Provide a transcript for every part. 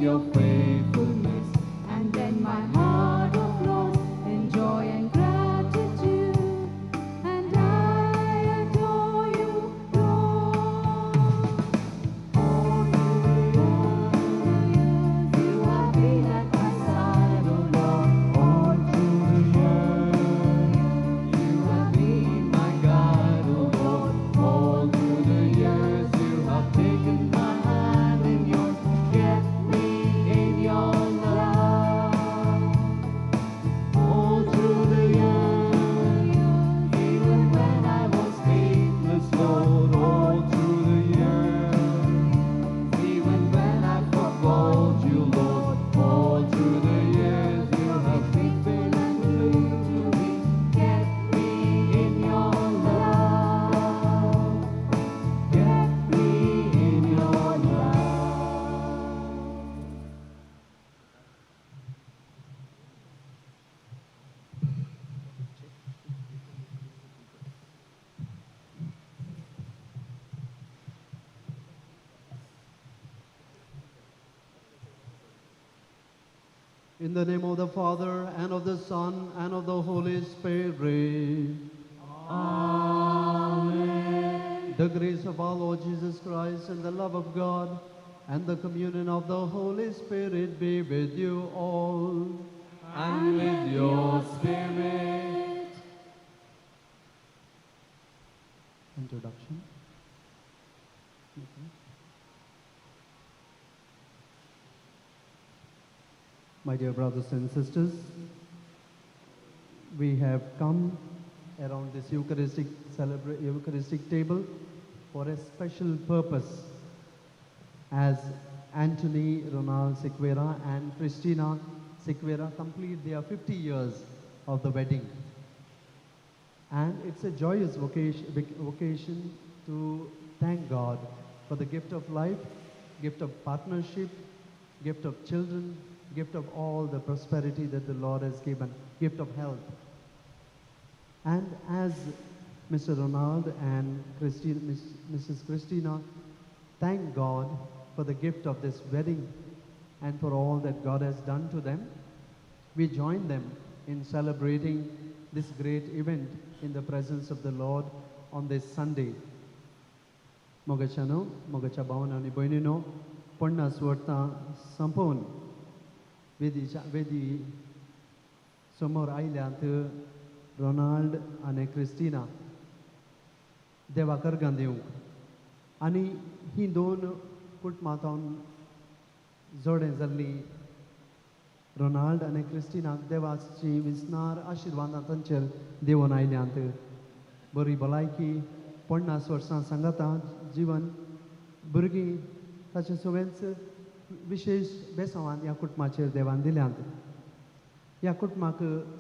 your faithfulness. And then my heart overflows in joy and gratitude, and I adore you, Lord. All through the years you have been at my side, O Lord. All through the years you have been my guide, O Lord. All through the years you have taken my hand in yours, kept me in your love. All through the years, even when I was faithless, Lord. All through the years, even when I forgot you, Lord. All through the years you have been faithful and true to me, kept me in your love, kept me in your love. In the name of the Father, and of the Son, and of the Holy Spirit. Amen. The grace of our Lord Jesus Christ, and the love of God, and the communion of the Holy Spirit be with you all. And with your spirit. Introduction. Okay. My dear brothers and sisters, we have come around this Eucharistic table for a special purpose, as Anthony Ronald Sequeira and Christina Sequeira complete their 50 years of the wedding. And it's a joyous vocation to thank God for the gift of life, gift of partnership, gift of children, gift of all the prosperity that the Lord has given, gift of health. And as Mr. Ronald and Mrs. Christina thank God for the gift of this wedding and for all that God has done to them, we join them in celebrating this great event in the presence of the Lord on this Sunday. मोगाच्यानो, मोगाच्या भावान आनी भयणीनो, 50 वर्सां संपोवन वेदी समोर आयल्यात Ronald आनी Christina देवा कर्गां दिवंक. आनी ही दोन कुटुंबां जावन जोडें जाल्लीं रोनाल्ड आनी क्रिस्टिनाक देवाची विस्नार आशिर्वादां तांचेर देवून आयल्यांत. बरी भलायकी, 50 वर्सां सांगाता जिवन, भुरगीं, ताचें सगळेंच विशेश बेसांवान ह्या कुटुंबाचेर देवान दिल्यांत. ह्या कुटुंबाक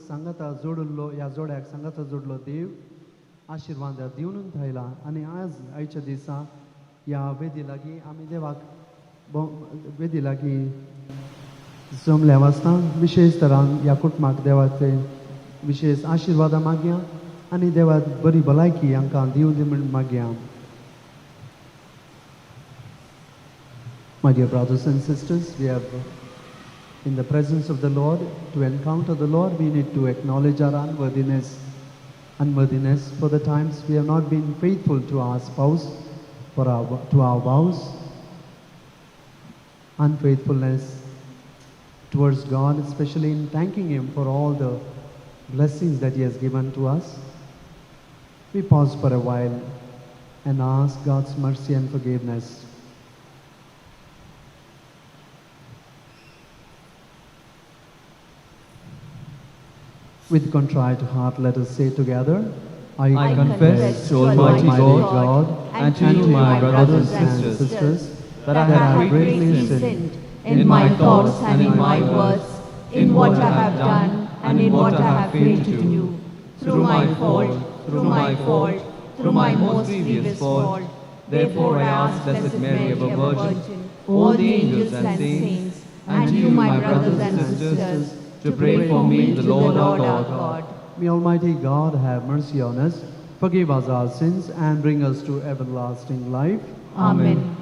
सांगाता जोडिल्लो, ह्या जोड्याक सांगाता जोडलो देव आशिर्वाद दिवन थयला. आनी आज आयच्या दिसा ह्या वेदी लागीं आमी देवाक वेदी लागीं जमल्या वासता विशेश तरान ह्या कुटुंबाक देवाचे विशेश आशिर्वादां मागया आनी देवाक बरी भलायकी हांकां दिवं दी म्हूण मागया. My dear brothers and sisters, we have in the presence of the Lord, to encounter the Lord, we need to acknowledge our unworthiness for the times we have not been faithful to our spouse, to our vows, unfaithfulness towards God, especially in thanking Him for all the blessings that He has given to us. We pause for a while and ask God's mercy and forgiveness. With contrite heart, let us say together, I confess to Almighty God and to you, my brothers and sisters, that I have greatly sinned in my thoughts and in my words, in what I have done and in what I have failed to do, through my fault, through my fault, through my most grievous fault. Therefore I ask Blessed Mary, ever Virgin, all the angels and saints, and you, my brothers and sisters, to pray for me, the Lord our God. May Almighty God have mercy on us, forgive us our sins, and bring us to everlasting life. Amen.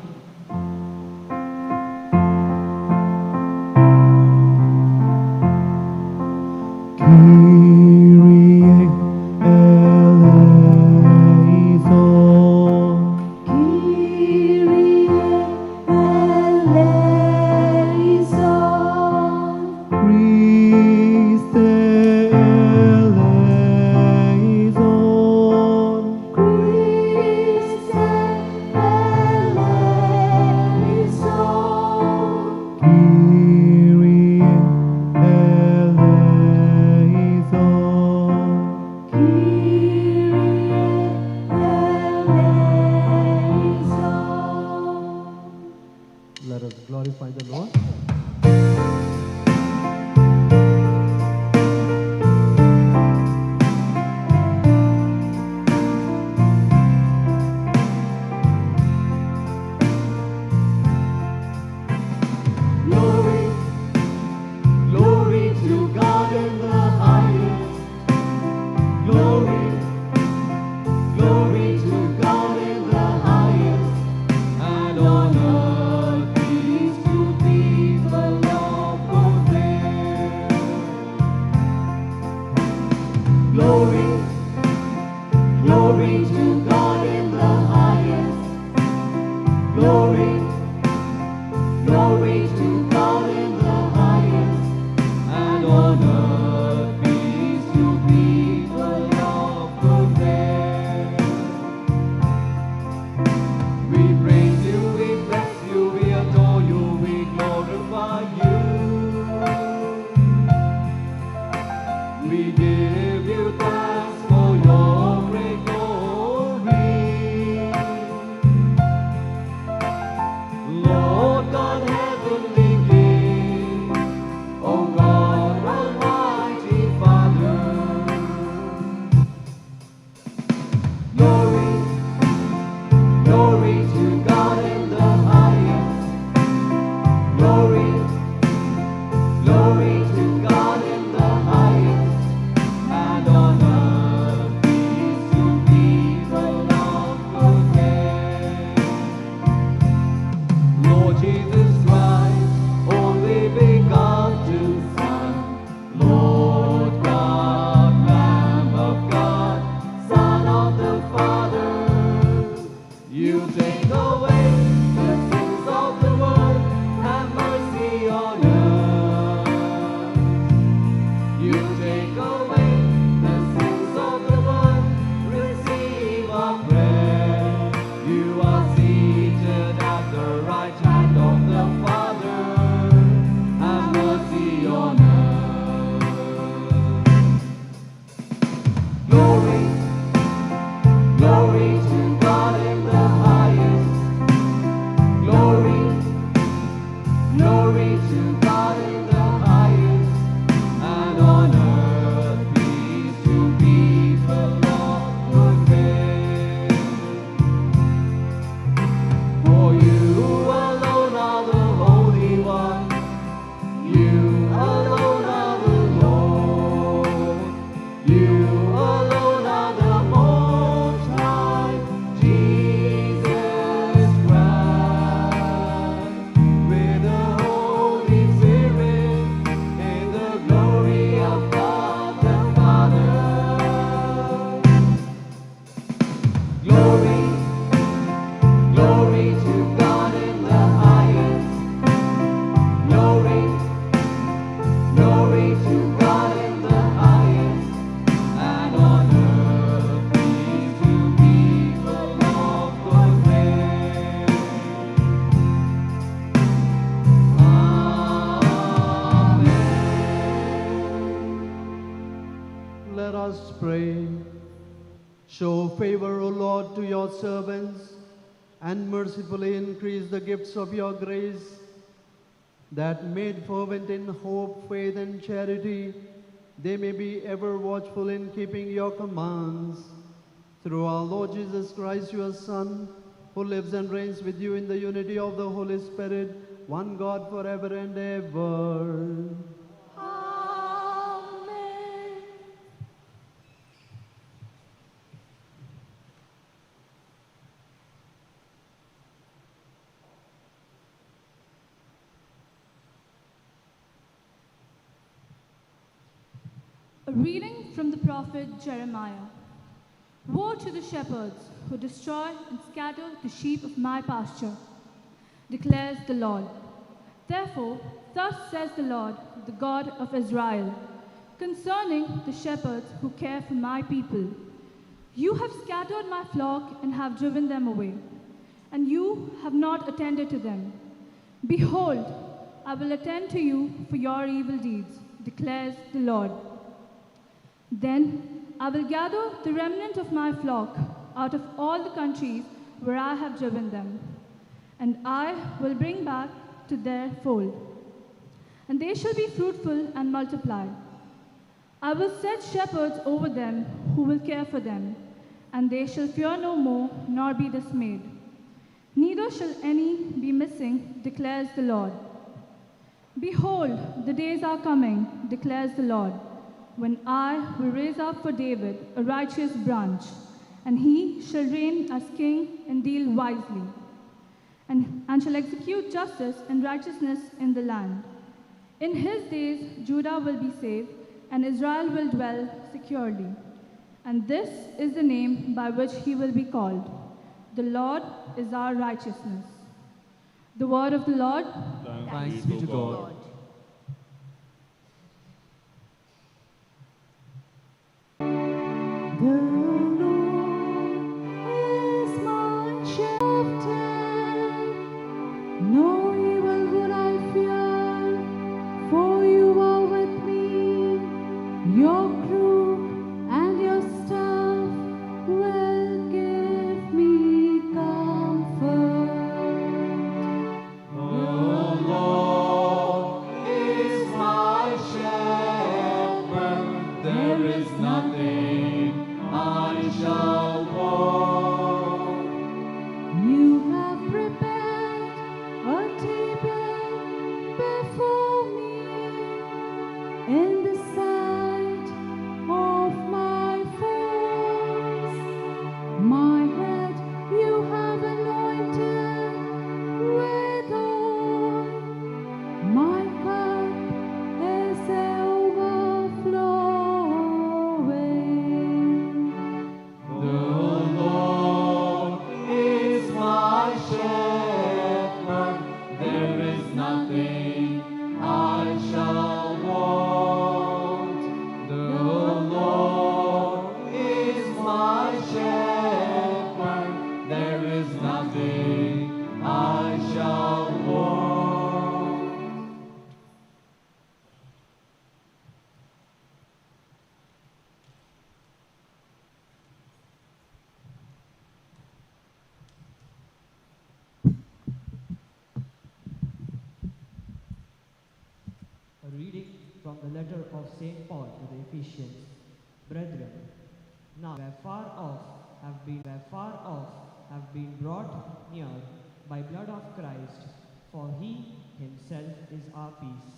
Kyrie eleison. Kyrie eleison. Let us glorify the Lord. Glory, glory to God in the highest. Glory, glory to God in the highest. And on earth peace to people of good will. Glory, glory to God in the highest. Glory, glory to God in the highest, and on earth peace to people of good will. We praise you, we bless you, we adore you, we glorify you. We give you thanks for your great glory. Lord God, heavenly King, O God, almighty Father. Glory, glory to God in the highest. Glory, glory to God in the highest. And on earth peace to people of good will. Lord Jesus Christ, only begotten Son, Lord God, Lamb of God, Son of the Father, you take away the sins of the world, have mercy on us. You take away the sins of the world, receive our prayer. You are seated at the right hand of the Father, have mercy on us. Glory, glory to God in the highest. Glory, glory to God in the highest. And on earth peace to people of good will. For you alone are the Holy One, you alone are the Lord, you alone are the Most High, Jesus Christ, with the Holy Spirit, in the glory of God the Father. Glory, glory to God in the highest. Glory, glory to God in the highest. And on earth peace to people of good will. Amen. Let us pray. Show favor, O Lord, to your servants, and mercifully increase the gifts of your grace, that made fervent in hope, faith, and charity, they may be ever watchful in keeping your commands. Through our Lord Jesus Christ, your Son, who lives and reigns with you in the unity of the Holy Spirit, one God forever and ever. Amen. A reading from the prophet Jeremiah. Woe to the shepherds who destroy and scatter the sheep of my pasture, declares the Lord. Therefore, thus says the Lord, the God of Israel, concerning the shepherds who care for my people. You have scattered my flock and have driven them away, and you have not attended to them. Behold, I will attend to you for your evil deeds, declares the Lord. Then I will gather the remnant of my flock out of all the countries where I have driven them, and I will bring back to their fold. And they shall be fruitful and multiply. I will set shepherds over them who will care for them, and they shall fear no more, nor be dismayed. Neither shall any be missing, declares the Lord. Behold, the days are coming, declares the Lord, when I will raise up for David a righteous branch, and he shall reign as king and deal wisely, and shall execute justice and righteousness in the land. In his days Judah will be saved, and Israel will dwell securely. And this is the name by which he will be called. The Lord is our righteousness. The word of the Lord. Thanks be to God. The Lord is my shepherd, no evil would I fear, for you are with me, your crook and your staff will give me comfort. The Lord is my shepherd, there is nothing I shall want. You have prepared a table before me in the sight of my foes. My head you have anointed with oil. My cup is overflowing. The Lord is my shepherd, there is nothing I shall want. The Lord is my shepherd, there is nothing I shall want. A reading from the letter of St. Paul to the Ephesians. Brethren, now were far off have been brought near by blood of Christ, for he himself is our peace,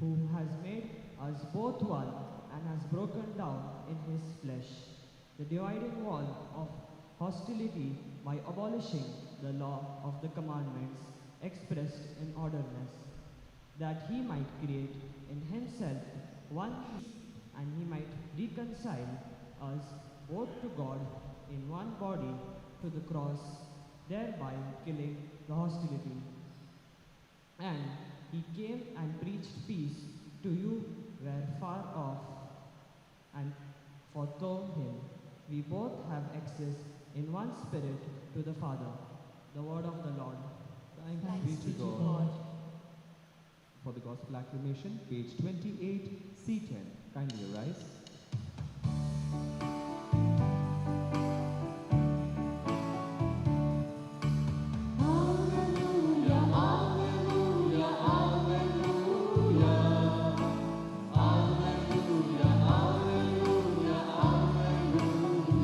who has made us both one and has broken down in his flesh the dividing wall of hostility by abolishing the law of the commandments expressed in ordinance, that he might create in himself one peace, and he might reconcile us both to God in one body through the cross, thereby killing the hostility. And he came and preached peace to you were far off, and for through him we both have access in one spirit to the Father. The word of the Lord. Thanks be to God. For the Gospel Acclamation, page 28, C10. Kindly arise. Alleluia, alleluia, alleluia. Alleluia, alleluia, alleluia.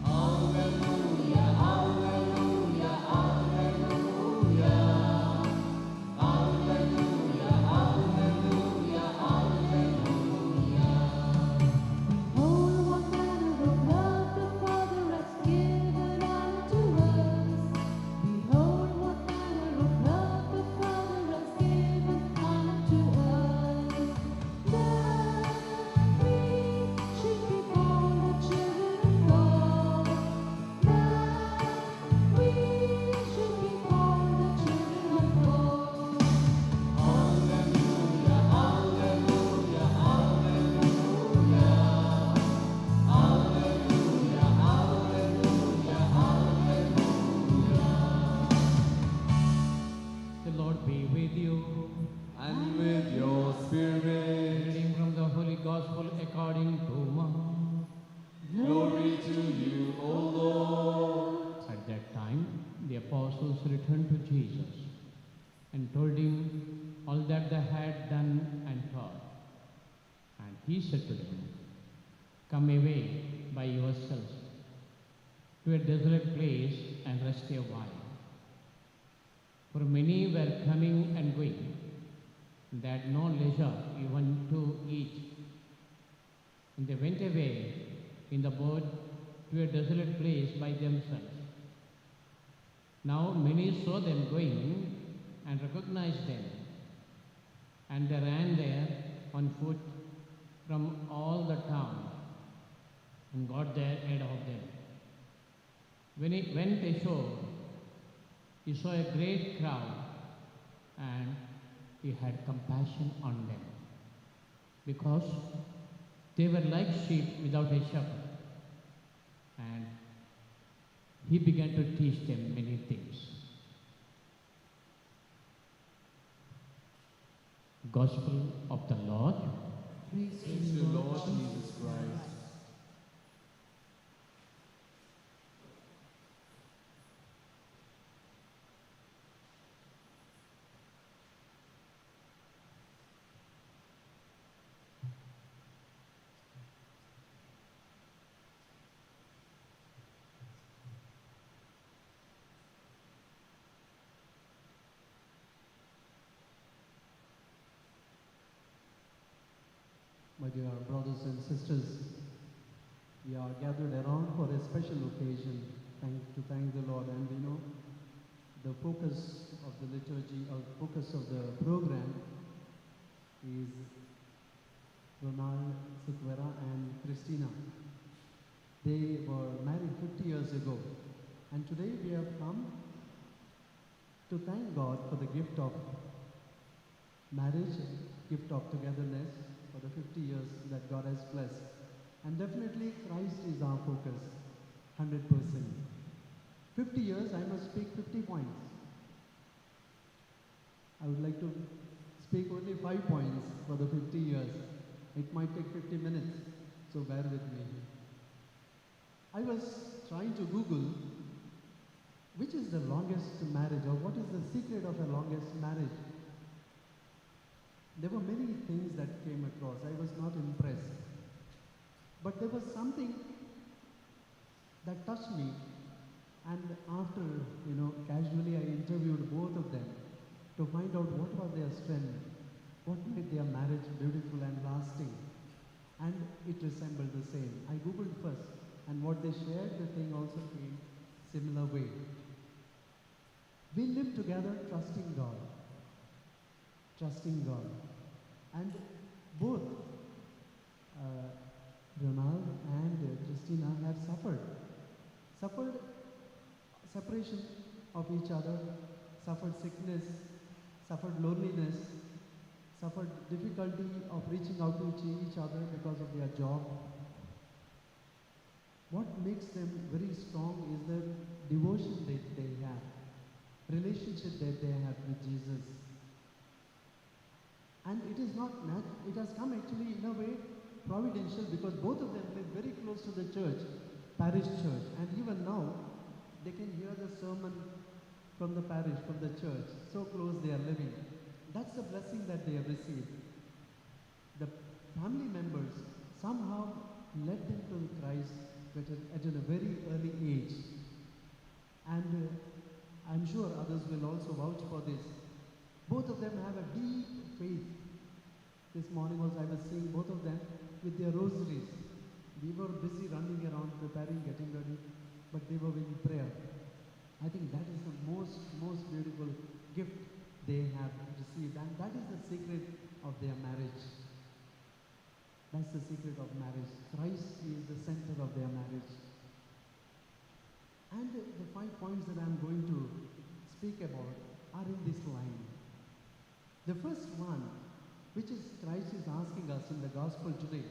Alleluia, alleluia, alleluia. Alleluia, alleluia, alleluia. Lord be with you. And with your spirit. Reading from the Holy Gospel according to Mark. Glory to you, O Lord. At that time, the apostles returned to Jesus and told him all that they had done and taught. And he said to them, "Come away by yourselves to a desolate place and rest a while." For many were coming and going, and they had no leisure even to eat. And they went away in the boat to a desolate place by themselves. Now many saw them going and recognized them, and they ran there on foot from all the towns and got there ahead of them. When he went ashore, he saw a great crowd, and he had compassion on them, because they were like sheep without a shepherd. And he began to teach them many things. Gospel of the Lord. Praise to the Lord Jesus Christ. My dear brothers and sisters, we are gathered around for a special occasion to thank the Lord. And we know the focus of the liturgy, or focus of the program is Ronald Sequeira and Christina. They were married 50 years ago. And today we have come to thank God for the gift of marriage, gift of togetherness, for the 50 years that God has blessed. And definitely Christ is our focus, 100%. 50 years, I must speak 50 points. I would like to speak only 5 points for the 50 years. It might take 50 minutes, so bear with me. I was trying to Google which is the longest marriage, or what is the secret of a longest marriage. There were many things that came across. I was not impressed. But there was something that touched me. And after, casually I interviewed both of them to find out what was their strength, what made their marriage beautiful and lasting. And it resembled the same. I Googled first, and what they shared, the thing also came similar way. We live together trusting God. Trusting God. And both Ronald and Christina have suffered. Suffered separation of each other, suffered sickness, suffered loneliness, suffered difficulty of reaching out to each other because of their job. What makes them very strong is the devotion that they have, relationship that they have with Jesus. And it is not, it has come actually in a way providential, because both of them live very close to the church, parish church. And even now, they can hear the sermon from the parish, from the church. So close they are living. That's the blessing that they have received. The family members somehow led them to Christ at a very early age. And I'm sure others will also vouch for this. Both of them have a deep faith. This morning also I was seeing both of them with their rosaries. We were busy running around, preparing, getting ready, but they were in prayer. I think that is the most beautiful gift they have received, and that is the secret of their marriage. That's the secret of marriage. Christ is the center of their marriage. And the 5 points that I'm going to speak about are in this line. The first one, which is Christ is asking us in the gospel today,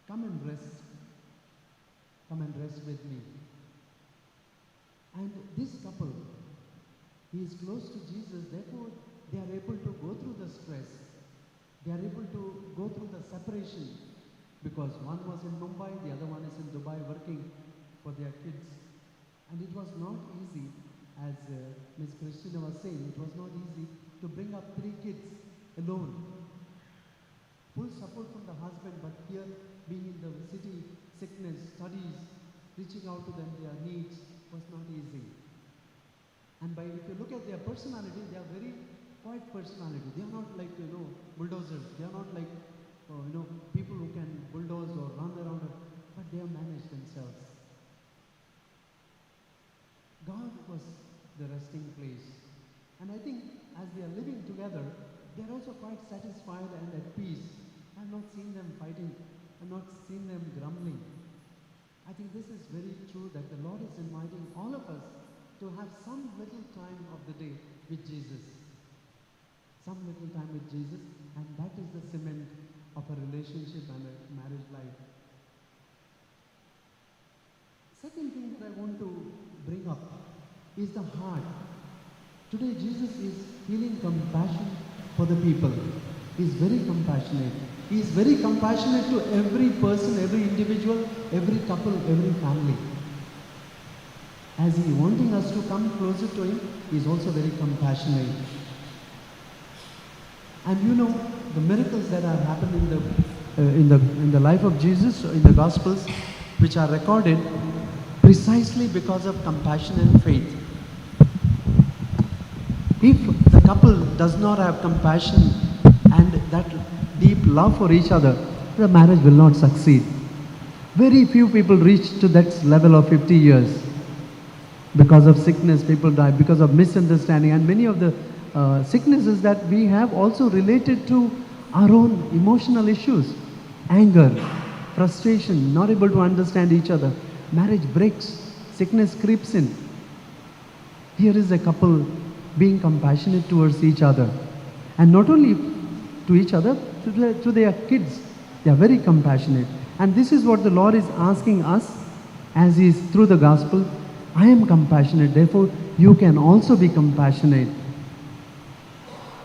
come and rest. Come and rest with me. And this couple, He is close to Jesus, therefore they are able to go through the stress. They are able to go through the separation because one was in Mumbai, the other one is in Dubai working for their kids. And it was not easy, as Ms. Christina was saying, it was not easy to bring up 3 kids alone. Full support from the husband, but here being in the city, sickness, studies, reaching out to them, their needs was not easy. And if you look at their personality, they are very quiet personality. They are not like, bulldozers. They are not like, people who can bulldoze or run around, but they have managed themselves. God was the resting place. And I think as they are living together, they are also quite satisfied and at peace. I have not seen them fighting. I have not seen them grumbling. I think this is very true that the Lord is inviting all of us to have some little time of the day with Jesus. Some little time with Jesus, and that is the cement of a relationship and a marriage life. Second thing that I want to bring up is the heart. Today Jesus is feeling compassion for the people. He is very compassionate. He is very compassionate to every person, every individual, every couple, every family. As he wanting us to come closer to him, he is also very compassionate. And the miracles that have happened in the life of Jesus, in the Gospels, which are recorded precisely because of compassion and faith. If the couple does not have compassion and that deep love for each other, the marriage will not succeed. Very few people reach to that level of 50 years. Because of sickness, people die, because of misunderstanding, and many of the sicknesses that we have also related to our own emotional issues, anger, frustration, not able to understand each other. Marriage breaks, sickness creeps in. Here is a couple being compassionate towards each other, and not only to each other, to their kids. They are very compassionate. And this is what the Lord is asking us as He is through the gospel. I am compassionate, therefore you can also be compassionate.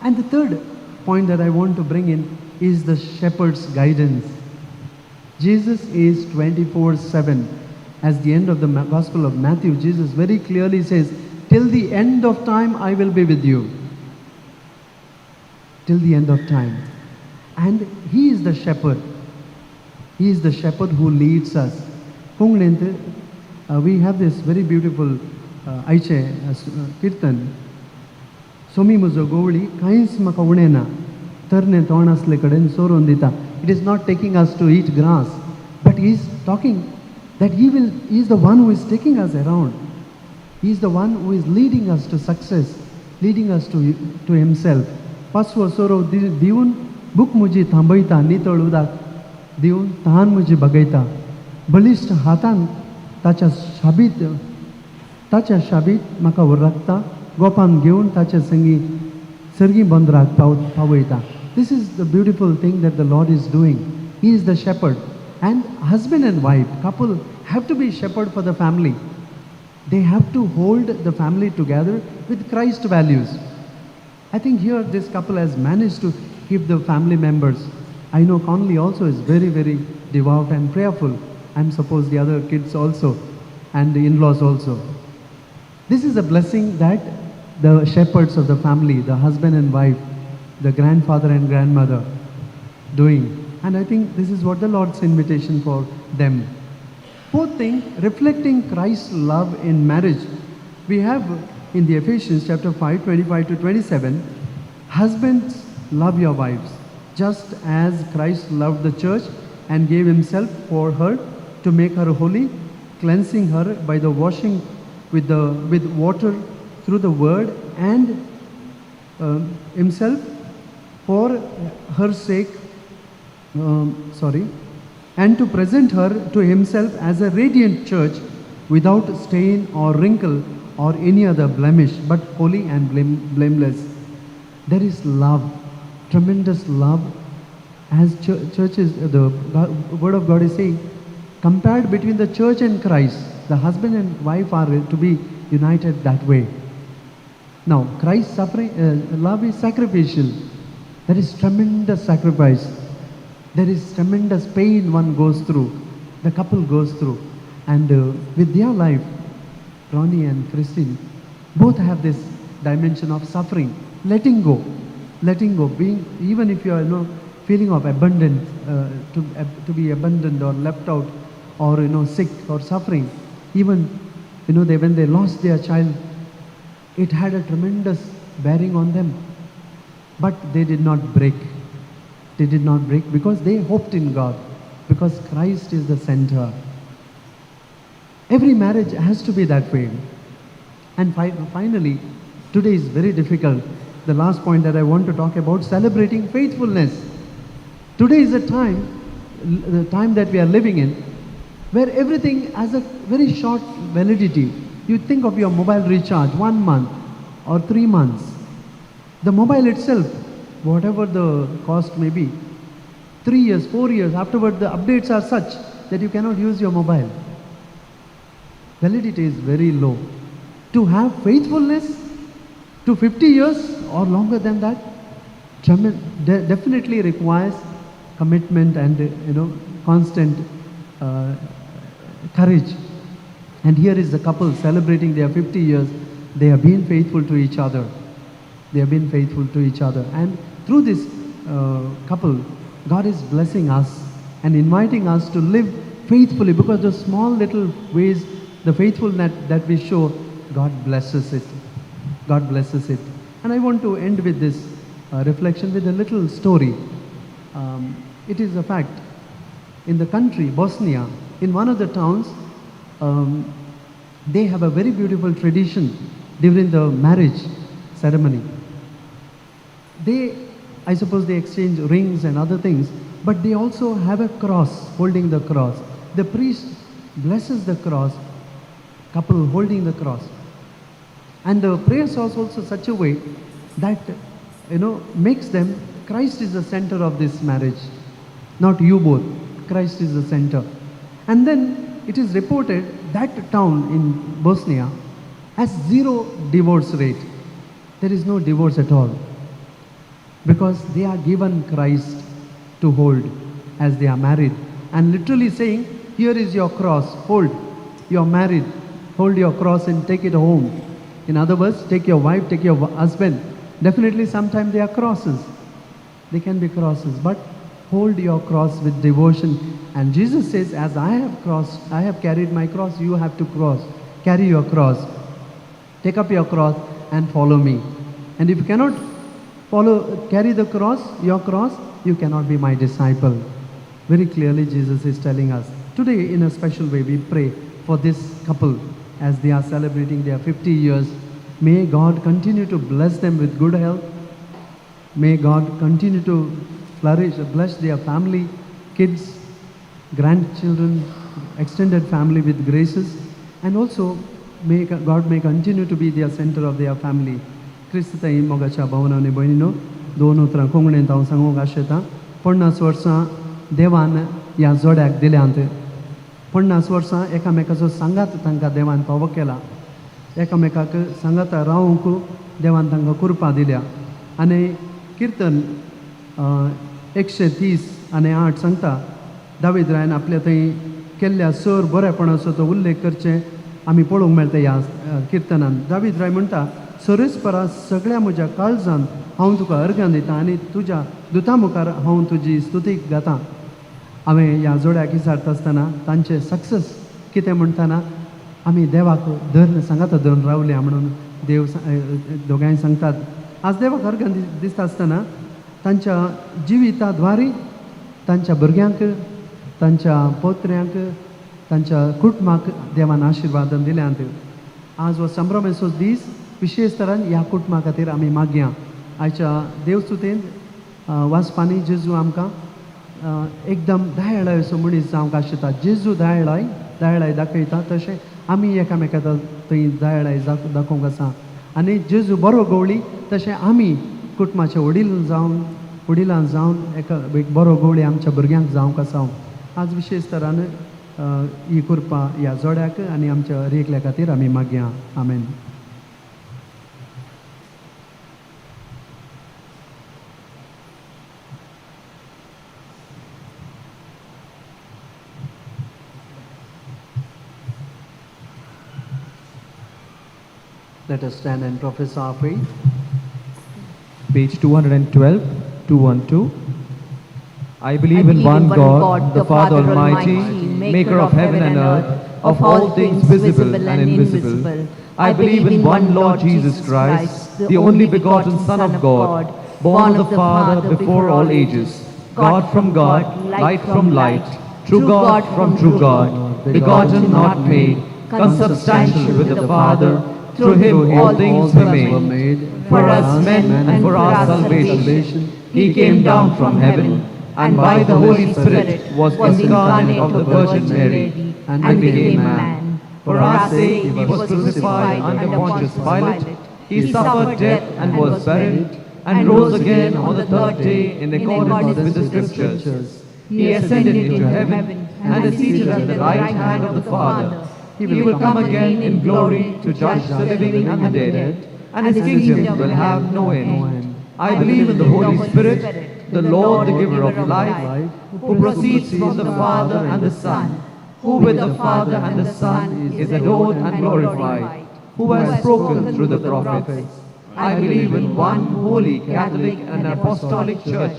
And the third point that I want to bring in is the shepherd's guidance. Jesus is 24/7. As the end of the Gospel of Matthew, Jesus very clearly says, till the end of time I will be with you. Till the end of time. And He is the shepherd. He is the shepherd who leads us. We have this very beautiful आयचें किर्तन. सोमी म्हजो गोवळी कांयच म्हाका उणें ना, तरणे तोंड आसले कडेन सोरोवन दिता. It is not taking us to eat grass, but he is talking that he is the one who is taking us around. He is the one who is leading us to success, leading us to himself. पासवो सोरो दिवन भूक म्हजी थांबयता, नितळ उदक दिवन तान म्हजी बगयता, बळिश्ट हातान ताच्या शाबीत म्हाका उर्राकता, गोपान घेवन ताच्या संगी सर्गी बंदराक पावयता. This is the beautiful thing that the Lord is doing. He is the shepherd. And husband and wife, couple, have to be shepherd for the family. They have to hold the family together with Christ values. I think here this couple has managed to keep the family members. I know Conley also is very, very devout and prayerful. I'm suppose the other kids also and the in-laws also. This is a blessing that the shepherds of the family, the husband and wife, the grandfather and grandmother doing. And I think this is what the Lord's invitation for them. Fourth thing, reflecting Christ's love in marriage. We have in the Ephesians chapter 5, 25 to 27, husbands, love your wives, just as Christ loved the church and gave himself for her to make her holy, cleansing her by the washing with water through the word, and himself for her sake, sorry, and to present her to himself as a radiant church without stain or wrinkle or any other blemish, but holy and blameless. There is love, tremendous love. As churches, the word of God is saying, compared between the church and Christ, the husband and wife are to be united that way. Now, Christ's suffering, love is sacrificial. There is tremendous sacrifice. There is tremendous pain one goes through, the couple goes through. And with their life, Ronnie and Christine both have this dimension of suffering, letting go, being, even if you are, feeling of abundance, to be abandoned or left out or, sick or suffering, even, when they lost their child, it had a tremendous bearing on them. But they did not break. They did not break because they hoped in God, because Christ is the center. Every marriage has to be that way. And finally, today is very difficult. The last point that I want to talk about, celebrating faithfulness. Today is a time, the time that we are living in, where everything has a very short validity. You think of your mobile recharge, 1 month or 3 months. The mobile itself, whatever the cost may be, 3 years, 4 years, afterward the updates are such that you cannot use your mobile. Validity is very low. To have faithfulness to 50 years or longer than that, definitely requires commitment and constant courage. And here is the couple celebrating their 50 years. They have been faithful to each other. They have been faithful to each other. And through this couple, God is blessing us and inviting us to live faithfully, because the small little ways, the faithfulness that we show, God blesses it. God blesses it. And I want to end with this reflection with a little story. It is a fact. In the country, Bosnia, in one of the towns, they have a very beautiful tradition during the marriage ceremony. They, I suppose, they exchange rings and other things, but they also have a cross, holding the cross. The priest blesses the cross, couple holding the cross. And the prayers are also such a way that makes them, Christ is the center of this marriage, not you both. Christ is the center. And then it is reported that town in Bosnia has zero divorce rate. There is no divorce at all, because they are given Christ to hold as they are married. And literally saying, "Here is your cross, hold. You are married, hold your cross and take it home." In other words, take your wife, take your husband. Definitely sometimes they are crosses. They can be crosses, but hold your cross with devotion. And Jesus says, "As I have crossed, I have carried my cross, you have to cross. Carry your cross. Take up your cross and follow me. And if you cannot follow, carry the cross, your cross, you cannot be my disciple." Very clearly, Jesus is telling us. Today, in a special way, we pray for this couple as they are celebrating their 50 years. May God continue to bless them with good health. May God continue to flourish, bless their family, kids, grandchildren, extended family with graces, and also may God may continue to be their center of their family. क्रिस्त मोगाच्या भावना आनी भयणीनो, दोन उतरां कोंकणींत हांव सांगूंक आशेतां. 50 वर्सां देवान ह्या जोड्याक दिल्यांत. 50 वर्सां एकामेकाचो सांगात तांकां देवान फावो केला. एकामेकाक सांगाता रावंक देवान तांकां कृपा दिल्या. आनी किर्तन 130 आनी 8 सांगता, दावीद रायान आपल्या थंय केल्ल्या सर बरेपणाचो तो उल्लेख करचें आमी पळोवंक मेळटा ह्या किर्तनान. दावीद राय म्हणटा, "सरेस्परा सगळ्या म्हज्या काळजान हांव तुका अर्गां दिता आनी तुज्या दुता मुखार हांव तुजी स्तुती गाता." हांवें ह्या जोड्याक विचारता आसतना तांचे सक्सेस कितें म्हणटना, आमी देवाक धरून सांगाता धरून रावल्या म्हणून देव दोगांय सांगतात. आज देवाक अर्गां दिसता आसतना तांच्या जिविता द्वारे तांच्या भुरग्यांक, तांच्या पोत्र्यांक, तांच्या कुटुंबाक देवान आशिर्वादन दिल्यांत. आज हो संभ्रमेचो दीस विशेष तरान ह्या कुटुंबा खातीर आमी मागया. आयच्या देवस्तुतेन वाचपांनी जेजू आमकां एकदम दयाळाय असो मनीस जावंक आशिता. जेजू दयाळाय दयाळाय दाखयता, तशें आमी एकामेका थंय दयाळाय दाखोवंक आसा. आनी जेजू बरो गवळी, तशें आमी कुटुंबाचे वडील जावन, वडिलां जावन एका एक बरो गवळी आमच्या भुरग्यांक जावंक आसा. आज विशेष तरान ही कृपा ह्या जोड्याक आनी आमच्या हर एकल्या खातीर आमी मागया. आमेन. Let us stand and profess our faith. Page 212, 212. I believe in one God, the Father Almighty, maker of heaven and earth, of all things visible and invisible. I believe in one Lord Jesus Christ, the only begotten Son of God, born of the Father before all ages, God from God, light from light, true God from true God, begotten, not made, consubstantial with the Father. Through him all things were made. For us men and for our salvation, he came down from heaven, and by the Holy Spirit was incarnate of the Virgin Mary, and became man. For our sake he was crucified under Pontius Pilate. He suffered death and was buried, and rose again on the third day in accordance with the Scriptures. He ascended into heaven and is seated at the right hand of the Father. He will come again in glory to judge the living and the dead, and his kingdom will have no end. I believe in the Holy Spirit, the Lord, the giver of life, who proceeds from the Father and the Son, who with the Father and the Son is adored and glorified, who has spoken through the prophets. I believe in one holy, Catholic and Apostolic Church.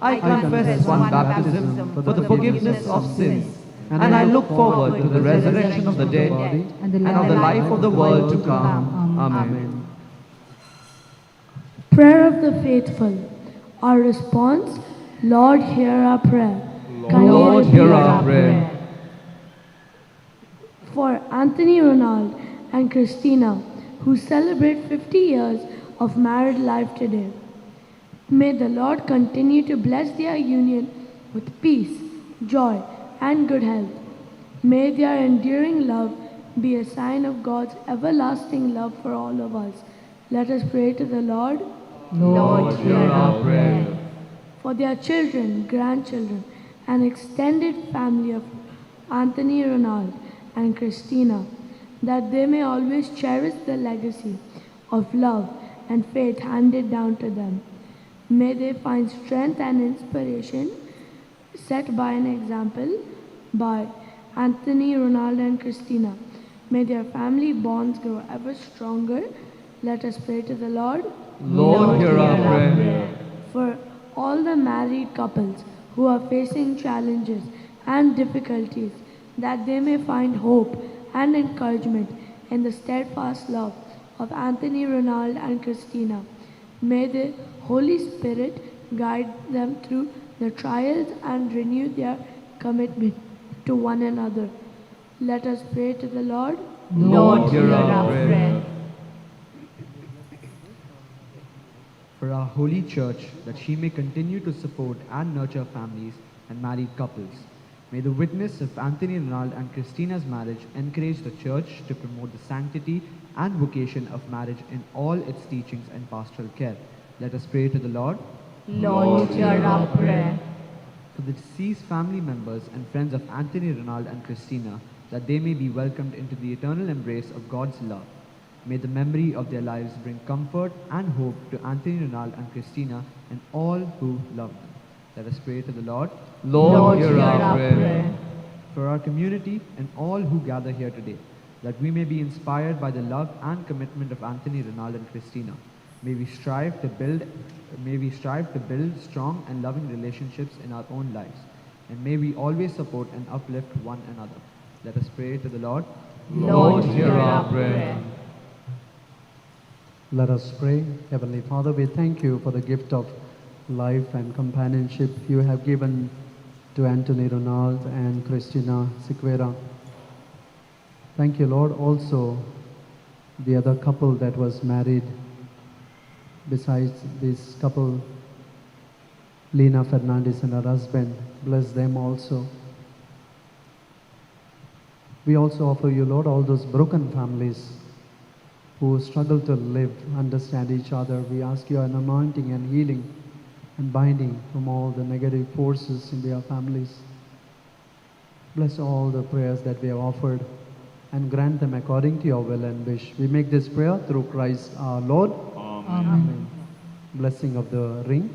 I confess one baptism for the forgiveness of sins, and I look forward to the resurrection of the dead and of the life of the world to come. Amen. Prayer of the faithful. Our response, Lord, hear our prayer. Lord, hear our prayer. For Anthony Ronald and Christina, who celebrate 50 years of married life today, may the Lord continue to bless their union with peace, joy, and good health. May their enduring love be a sign of God's everlasting love for all of us. Let us pray to the Lord. Lord, hear our prayer. For their children, grandchildren, and extended family of Anthony Ronald and Christina, that they may always cherish the legacy of love and faith handed down to them. May they find strength and inspiration set by an example by Anthony, Ronald, and Christina. May their family bonds grow ever stronger. Let us pray to the Lord. Lord, hear our prayer. For all the married couples who are facing challenges and difficulties, that they may find hope and encouragement in the steadfast love of Anthony, Ronald, and Christina. May the Holy Spirit guide them through the trials and renew their commitment to one another. Let us pray to the Lord. Lord, hear our prayer. For our Holy Church, that she may continue to support and nurture families and married couples. May the witness of Anthony Ronald and Christina's marriage encourage the Church to promote the sanctity and vocation of marriage in all its teachings and pastoral care. Let us pray to the Lord. Lord, hear our prayer. For the deceased family members and friends of Anthony Ronald and Christina, that they may be welcomed into the eternal embrace of God's love. May the memory of their lives bring comfort and hope to Anthony Ronald and Christina and all who love them. Let us pray to the Lord. Lord, hear our prayer. For our community and all who gather here today, that we may be inspired by the love and commitment of Anthony Ronald and Christina. May we strive to build strong and loving relationships in our own lives, and may we always support and uplift one another. Let us pray to the Lord. Lord, hear our prayer. Let us pray. Heavenly Father, we thank you for the gift of life and companionship you have given to Anthony Ronald and Christina Sequeira. Thank you, Lord, also the other couple that was married besides this couple, Lena Fernandez and her husband. Bless them also. We also offer you, Lord, all those broken families who struggle to live, understand each other. We ask you an anointing and healing and binding from all the negative forces in their families. Bless all the prayers that we have offered and grant them according to your will and wish. We make this prayer through Christ our Lord. Amen. Amen. Blessing of the ring.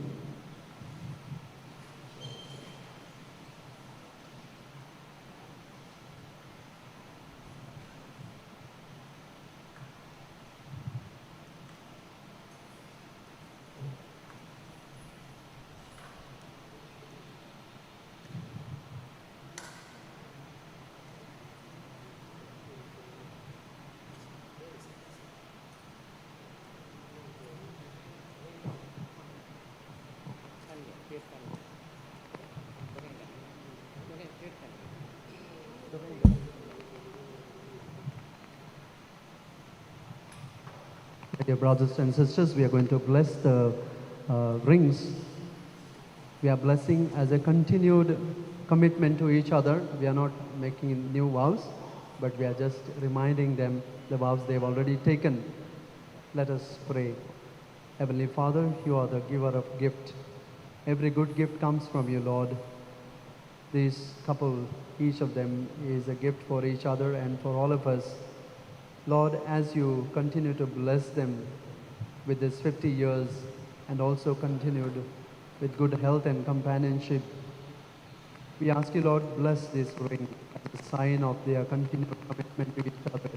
Dear brothers and sisters, we are going to bless the rings. We are blessing as a continued commitment to each other. We are not making new vows, but we are just reminding them the vows they've already taken. Let us pray. Heavenly Father, you are the giver of gift. Every good gift comes from you, Lord. This couple, each of them is a gift for each other and for all of us. Lord, as you continue to bless them with this 50 years and also continued with good health and companionship, we ask you, Lord, bless this ring as a sign of their continued commitment to each other.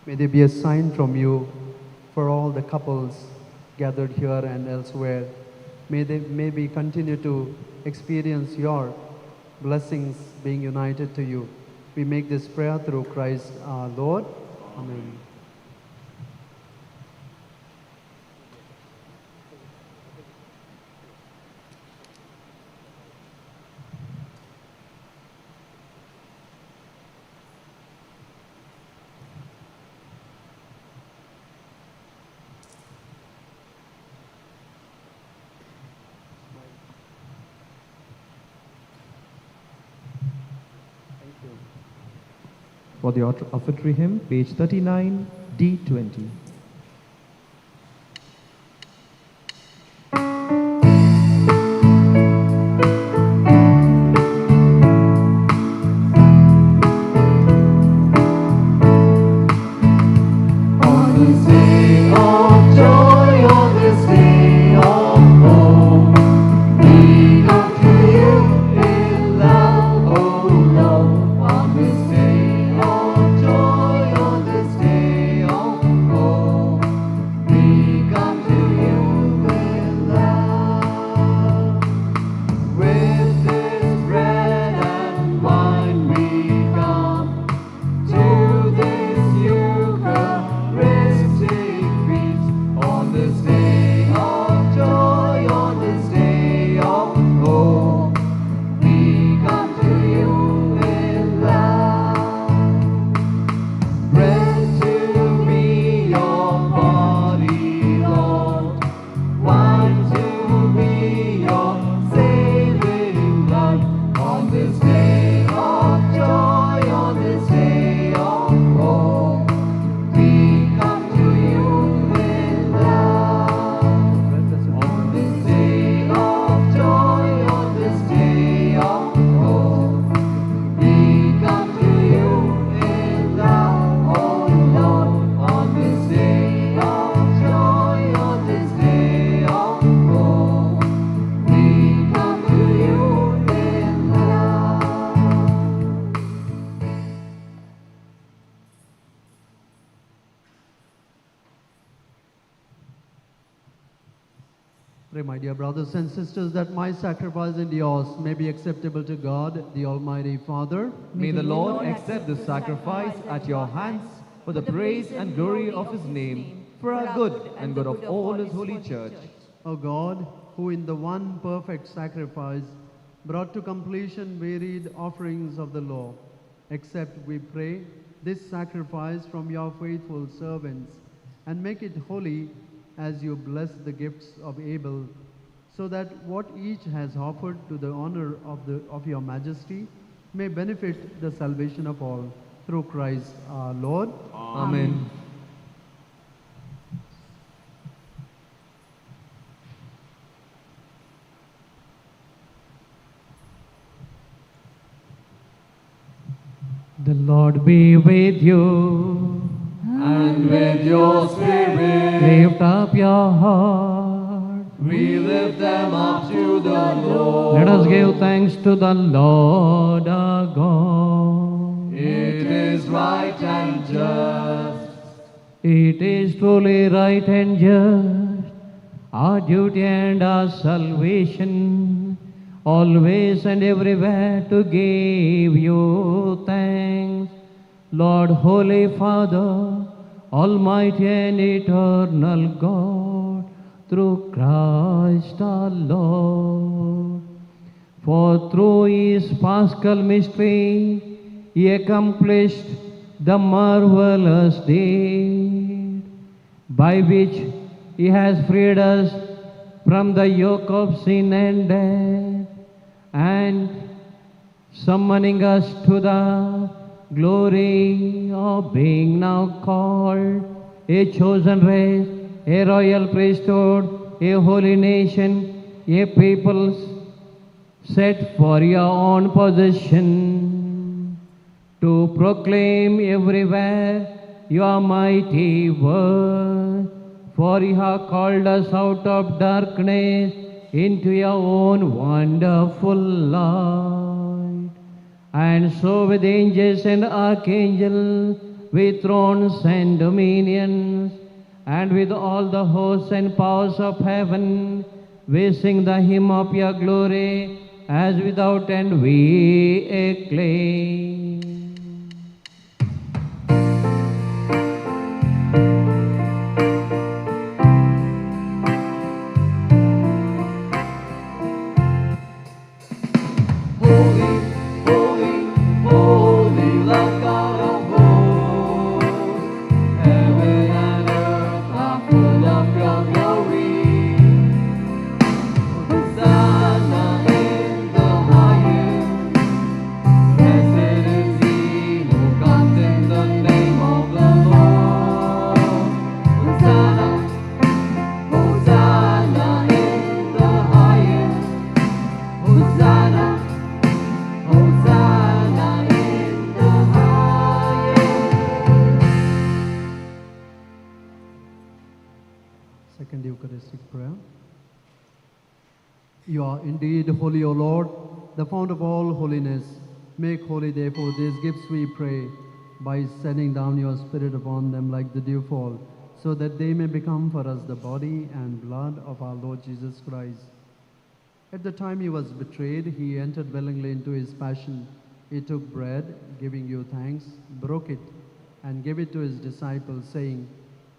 May there be a sign from you for all the couples gathered here and elsewhere. May we continue to experience your blessings being united to you. We make this prayer through Christ our Lord. Amen. For the offertory hymn, page 39, D20. Pray, my dear brothers and sisters, that my sacrifice and yours may be acceptable to God, the Almighty Father. May the Lord accept the sacrifice at your hands for the praise and glory of his name, for our good and good of all his holy church. O God, who in the one perfect sacrifice brought to completion varied offerings of the law, accept, we pray, this sacrifice from your faithful servants, and make it holy as you bless the gifts of Abel, so that what each has offered to the honor of your majesty may benefit the salvation of all. Through Christ our Lord. Amen. The Lord be with you. And with your spirit. Lift up your heart. We lift them up to the Lord. Let us give thanks to the Lord our God. It is right and just. It is truly right and just, our duty and our salvation, always and everywhere to give you thanks, Lord, Holy Father, Almighty and eternal God, through Christ our Lord. For through his paschal mystery, he accomplished the marvelous deed by which he has freed us from the yoke of sin and death, and summoning us to the glory of being now called a chosen race, a royal priesthood, a holy nation, a people set for your own possession, to proclaim everywhere your mighty word. For you have called us out of darkness into your own wonderful light. And so with angels and archangels, with thrones and dominions, and with all the hosts and powers of heaven, we sing the hymn of your glory, as without end we acclaim. Holy, holy, holy, Lord God of hosts, heaven and earth are full of your glory. Hosanna in the highest, blessed is he who comes in the name of the Lord. Hosanna, Hosanna in the highest, Hosanna, Hosanna in the highest. Second Eucharistic Prayer. You are indeed holy, O Lord, the fount of all holiness. Make holy, therefore, these gifts, we pray, by sending down your Spirit upon them like the dewfall, so that they may become for us the body and blood of our Lord Jesus Christ. At the time he was betrayed, he entered willingly into his passion. He took bread, giving you thanks, broke it, and gave it to his disciples, saying,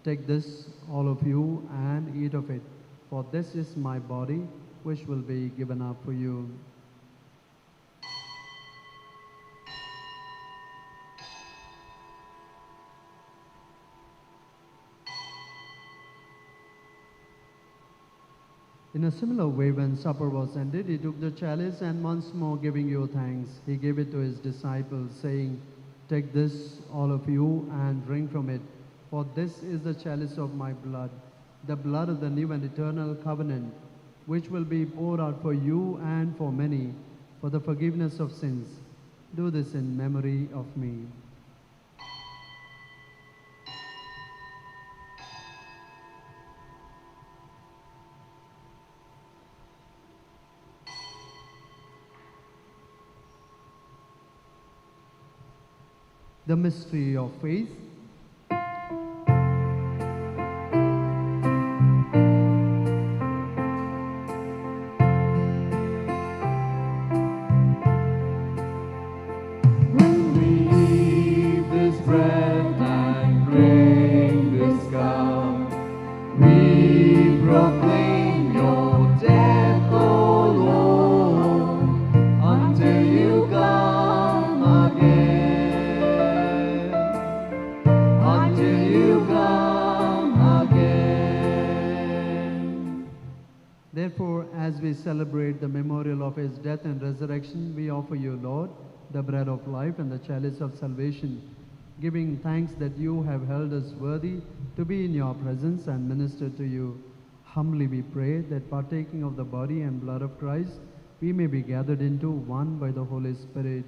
"Take this, all of you, and eat of it, for this is my body, which will be given up for you." In a similar way, when supper was ended, he took the chalice, and once more giving you thanks, he gave it to his disciples, saying, "Take this, all of you, and drink from it, for this is the chalice of my blood, the blood of the new and eternal covenant, which will be poured out for you and for many for the forgiveness of sins. Do this in memory of me." The mystery of faith. When we eat this bread and drink this cup, we proclaim your death, O Lord, until you come again. Until you come again. Therefore, as we celebrate the memorial of his death and resurrection, we offer you, Lord, the bread of life and the chalice of salvation, giving thanks that you have held us worthy to be in your presence and minister to you. Humbly we pray that, partaking of the body and blood of Christ, we may be gathered into one by the Holy Spirit.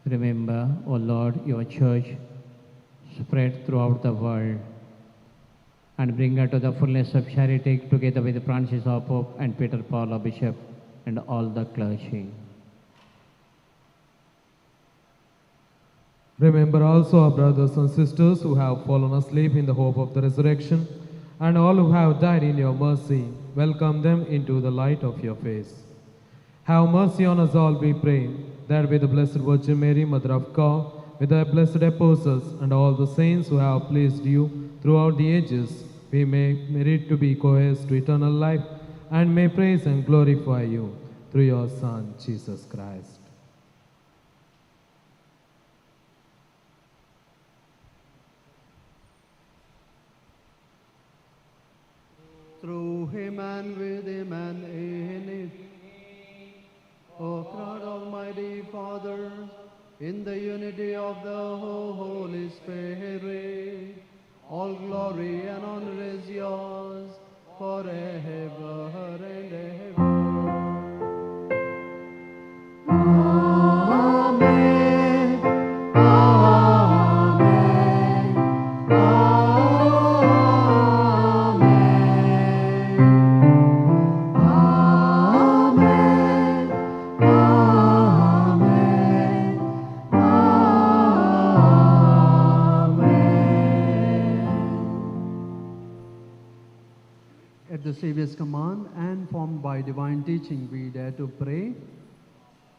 Remember, O Lord, your church spread throughout the world, and bring her to the fullness of charity, together with Francis our Pope and Peter Paul our Bishop and all the clergy. Remember also our brothers and sisters who have fallen asleep in the hope of the resurrection, and all who have died in your mercy. Welcome them into the light of your face. Have mercy on us all, we pray, that with the Blessed Virgin Mary, Mother of God, with the blessed apostles and all the saints who have pleased you throughout the ages, we may merit to be co-heirs to eternal life, and may praise and glorify you Through your Son, Jesus Christ. Through him and with him and in him, O God, Almighty Father, in the unity of the Holy Spirit, all glory and honor is yours forever and ever. Amen. Amen. Amen. Amen. Amen. Amen. At the Savior's command and formed by divine teaching, we dare to pray.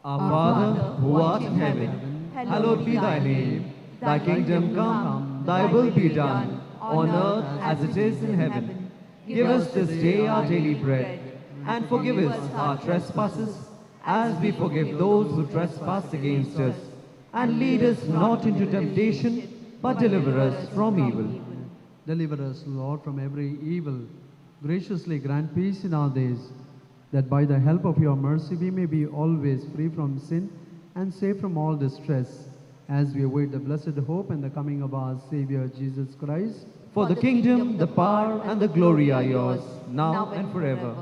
Our Father, who art in heaven, hallowed be thy name. Thy kingdom come, thy will be done, on earth as it is in heaven. Give us this day our daily bread, and forgive us our trespasses, as we forgive those who trespass against us. And lead us not into temptation, but deliver us from evil. Deliver us, Lord, from every evil. Graciously grant peace in our days, that by the help of your mercy we may be always free from sin and safe from all distress, as we await the blessed hope and the coming of our Savior Jesus Christ. For the kingdom, the power, and the glory are yours, now and forever.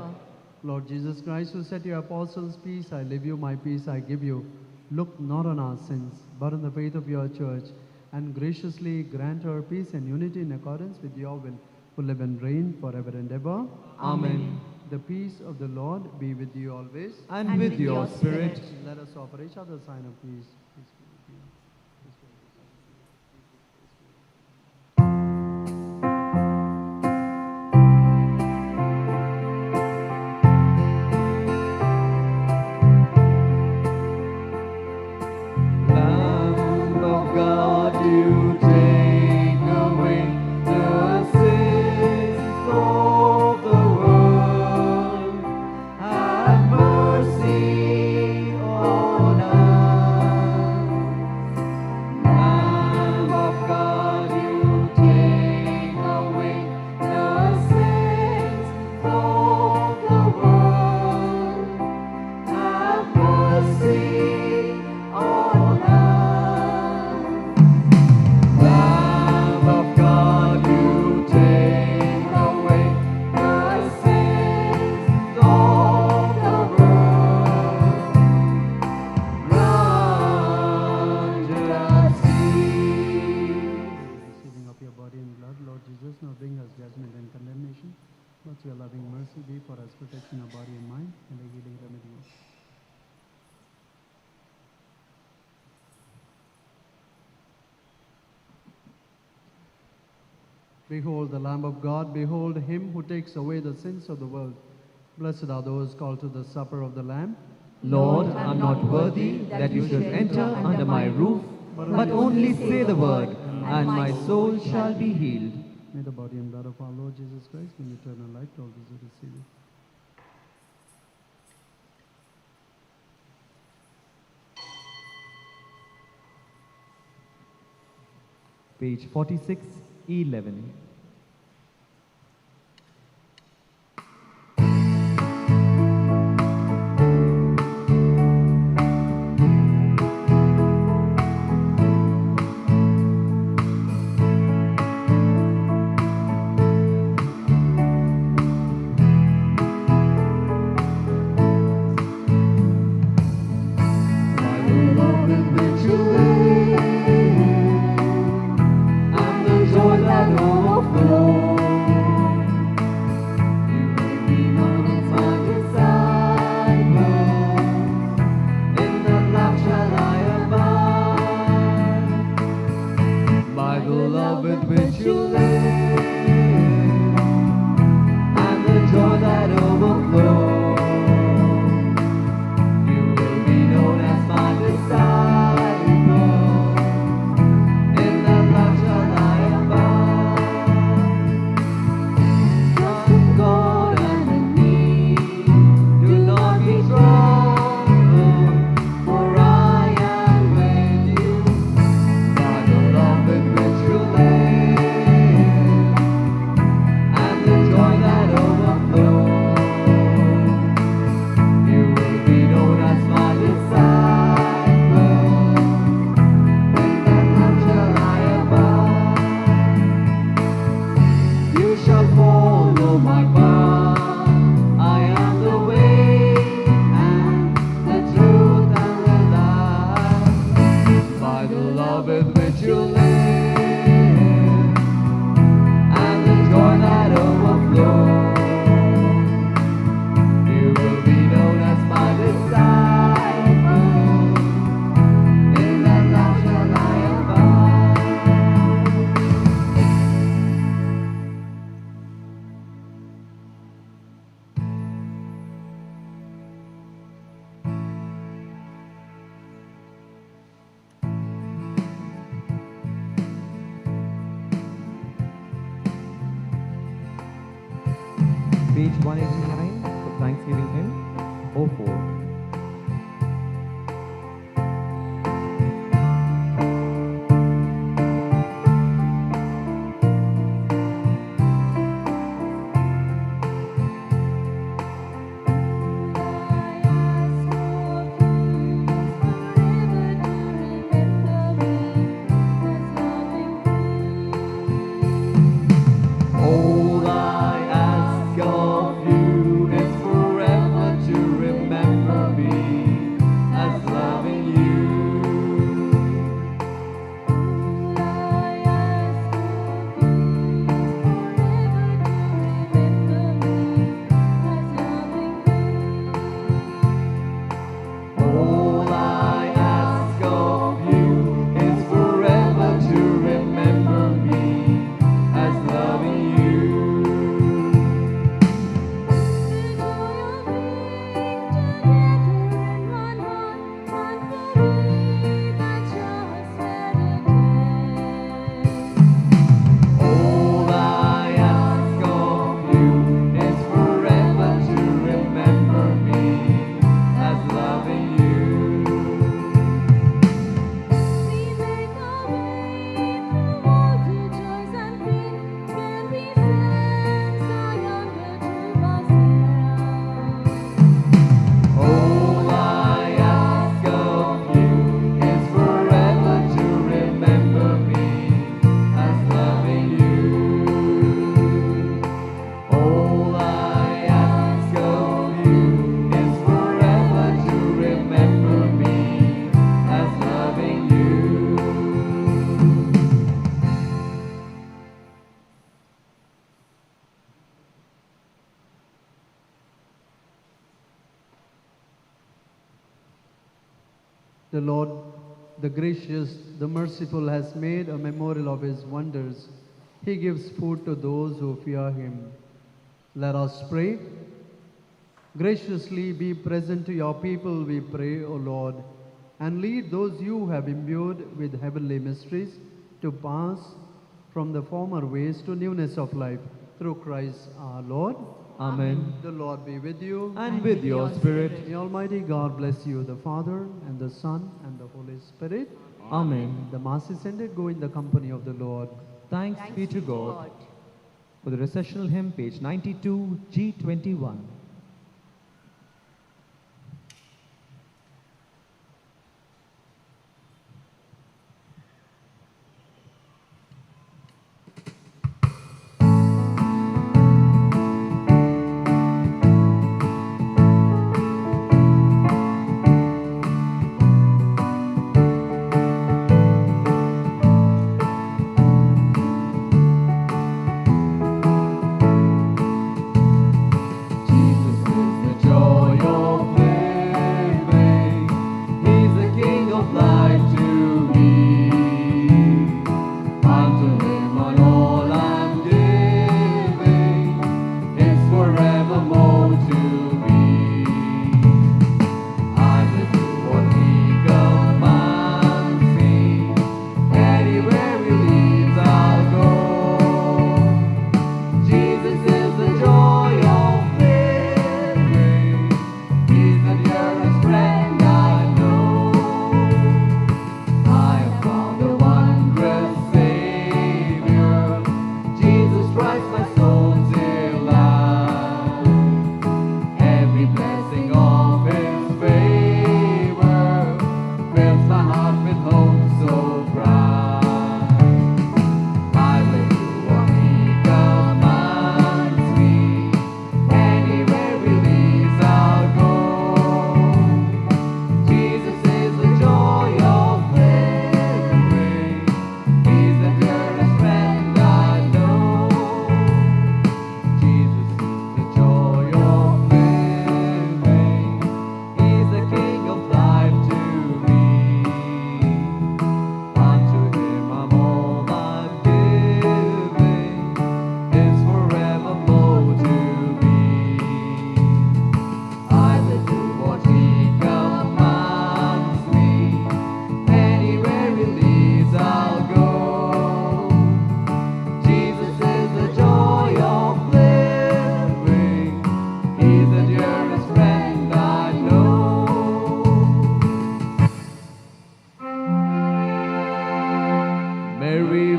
Lord Jesus Christ, who said to your apostles, "Peace I leave you, my peace I give you," look not on our sins, but on the faith of your church, and graciously grant her peace and unity in accordance with your will, who live and reign forever and ever. Amen. The peace of the Lord be with you always. And with your spirit. Let us offer each other a sign of peace. Peace be with you. Peace be with you. Lamb of God, you take away the sins of the world. Have mercy on us. Lamb of God, you take away the sins of the world. Have mercy on us. Lamb of God, you take away the sins of the world. Grant us peace. Receiving of your body and blood, Lord Jesus, now bring us judgment and condemnation, but your loving mercy be for us protection of body and mind and a healing remedy. Behold the Lamb of God, behold him who takes away the sins of the world. Blessed are those called to the supper of the Lamb. Lord, I am not worthy that you should enter under my roof, but only say the word, and my soul shall be healed. May the body and blood of our Lord Jesus Christ bring eternal life to all those who receive it. Page 4611. By the love with which you live, and the joy that overflows, you will be known as my disciples. In that love shall I abide. By the love with which you live, and the joy that overflows, you will be known as my disciples. In that love shall I abide. Trust in God and in me. Do not be troubled. Page 189 for Thanksgiving hymn, 04. All I ask of you is forever to remember me as loving you. All I ask of you is forever to remember me as loving you. All I ask of you is forever to remember me as loving you. All I ask of you is forever to remember me as loving you. All I ask of you is forever to remember me as loving you. The Lord, the gracious, the merciful, has made a memorial of his wonders. He gives food to those who fear him. Let us pray. Graciously be present to your people, we pray, O Lord, and lead those you have imbued with heavenly mysteries to pass from the former ways to newness of life. Through Christ our Lord. Amen. The Lord be with you. And with your spirit. May Almighty God bless you, the Father, and the Son, and the Holy Spirit. Amen. The Mass is ended. Go in the company of the Lord. Thanks be to God. For the recessional hymn, page 92, G21. Jesus.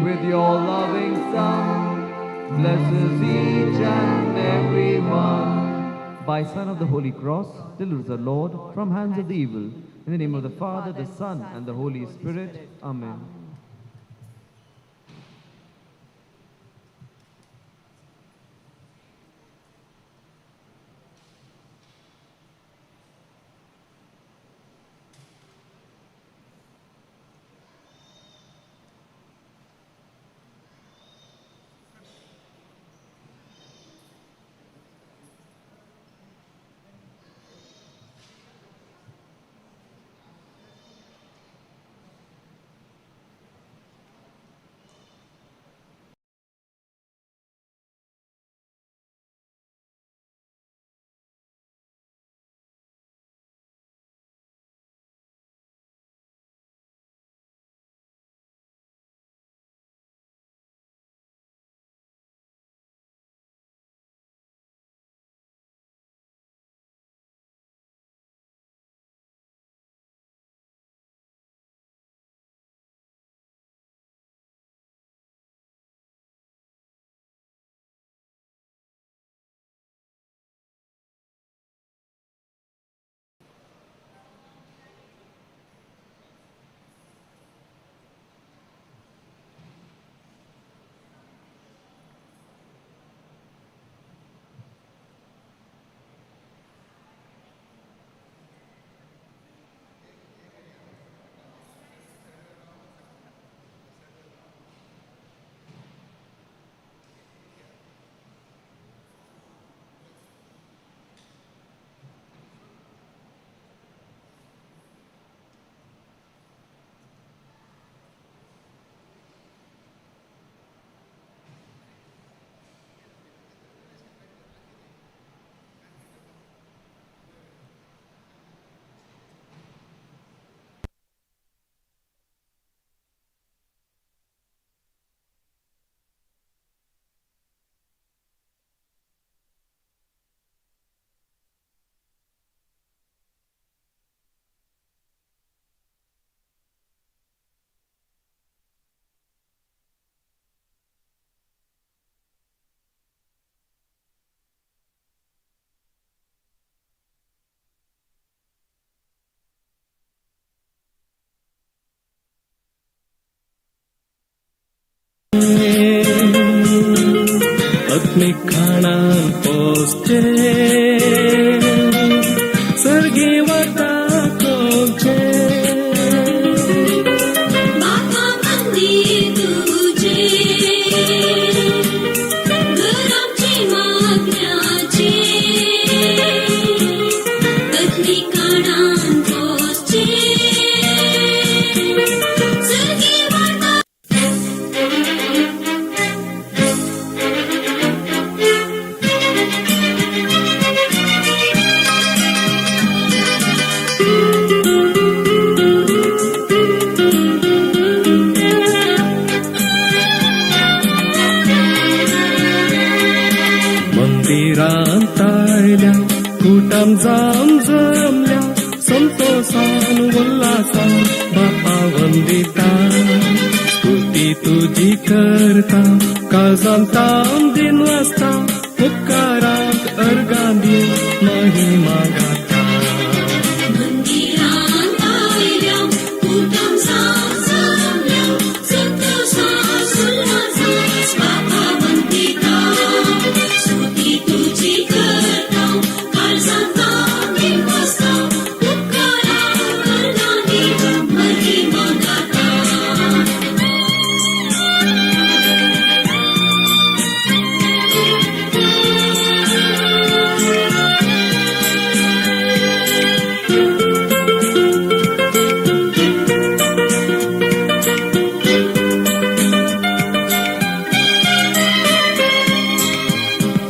with your loving Son, blesses each and every one. By sign of the Holy Cross, deliver us, the Lord, from hands of the evil. In the name of the Father, the Son, and the Holy Spirit. Amen. आत्मिक Porsche सर्गी वता कोचे बापा मंदिर तुझे घराचे मागण्याचे आत्मिक Porsche सर्गी वता. मंदिरांत आयल्या कुटाम जाम जमल्या संतोषान उल्हासान बापा वंदिता स्तुती तुजी करता काळजान ताम दिन वाजता उपकारांत अर्गां दिवन महिमा गाता. मंदिरांत आयल्या कुटाम जाम जमल्या संतोषान उल्हासान बापा वंदिता स्तुती तुजी करता काळजान ताम दिन वाजता उपकारांत अर्गां दिवन महिमा गाता.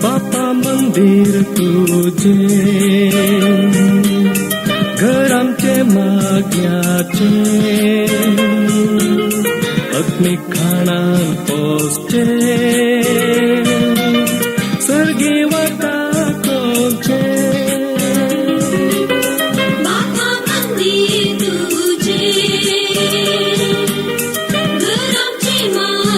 बापा मंदिर तुझे घर आमचे माग्याचे आत्मिक खाणान पोसचे सर्गी वता कोचे बापा मंदिर तुझे घर आमचे माग्याचे.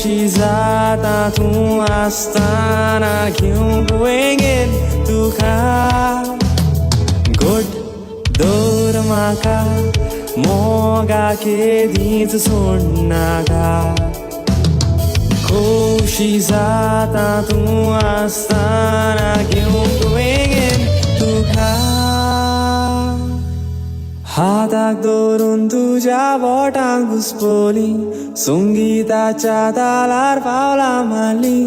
खोशी जाता तूं आसतना घेवंक वेंगेन तुका गोड दवर म्हाका मोगा केदींच सोडनाका खोशी जाता तूं आसतना घेवंक वेंगेन तुका हाताक धरून तुज्या बोटांक घुसपली संगीताच्या तालार पावलां मारली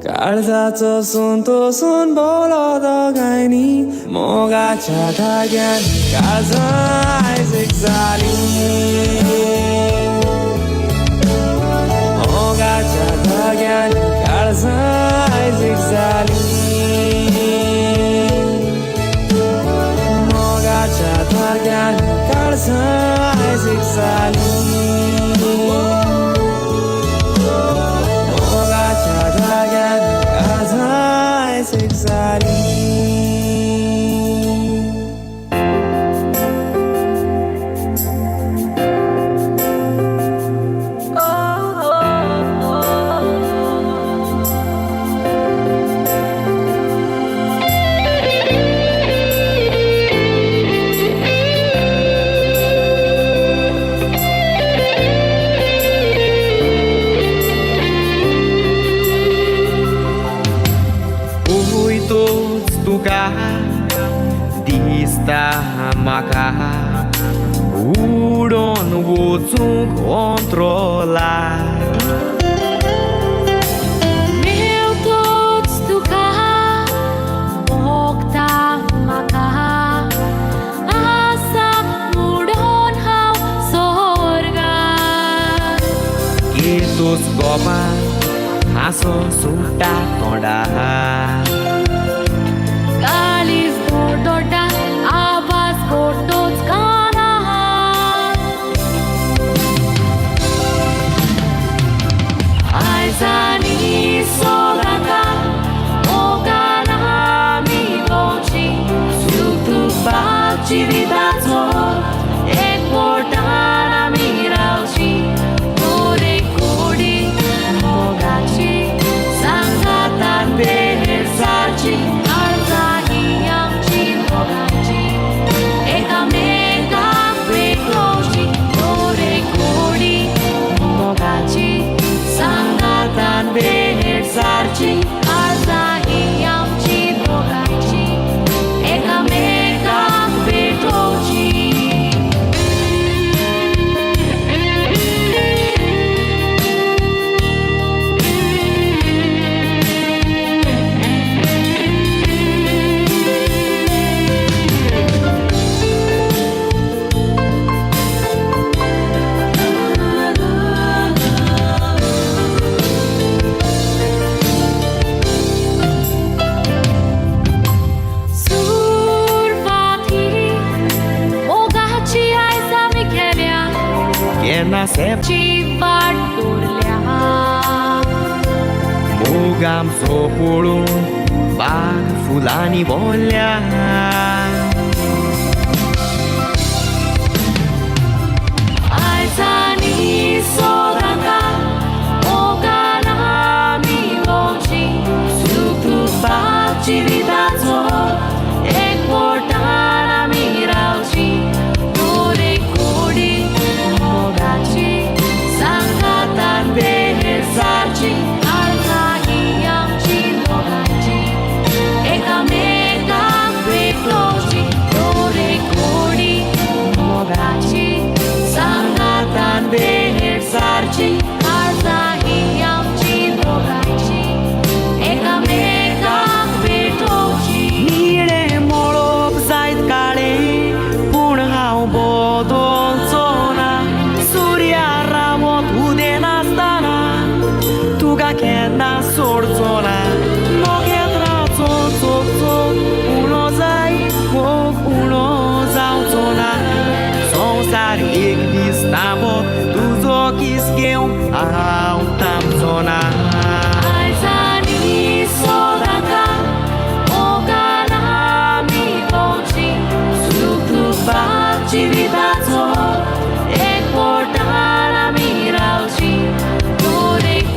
काळजाचो संतोसून भोवलो दोगांयनी मोगाच्या धाग्यान काळजां आयज एक जालीं मोगाच्या धाग्यान काळजां आयज एक जालीं मोगाच्या धाग्यान काळजां आयज एक जालीं मोगाच्या धाग्यान काळजां आयज एक जालीं. दिसता म्हाका उडोन वचूंक अंत्रोला मेवतोच तुका भोगता म्हाका आसा उडोन हांव सोर्गार केतोच गोपा हांसो सुट्टा तोंडा काळीज धडधडटा आवाज गोडतोच कानार आयज आनी सोदांका मोगान आमी भोंवची सुख दुख्खाक जिविताचो एकवटान आमी रावची दर एक कोडी मोगाची सांगातान भेट सारची काळजां ही आमची दोगांयची एकामेकाक भेटोवची दर एक कोडी मोगाची सांगातान भेट सारची काळजां ही आमची दोगांयची एकामेकाक भेटोवची. सुरवाती मोगाची आयज आमी केल्या केन्ना सेप ची वाट दवरल्या मोग आमचो पळोवन बाग फुलांनी भरल्या आयज आनी सोदांका मोगान आमी भोंवची सुख दुख्खाक जिविताचो एकवटान आमी रावची दर एक कोडी मोगाची सांगातान भेट सारची काळजां ही आमची दोगांयची एकामेकाक भेटोवची दर एक कोडी मोगाची सांगातान भेट सारची काळजां ही आमची दोगांयची एकामेकाक भेटोवची. निळें मळब जायत काळें पूण हांव बदलचो ना सुर्या रावत उदेनासतना तुका केन्ना सोडचो ना नखेत्राचो चोक उणो जाय मोग उणो जावचो ना संवसार एक दीस थांबत तुजो किस घेवंक हांव थांबचो ना. आयज आनी सोदांका मोगान आमी भोंवची सुख दुख्खाक जिविताचो एकवटान आमी रावची दर एक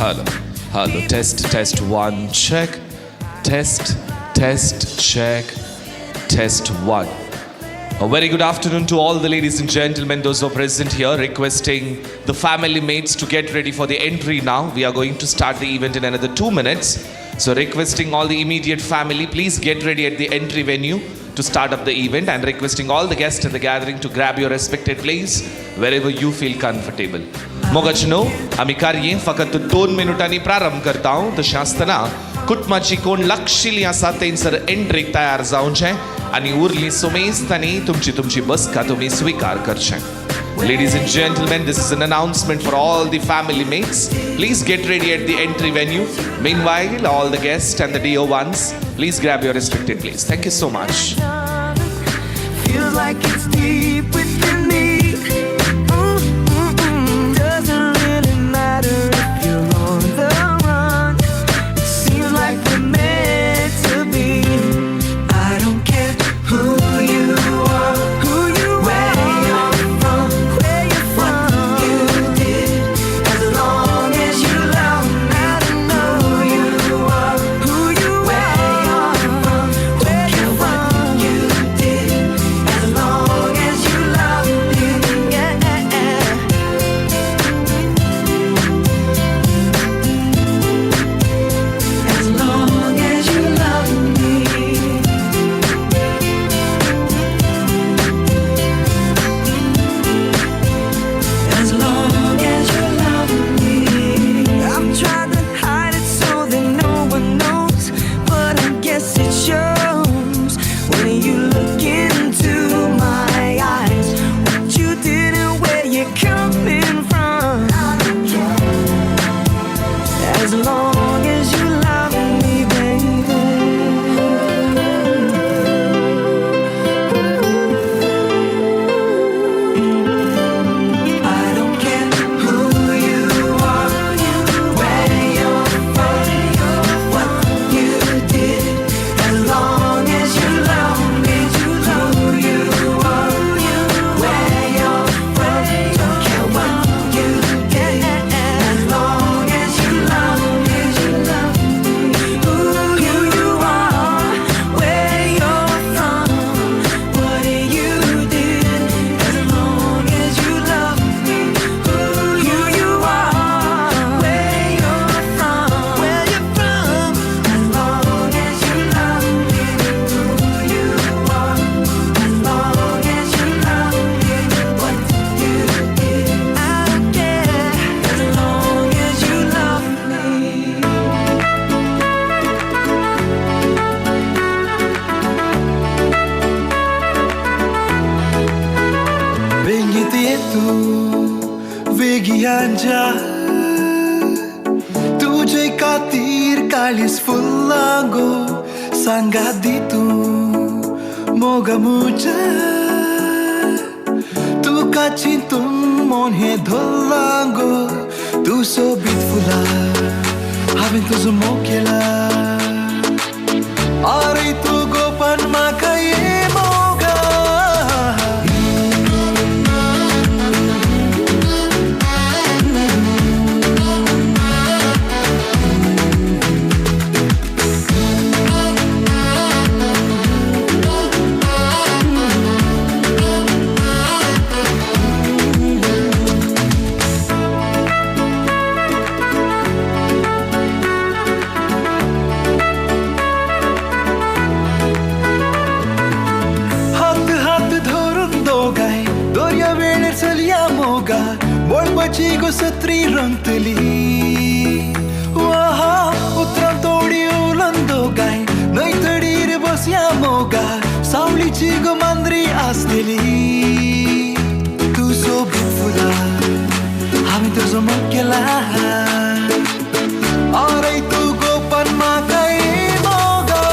Hello, hello, test, test, one, check. Test, test, check, test, one. A very good afternoon to all the ladies and gentlemen, those who are present here, requesting the family mates to get ready for the entry now. We are going to start the event in another 2 minutes. So requesting all the immediate family, please get ready at the entry venue to start up the event, and requesting all the guests in the gathering to grab your respected place wherever you feel comfortable. मोगाच न्हू आमी कार्य फकत 2 मिनटांनी प्रारंभ करता. तशें आसतना कुटुंबाची कोण लागशिल्ली आसा तेंसर एंट्रीक तयार जावचें आनी उरली सुमेस्तांनी तुमची तुमची बसका तुमी स्विकार करचें. Ladies and gentlemen, this is an announcement for all the family mates. Please get ready at the entry venue. Meanwhile, all the guests and the dear ones, please grab your respected place. Thank you so much. Feels like it's deep within me. Doesn't really matter if you're on the run. It seems like we're meant to be. I don't care who you are, who you where you're from, where you're from, what you did. As long as you love me, I don't know who you are, who you where you're from, where you're from, what you did. As long as you love me, yeah. As long as you love me. As long as you love me. I've tried to hide it so that no one knows, but I guess it shows when you look into my eyes. What you did and where you're coming from. As long as you love me, baby. I don't care who you are, where you're from, what you did. As long as you love me, who you are, where you're from, don't care what you did. As long as you love me, who you are, where you're from, what you did. As long as you love me, who you are, where you're from, where you're from. As long as you love me, who you are, as long as you love me, what you did, I don't care. As long as you love me. वेंगीत ये तूं वेगियांच्या तुजे खातीर काळीज फुल्लां गो सांगात दी तूं मोगा म्हज्या तुका चिंतून मन हें धरलां गो तूं सोबीत फुलां हांवें तुजो मोग केला आरे तूं गोपान म्हाका ये मोगा. हात हात धरून दोगांय दर्या वेळेर चलया मोगा मळबाची गो सत्री रंगतली वाहा उतरां तोडी उलोवन दोगांय न्हंय तडीर बसया मोगा सावळीची गो मांद्री आसतली तूं सोबीत फुलां हांवें तुजो मोग केला आरे तूं गोपान म्हाका ये मोगा.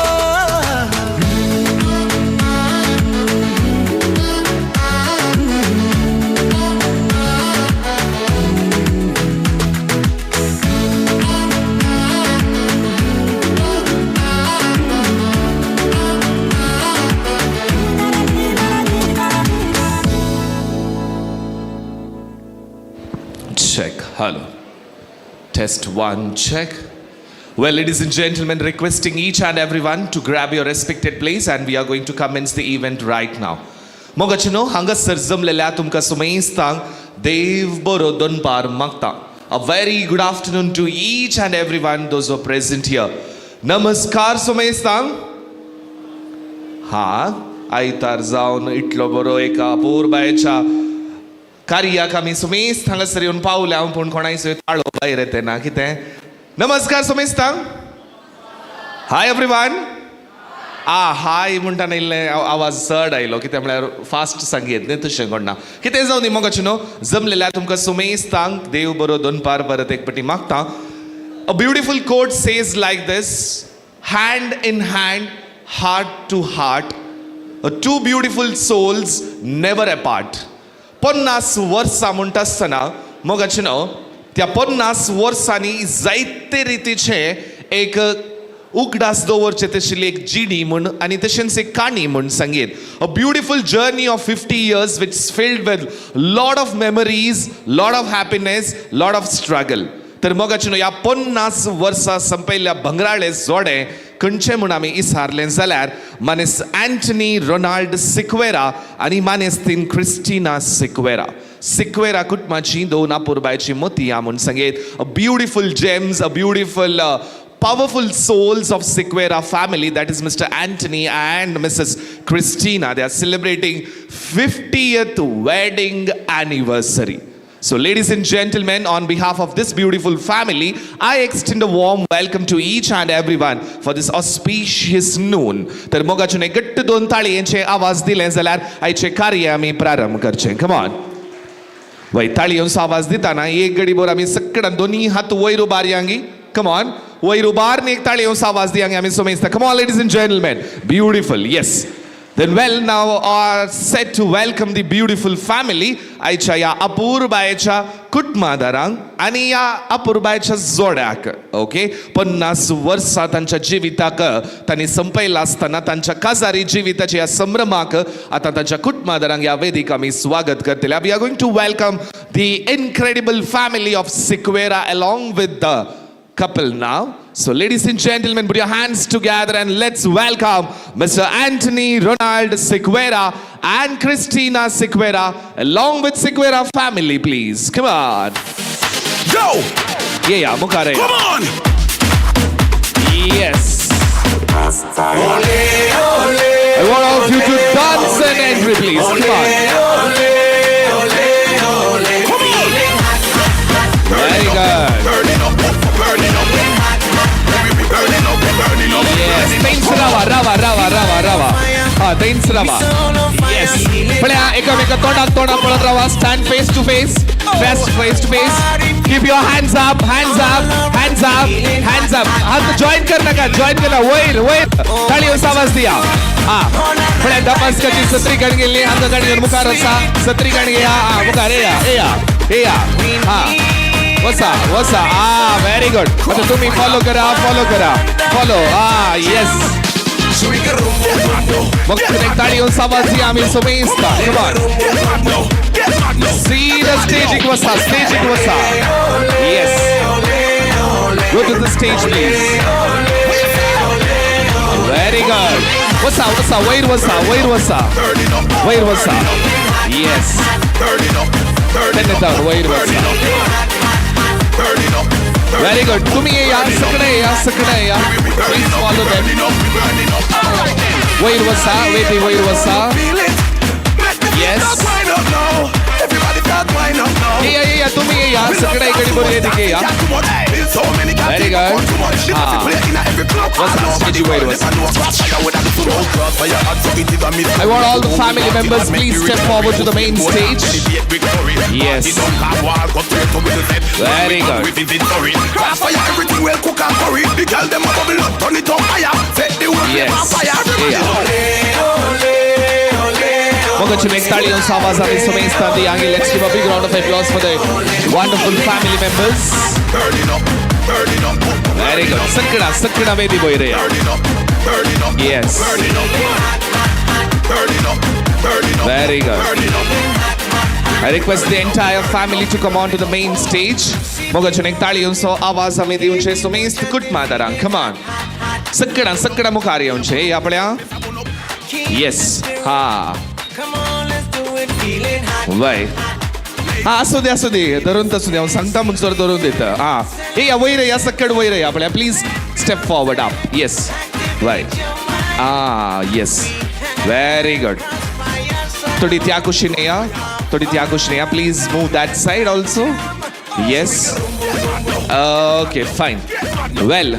Check, hello. Test 1, check. Well, ladies and gentlemen, requesting each and everyone to grab your respected place and we are going to commence the event right now. मोगाचेनो हांगासर जमलेल्या तुमकां सुमेस्तांक देव बरो दनपार मागता. A very good afternoon to each and everyone those who are present here. नमस्कार सुमेस्तांक. हा आयतार जावन इतलो बरो एका अपुरबायेच्या कार्याक आमी सुमेस्त हांगासर येवन पावल्या, पूण कोणायचो ताळो भायर येते ना कितें. नमस्कार सुमेस्तांक. Hi everyone. आ हाय म्हणटाना इल्लें आवाज चड आयलो, कितें म्हळ्यार फास्ट सांगयत न्ही, तशें कोणना कितें जावं दी. मोगाचें न्हू जमलेल्या तुमकां सुमेस्तांक देव बरो दनपार परत एक पटी मागता. A beautiful quote says like this: hand in hand, heart to heart, two beautiful souls never apart. 50 वर्सां म्हणटा आसतना मोगाचें न्हू त्या 50 वर्सांनी जायते रितीचे एक उगडास दवरचे तशिल्ली एक जिणी म्हूण आनी तशेंच एक काणी म्हूण सांगीत. A beautiful journey of 50 years which filled with lot of memories, lot of happiness, lot of struggle. तर मोगाचें न्हू ह्या 50 वर्सां संपयल्ल्या भंगराळे जोडे खंयचे म्हूण आमी इसारलें जाल्यार मानेस अँटनी रोनाल्ड सिक्वेरा आनी मानेस्तीन क्रिस्टिना सिक्वेरा. सिक्वेरा कुटुंबाची दोन अपुरबायची मोतयां म्हूण सांगीत. A beautiful gems, a beautiful powerful souls of Sequeira family, that is Mr. Anthony and Mrs. Christina. They are celebrating 50th wedding anniversary. So, ladies and gentlemen, on behalf of this beautiful family, I extend a warm welcome to each and everyone for this auspicious noon. तर मोगाचें एक घट्ट दोन ताळयेंचे आवाज दिले जाल्यार आयचें कार्य आमी प्रारंभ करचें. Come on. वय ताळयेंचो आवाज दिताना एक गडी बोर आमी सगळ्यां दोनी हात वयर उबारयांगी. कम ऑन, वयर उबार एक ताळयेंचो आवाज दियांगी आमी समजता. Come on, ladies and gentlemen. Beautiful, yes. Then well, now are set to welcome the beautiful family आयच्या ह्या अपुरबायेच्या कुटुंबादारांक आनी ह्या अपुरबायेच्या जोड्याक. ओके, 50 वर्सां तांच्या जिविताक तांणी संपयला आसतना तांच्या काजारी जिविताच्या ह्या संभ्रमाक आतां तांच्या कुटुंबादारांक ह्या वेदीक आमी स्वागत करतले. We are going to welcome the incredible family of Sequeira along with the couple now. So, ladies and gentlemen, put your hands together and let's welcome Mr. Anthony Ronald Sequeira and Christina Sequeira along with Sequeira family, please. Come on. Go! Yeah, मुखार. Come on! Yes. Ole, ole, I want all of you to dance and entry, please. Come on. Ole, ole, ole. Come on! Very good. Burning up, burning up. Burning up, burning up. Yes. थंयच रावा, रावा, रावा, रावा, रावा. हा, थंयच रावा. Yes. पळया एकामेका तोंडाक तोंडाक पळत रावा. Stand face to face. Face face to face. Keep your hands up, hands up, hands up, hands up. हात जॉईन कर नका, जॉईन करा. वयर वयर ताळयो आवाज दिया. हा, पळया दबास्काची सत्री काण गेल्ली हांगा काण घेवन मुखार आसा. सत्री काण घेया. हा, मुखार येया, येया, येया. हा, वसा वसा. आ, व्हेरी गुड. आता तुम्ही फॉलो करा, फॉलो करा, फॉलो. आ, येस. मग एक ताळयो आवाज दिया आमी सोमेस्ता. Come on. See the stage वसा, स्टेज वसा. Yes. Go to the stage, please. Very good. वसा वसा, वयर वसा, वयर वसा, वयर वसा. Yes. Turn it down, वयर वसा. Very good. तुम्ही या, सगळे या, सगळे या. Please follow them. वयर वसा, वेदी वयर वसा. Yes. या या, तुम्ही या, सगळे इकडे बरोबर येते या. Very good. हा, वसा स्टेज वयर वसा. I want all the family members, please step forward to the main stage. Yes. Very good. Yes. Yeah. मोगाचें एक ताळयांचो आवाज आमी समेस्तां दियांगी. Let's give a big round of applause for the wonderful family members. Very good. सगळा सगळा वेदी वयर या. Yes. Very good. I request the entire family to come on to the main stage. मोगाचें एक ताळयोंचो आवाज आमी दिवचे सुमेस्त कुटुंबादारांक. Come on. सकडां सकडां मुखार येवचें आपल्या. येस, हा वय, हा असू दे असू दे, धरून तसूं दे, हांव सांगता म्हणसर धरून दिता. हा हे या वयर या सकड वयर या आपल्या. Please step forward up. Yes, वय, आ येस, व्हेरी गुड. थोडी त्या कुशीन या, थोडी त्या कुशीन या. Please move that side also. Yes, okay, fine. Well,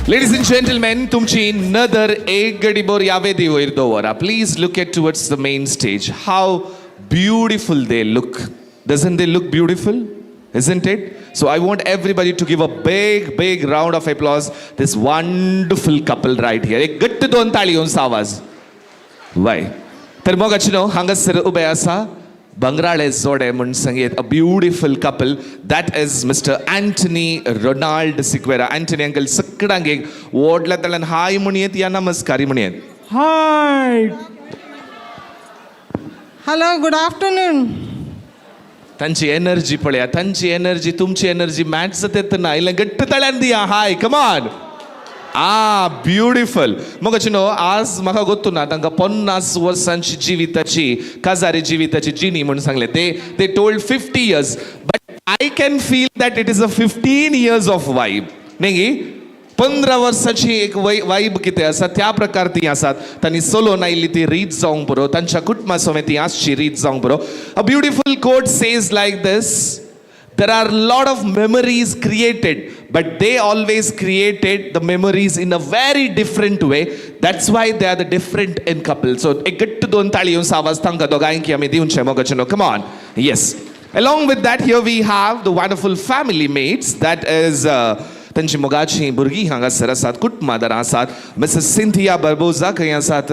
ladies and gentlemen, तुमची नदर एक गडीभर ह्या वेदी वयर दवरा. Please look at towards the main stage. How beautiful they look. Doesn't they look beautiful? Isn't it? So I want everybody to give a big, big round of applause. This wonderful couple right here. एक गट्ट दोन ताळी येवन आवाज. वय. तर मोगाचे न्हू हांगासर उबे आसा बंगराळे जोडे म्हूण सांगीत, a beautiful couple, that is Mister Anthony Ronald Sequeira. Anthony uncle, सगळ्यांक एक व्हडल्या ताळ्यान हाय म्हणयेत या नमस्कारी म्हणयेत. Hi. Hello, good afternoon. तांची एनर्जी पळया, तांची एनर्जी तुमची एनर्जी मॅच जाता ना. इल्लें घट्ट ताळ्यान दिया. हाय, कमॉन. आ ब्युटिफूल. मोगाचे न्हू आज म्हाका गोत्तू ना तांकां 50 वर्सांची जिविताची काजारी जिविताची जिणी म्हूण सांगलें. They told 50 years, but I can feel that it is a 15 years of vibe न्ही गी. 15 वर्साची एक वायब कितें आसा त्या प्रकार ती आसात. तांणी चलोवन आयिल्ली ती रीत जावंक पुरो, तांच्या कुटुंबा समेत ती आसची रीत जावंक पुरो. A beautiful quote says like this: there are a lot of memories created, but they always created the memories in a very different way. That's why they are the different in couple. So एक गट्ट दोन ताळी येवन आवाज तांकां दोगांयकी आमी दिवचे मोगाचे. Come on. Yes, along with that, here we have the wonderful family mates, that is तांची मोगाची भुरगीं हांगासर आसात, कुटुंबादारां आसात. मिसेस सिंथिया बर्बोजा खंय आसात?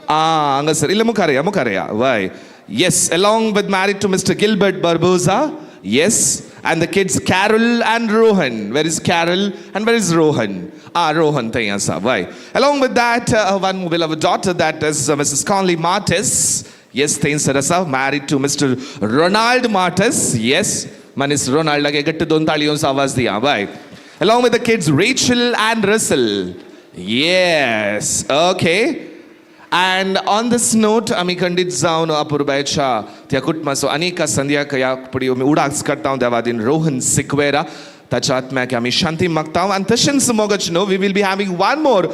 आ हांगासर इल्लें मुखार या, मुखार या. वय, yes, along with married to Mister Gilbert Barbosa. Yes, and the kids Carol and Rohan. Where is Carol and where is Rohan? Ah, Rohan थंय आसा. वय. Along with that, one more beloved daughter, that is Mrs. Conley Martis. Yes, थंयसर आसा, married to Mr. Ronald Martis. Yes, Manis Ronald एक गट्ट दोन ताळयोंचो आवाज दिया. वय. Along with the kids Rachel and Russell. Yes, okay. And on this note, आमी खंडीत जावन अपुरबायच्या त्या कुटुंबाचो अनेक संध्या ह्या पुढे आमी उडास करता. देवादीन रोहन सिक्वेरा ताच्या आत्म्याक आमी शांती मागता. आनी तशेंच मोगच न्हू, we will be having one more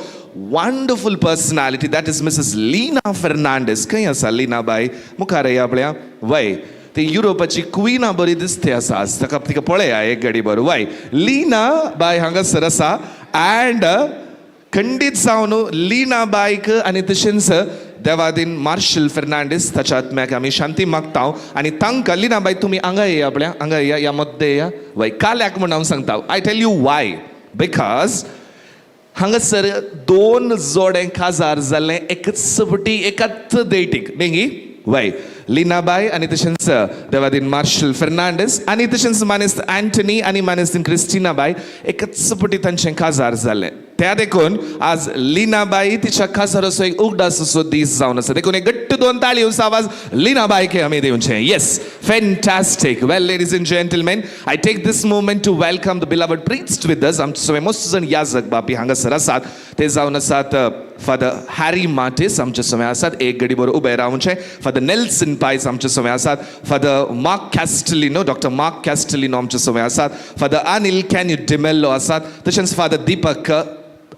wonderful personality, that is Mrs. Leena Fernandes. खंय आसा लीना बाय? मुखार या आपल्या. वय, ती युरोपाची क्विना बरी दिसते आसा आज. ताका तिका पळया एक घडी बरो. वय, लीना बाय हांगासर आसा. अँड खंडीत जावन लीना बायक आनी तशेंच देवादीन मार्शल फेर्नांडीस ताच्या आत्म्याक आमी शांती मागता. आनी तांकां लीना बाय, तुमी हांगा येया, आपल्या हांगा येया, ह्या मद्दे येया. वय, काल्याक म्हूण हांव सांगता, I tell you why, because हांगासर दोन जोडे काजार जाल्लें एकच फावटी एकाच डेटीक न्ही गी. वय, लीनाबाय आनी तशेंच देवादीन मार्शल फेर्नांडीस आनी तशेंच मानेस्त अँटनी आनी मानेस्त क्रिस्टिनाबाय एकच फावटी तांचें काजार जालें. त्या देखून आज लीनाबाई तिच्या काजाराचो एक उगडास असो दीस जावन आसा. देखून एक घट्ट दोन ताळी आवाज लीनाबायक आमी दिवचें. Yes, fantastic. Well, ladies and gentlemen, I take this moment to welcome the beloved priest with us. आमचे सगळे मस्त जण याजक बापी हांगासर आसात, ते जावन आसात फादर हॅरी मार्टीस आमचे सगळे आसात, एक घडी बरोबर उबे रावचे. फादर नेल्सन पायस आमचे सगळे आसात. फादर मार्क कॅस्टलिनो, डॉक्टर मार्क कॅस्टलिनो आमचे सगळे आसात. फादर अनिल कॅन्यू डिमेल्लो आसात. तशेंच फादर दीपक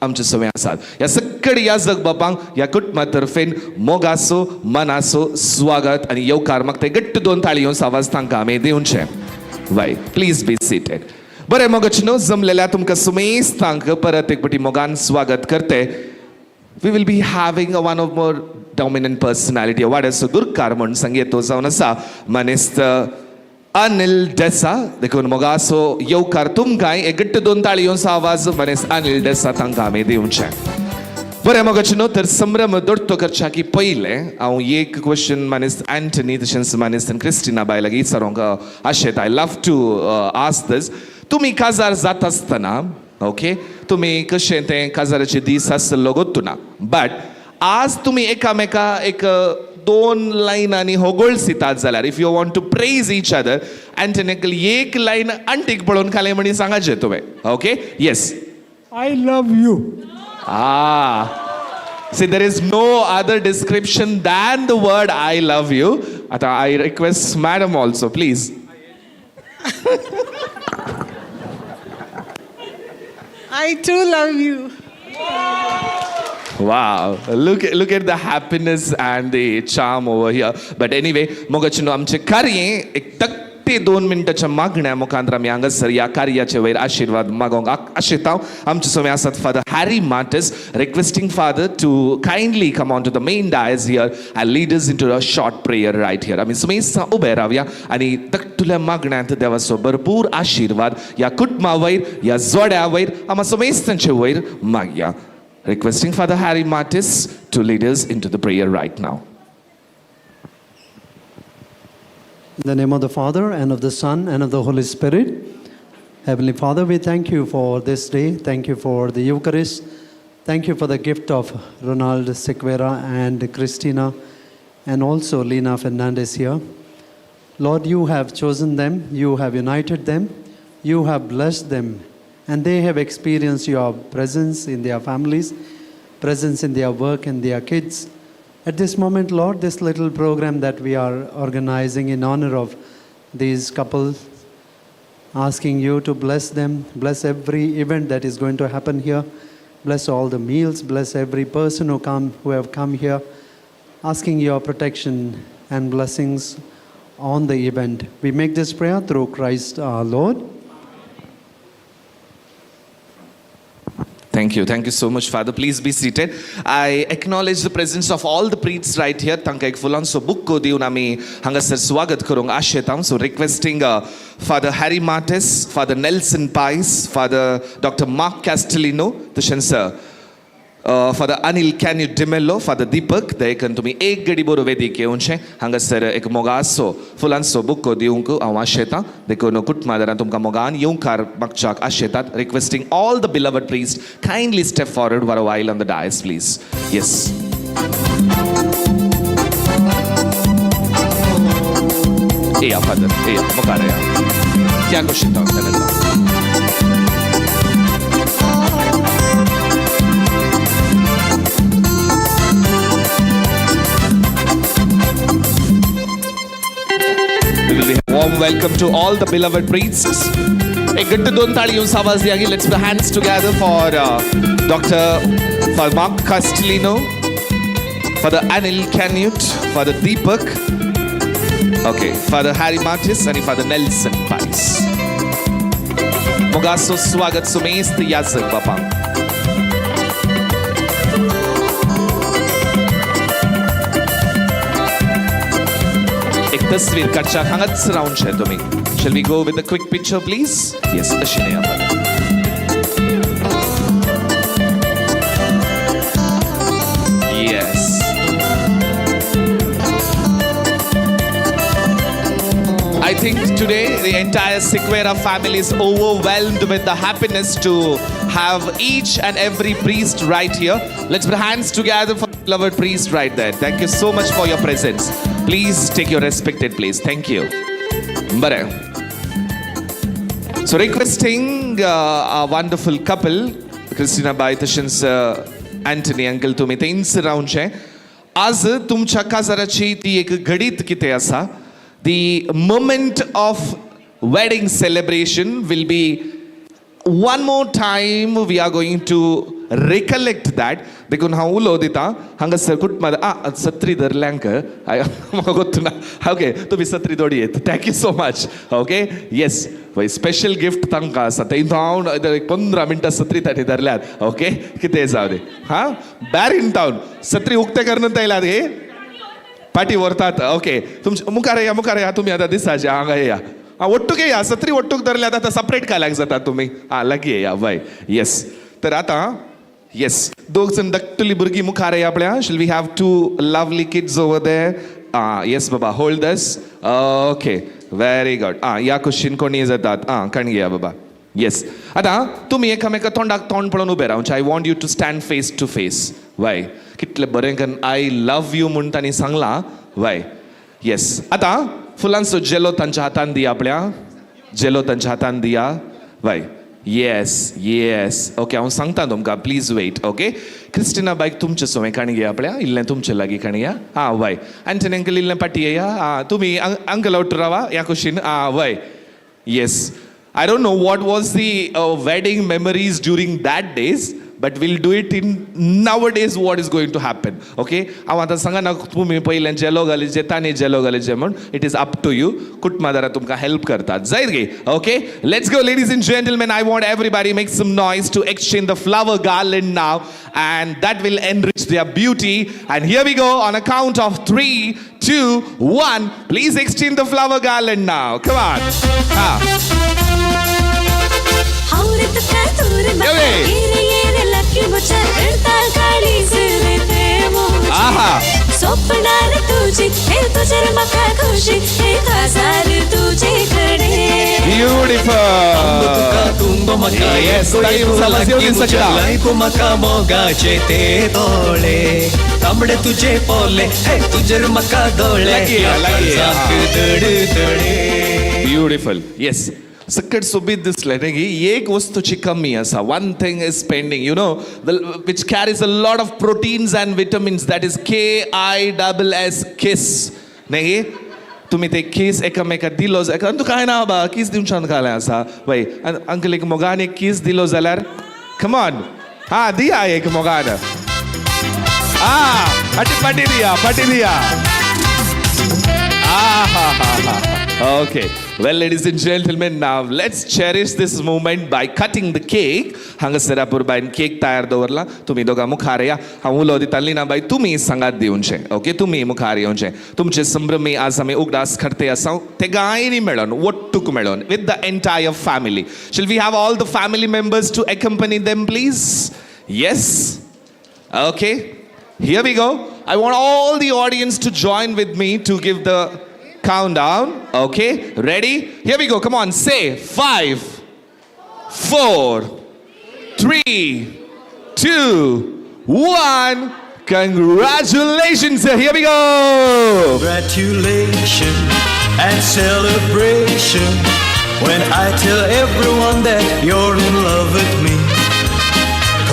आमचे सगळे आसात. ह्या सगळे याजक बापांक ह्या कुटुंबा तर्फेन मोगासो मनासो स्वागत आनी येवकार मागता. घट्ट दोन ताळी येवन आवाज तांकां आमी दिवचे. वय, please be seated. बरें मोगाचे न्हू, जमलेल्या तुमकां सुमेस्तांक परत एक पटी मोगान स्वागत करते. We will be having a one of more dominant personality, वाड्याचो गुरकार म्हूण सांगयेत, तो जावन आसा मानेस्त अनिल डेसा. देखून मोगासो येवकार तुमकां, एक घट्ट दोन ताळी येवन आवाज मानेस्त अनिल डेसा तांकां आमी दिवचें. बरें मोगाचे न्हू, तर संभ्रम दोडतो करच्या की पयलें हांव एक क्वेश्चन मानेस्त अँटनी तशेंच मानेस्त क्रिस्टिना बाय लागीं विचारूंक आशेत. I love to ask this. तुमी काजार जाता आसतना, ओके, तुमी कशें तें काजाराचे दीस आसलो गोत्तू ना, बट आज तुमी एकामेका एक दोन लायनांनी होगोळसितात जाल्यार, if you want to praise each other, Antony uncle एक लायन आंटीक पळोवन खालें म्हणी सांगाचें तुवें. Okay, yes. I love you. Ah, see, there is no other description than the word I love you. Ata, I request madam also, please. I too love you. Wow, look at the happiness and the charm over here. But anyway, मोगाचें आमचें कार्य एक तकटे 2 मिनटाच्या मागण्या मुखांतर आमी हांगासर ह्या कार्याचे वयर आशिर्वाद मागोवंक आशेता. आमचे समें आसात Father Harry Martis, requesting Father to kindly come on to the main dais here and lead us into a short prayer right here. आमी समेस्तां उबे रावया आनी तकटुल्या मागण्यांत देवाचो भरपूर आशिर्वाद ह्या कुटुंबा वयर, ह्या जोड्या वयर, आमा समेस्तांचे वयर मागया. Requesting Father Harry Martis to lead us into the prayer right now. In the name of the Father, and of the Son, and of the Holy Spirit. Heavenly Father, we thank you for this day. Thank you for the Eucharist. Thank you for the gift of Ronald Sequeira and Christina, and also Lena Fernandez here. Lord, you have chosen them, you have united them, you have blessed them, and they have experienced your presence in their families, presence in their work and their kids. At this moment, Lord, this little program that we are organizing in honor of these couples, asking you to bless them, bless every event that is going to happen here, bless all the meals, bless every person who have come here, asking your protection and blessings on the event. We make this prayer through Christ our Lord. Thank you. Thank you so much, Father. Please be seated. I acknowledge the presence of all the priests right here. तांकां एक फुलांचो बुक्को दिवन आमी हांगासर स्वागत करूंक आशेता. So requesting Father Harry Martis, Father Nelson Pais, Father Doctor Mark Castelino, तशेंच Father Anil Canute D'Mello, Father Deepak, दयेकन तुमी एक गडी बरो वेदीक येवचें. हांगासर एक मोगाचो फुलांचो बुक्को दिवंक हांव आशेतां. देखून कुटुंबादारान तुमकां मोगान येवकार मागच्याक आशेतात. Requesting all the beloved priest kindly step forward for a while on the dais, please. Yes. येया फादर, येया मुखार येया. त्या कुशीन हांव. Warm welcome to all the beloved priests. एक गट्ट दोन ताळी येऊन आवाज द्या. Let's put hands together for Dr. for Mark Castellino, Father Anil Canute, Father Deepak, okay, Father Harry Martis आणि Father Nelson Pais. मोगासो स्वागत सुमेस्त याजक बापांक. एक तस्वीर काडच्याक हांगाच रावचें तुमी. Shall we go with a quick picture, please? Yes, अशें न्हय आपण. Yes. I think today the entire Sequeira family is overwhelmed with the happiness to have each and every priest right here. Let's put hands together for the beloved priest right there. Thank you so much for your presence. Please take your respected place. Thank you. बरें. So requesting our wonderful couple, Christina Bai तशेंच Anthony uncle, तुमी थंयच रावचें. आज तुमच्या काजाराची ती एक घडीत कितें आसा, the moment of wedding celebration will be one more time we are going to recollect that. देखून हांव उलो दिता हांगासर कुटुंबात सत्री धरल्यांक म्हाका गोत्तू ना. ओके, तुमी सत्री दोडयेत. Thank you so much. Okay, yes, वय स्पेशल गिफ्ट तांकां आसा. थंय हांव एक 15 मिनटां सत्री तांणी धरल्यात. ओके, कितें जावं दे. हां, बॅरीन टावन सत्री उक्ते करून येयल्यात हे पाटी व्हरतात. ओके, तुमचे मुखार येया, मुखार येया. तुमी आतां दिसाचे हांगा येया. आं, ಒಟ್ಟುಗೆ येया. सत्री ಒಟ್ಟುಗೆ धरल्यात आतां सपरेट काल्याक जातात तुमी. आं, लागीं येया. वय, येस. तर आतां येस, दोग जण धाकटुली भुरगीं मुखार येया पळया. Shall we have 2 lovely kids over there? आं, येस बाबा, hold this. Okay, very good. आं, ह्या कुशीन कोणी जातात. आं, कणगी या बाबा. Yes, आतां तुमी एकामेका तोंडाक तोंड पळोवन उबे रावचें. I want you to stand face to face. वय, कितलें बरें करून I love you म्हूण तांणी सांगलां. वय, येस. आतां फुलांचो जेलो तांच्या हातान दिया, आपल्या जेलो तांच्या हातान दिया. वय, येस येस. ओके, हांव सांगता तुमकां, प्लीज वेट. ओके, क्रिस्टिना बायक तुमचे सोवें काणी घेया, आपल्या इल्लें तुमचे लागीं काणी या. आं वय, आंटनी अंकल इल्लें पाटी येया. आं, तुमी अंकल आवट रावा ह्या कुशीन. आं वय, yes. I don't know what was the wedding memories during that days, but we'll do it in nowadays what is going to happen. Okay? हांव आतां सांगना तुमी पयलें जेलो घालीचे तांणी जेलो घालीचे म्हूण. It is up to you. कुटुंबादारां तुमकां हेल्प करतात जायत गे. Okay, let's go ladies and gentlemen. I want everybody make some noise to exchange the flower garland now, and that will enrich their beauty. And here we go, on a count of 3, 2, 1. Please exchange the flower garland now. Come on. आहा. Beautiful. Yes, तांबडे तुझे पोले तुझेर म्हाका दोळे. Beautiful. Yes. सकट सोबीत दिसलें न्ही की एक वस्तूची कमी आसा. One thing is pending, you know, which carries a lot of proteins and vitamins, that is KISS, kiss. न्ही तुमी ते कीस एकामेका दिलो जाल्यार, तुका कांय ना बाबा, कीस दिवच्यान कालें आसा. वय, अंकल एक मोगान एक कीस दिलो जाल्यार, कमॉन. हा, दिया एक मोगान. हा, पाटी दिया, पाटी दिया. हा हा हा. Okay. Well, ladies and gentlemen, now let's cherish this moment by cutting the cake. हांगासर अपुरबायन केक तयार दवरला. तुमी दोगां मुखार या. हांव उलो दिता लीना बाय, तुमी सांगात दिवचें. ओके, तुमी मुखार येवचें. तुमचे संभ्रमी आज आमी उगडास करते आसा ते गायनी मेळोन, ಒಟ್ಟುಕ್ मेळोन, with the entire family. Shall we have all the family members to accompany them, please? Yes. Okay. Here we go. I want all the audience to join with me to give the countdown. Okay, ready? Here we go. Come on, say 5, 4, 3, 2, 1. Congratulations. Here we go. Congratulations and celebration when I tell everyone that you're in love with me.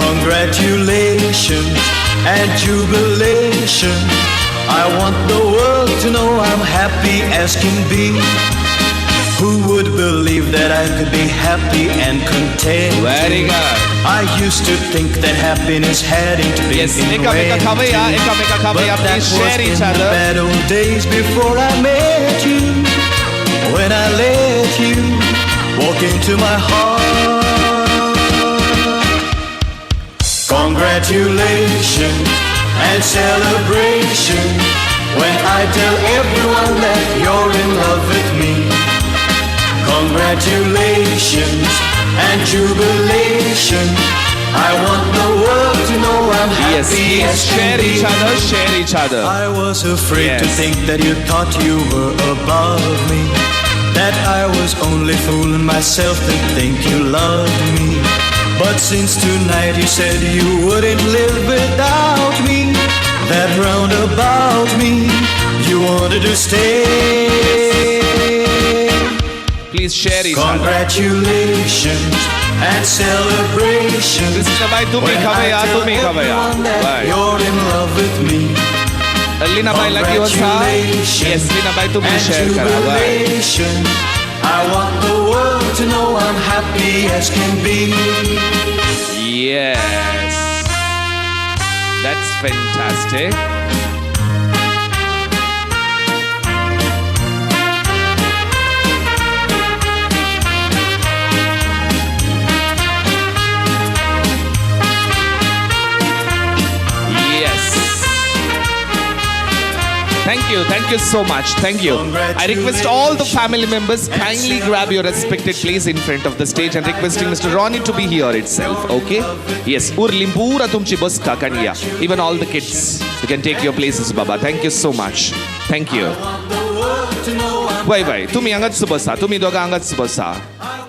Congratulations and jubilation. I want the world to know I'm happy as can be. Who would believe that I could be happy and content? Very good. I used to think that happiness hadn't been yes, invented. But that was in the bad old days before I met you. When I let you walk into my heart. Congratulations and celebration when I tell everyone that you're in love with me. Congratulations and jubilation. I want the world to know I'm happy. Yes, please share each other, share each other. I was afraid yes. to think that you thought you were above me, that I was only fooling myself to think you loved me. But since tonight you said you wouldn't live without me, that round about me you wanted to stay. Please share each other. Congratulations and celebration. When I tell everyone that you're in love with me. Lina bhai lagi wasa. Yes, Lina bhai tumhi share kara. I want the world to know I'm happy as can be. Yes. That's fantastic. Thank you so much. Thank you. I request all the family members kindly grab your respected place in front of the stage and requesting Mr. Ronnie to be here itself. Okay? Yes. Urlim pura tumchi bas kakaniya. Even all the kids, you can take your places, Baba. Thank you so much. Thank you. Bye bye. Tumi angat basa. Tumi doga angat basa.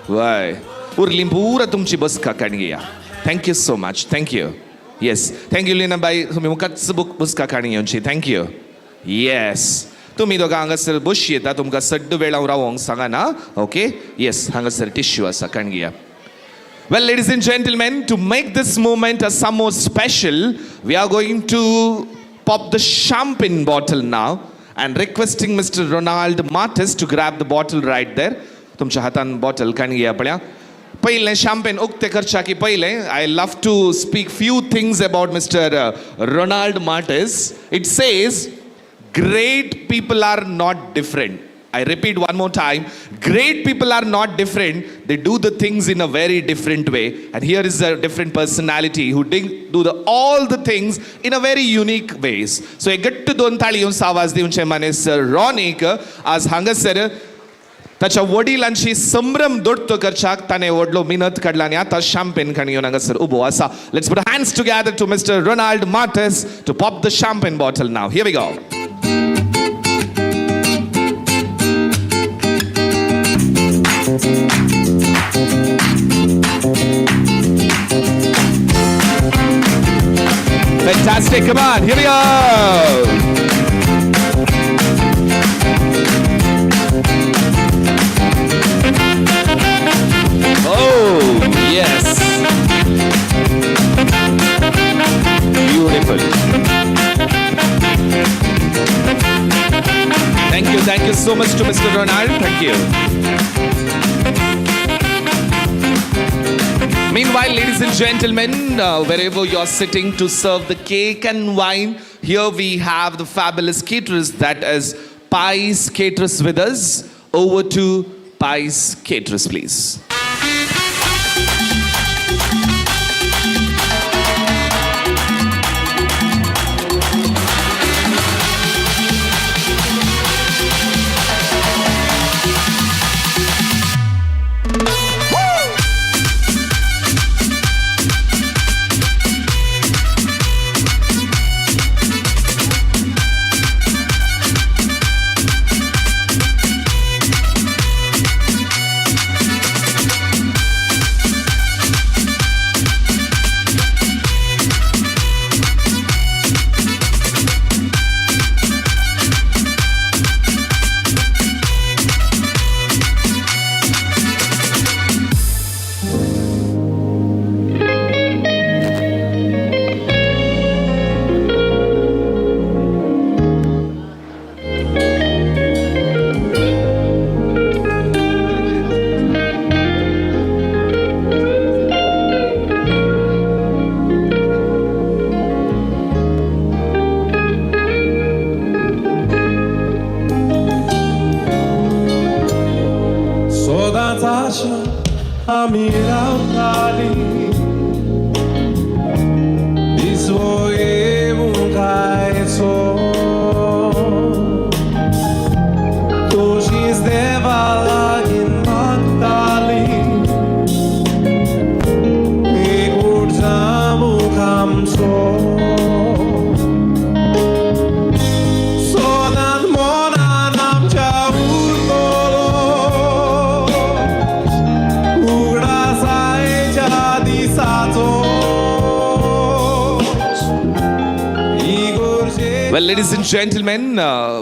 Bye. उरली पुरा तुमची बसका काण घेया. Thank you so much. Thank you. Yes, thank you Lina बाई. तुमी मुखाच बसका काणी घेवची. Thank you. Yes, तुमी दोगां हांगासर बशी येता. तुमकां सड्ड वेळ हांव रावोंक सांगना. ओके, येस, हांगासर टिश्यू आसा, काण घेया. Well, ladies and gentlemen, to make this moment a some more special, we are going to pop the champagne bottle now and requesting Mr. Ronald Martis to grab the bottle right there. तुमच्या हातान bottle काण घेया पळया. पयलें champagne उक्ते करच्या की पयलें I love to speak few things about Mister Ronald Martis. It says great people are not different. I repeat one more time, great people are not different. They do the things in a very different way. And here is a different personality who do all the things in a very unique ways. So एक गट्ट दोन ताळी येवन आवाज दिवचे मानेस Raonic. आज हांगासर ताच्या वडिलांची संभ्रम दोडतो करच्याक ताणें व्हडलो मिनत काडला आनी आतां शॅम्पेन खाणी घेवन हांगासर उबो आसा. Let's put hands together to Mister Ronald Martis to pop the champagne bottle now. Here we go. Fantastic, come on, here we go. Oh, yes. Beautiful. Thank you so much to Mr. Ronald. Thank you. Meanwhile, ladies and gentlemen, wherever you're sitting to serve the cake and wine, here we have the fabulous caterers, that is Pies Caterers with us. Over to Pies Caterers, please. आमी रावताली दिसवो येवंक आयचो तुजीच देवा लागीं मागताली एकूट जावंक आमचो सदांच मनान आमच्या उरतलो उगडासायच्या दिसाचो. Well, ladies and gentlemen,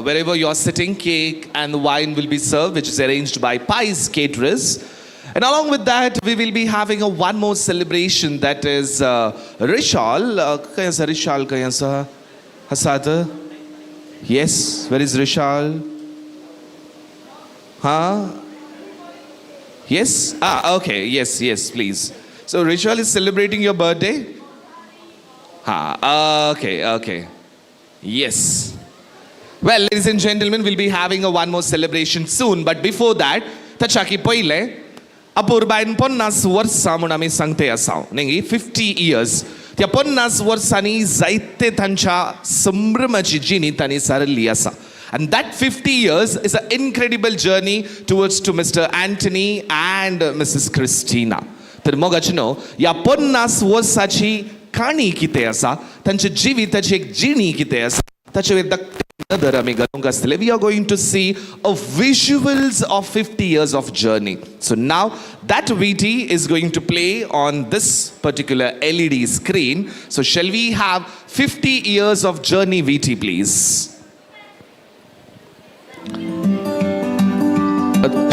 wherever you're sitting, cake and wine will be served, which is arranged by Pies Caterers. And along with that, we will be having a one more celebration, that is Rishal. खंय आसा Rishal? खंय आसा? आसात? Yes, where is Rishal? Huh? Yes? Ah, okay. Yes, yes, please. So Rishal is celebrating your birthday? Ha, okay, okay. Yes. Well, ladies and gentlemen, we'll be having a one more celebration soon. But before that, ताच्या पयले अपूर्बायन 50 वर्सां म्हूण आमी सांगते आसा न्ही, 50 years. त्या 50 वर्सांनी जायते तांच्या संभ्रमाची जिणी तांणी सारिल्ली आसा. And that 50 years is an incredible journey towards to Mr. Anthony and Mrs. Christina. तर मोगाचे न्हू, ह्या 50 वर्साची काणी कितें आसा, तांच्या जिविताची एक जिणी कितें आसा, ताचे वयर नदर आमी घालूंक आसतले. We are going to see a visuals of 50 years of journey. So now that VT is going to play on this particular LED screen. So shall we have 50 years of journey VT, please?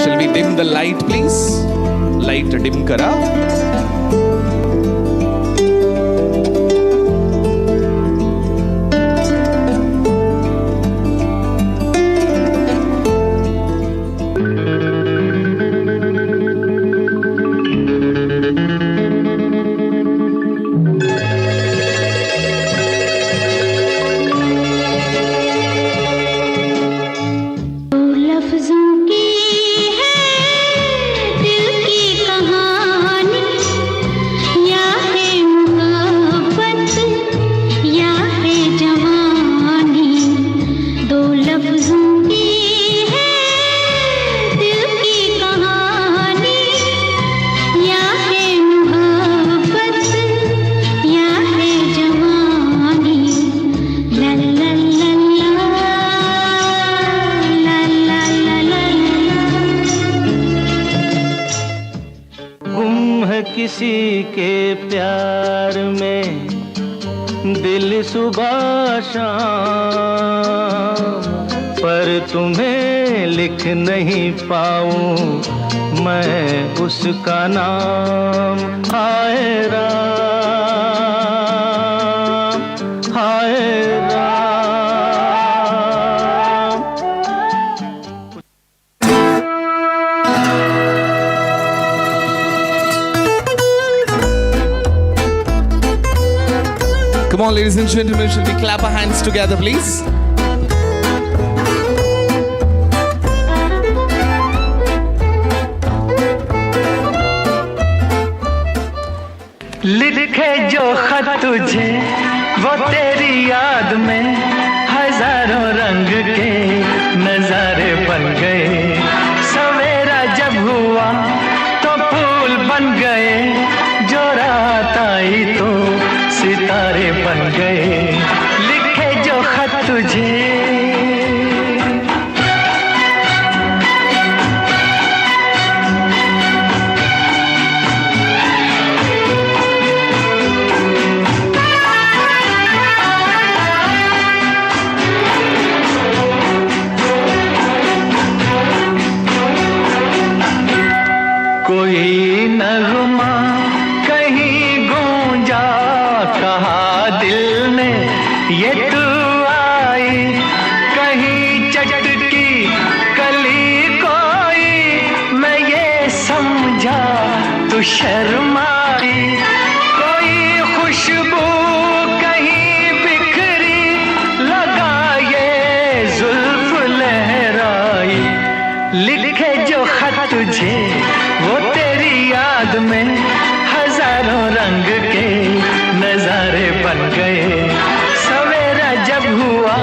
Shall we dim the light, please? Light dim करा. लफ्जों की है दिल की कहानी, या है मोहब्बत या है जवानी। दो लफ्जों की है दिल की कहानी, या है मोहब्बत या है जवानी। ला ला ला ला ला ला ला ला ला। गुम है किसी के प्यार में दिल सुबह शाम, पर तुम्हें लिख नहीं पाऊं मैं उसका नाम। हाय राम, हाय Ram. Come on, ladies and gentlemen, shall we clap our hands together, please? लिखे जो खत तुझे वो तेरी याद में हजारों रंग के नजारे बन गए। सवेरा जब हुआ तो फूल बन गए, जो रात आई तो सितारे बन गए। लिखे जो खत तुझे। कोई नगमा कहीं गूंजा, कहा दिल ने ये तू आई। कहीं चटकी कली कोई, मैं ये समझा तू शर्माई। कोई खुशबू कहीं बिखरी, लगा ये जुल्फ लहराई। लिखे जो खत तुझे वो तेरी याद में हजारों रंग के नजारे बन गए। सवेरा जब हुआ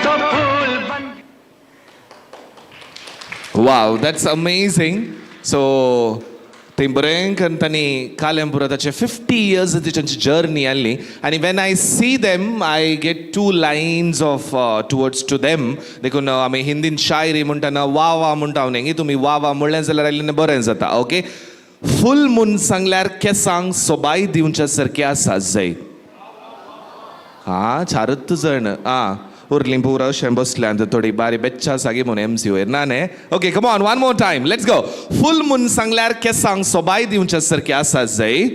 तो फूल बन। Wow, that's amazing. So ते बरें करून तांणी कालेमपुरा ताचे 50 इयर्स तांची जर्नी आसली आनी when I see them I get two lines of towards to them. देखून आमी हिंदीन शायरी म्हणटाना वा वा म्हणटा न्ही, तुमी वा वा म्हणलें जाल्यार आयिल्लें बरें जाता. ओके, फूल म्हूण सांगल्यार केंसांक सोबाय दिवच्या सारकें आसा जाय. हां, चारच जाण आं उरलीं पुरो अशें बसल्यान थोडी बारी बेच्चा सागी म्हूण एम सी वयर ना न्ही. Okay, come on, one more time, let's go. फूल म्हूण सांगल्यार केंसांक सोबाय दिवच्या सारकें आसा जाय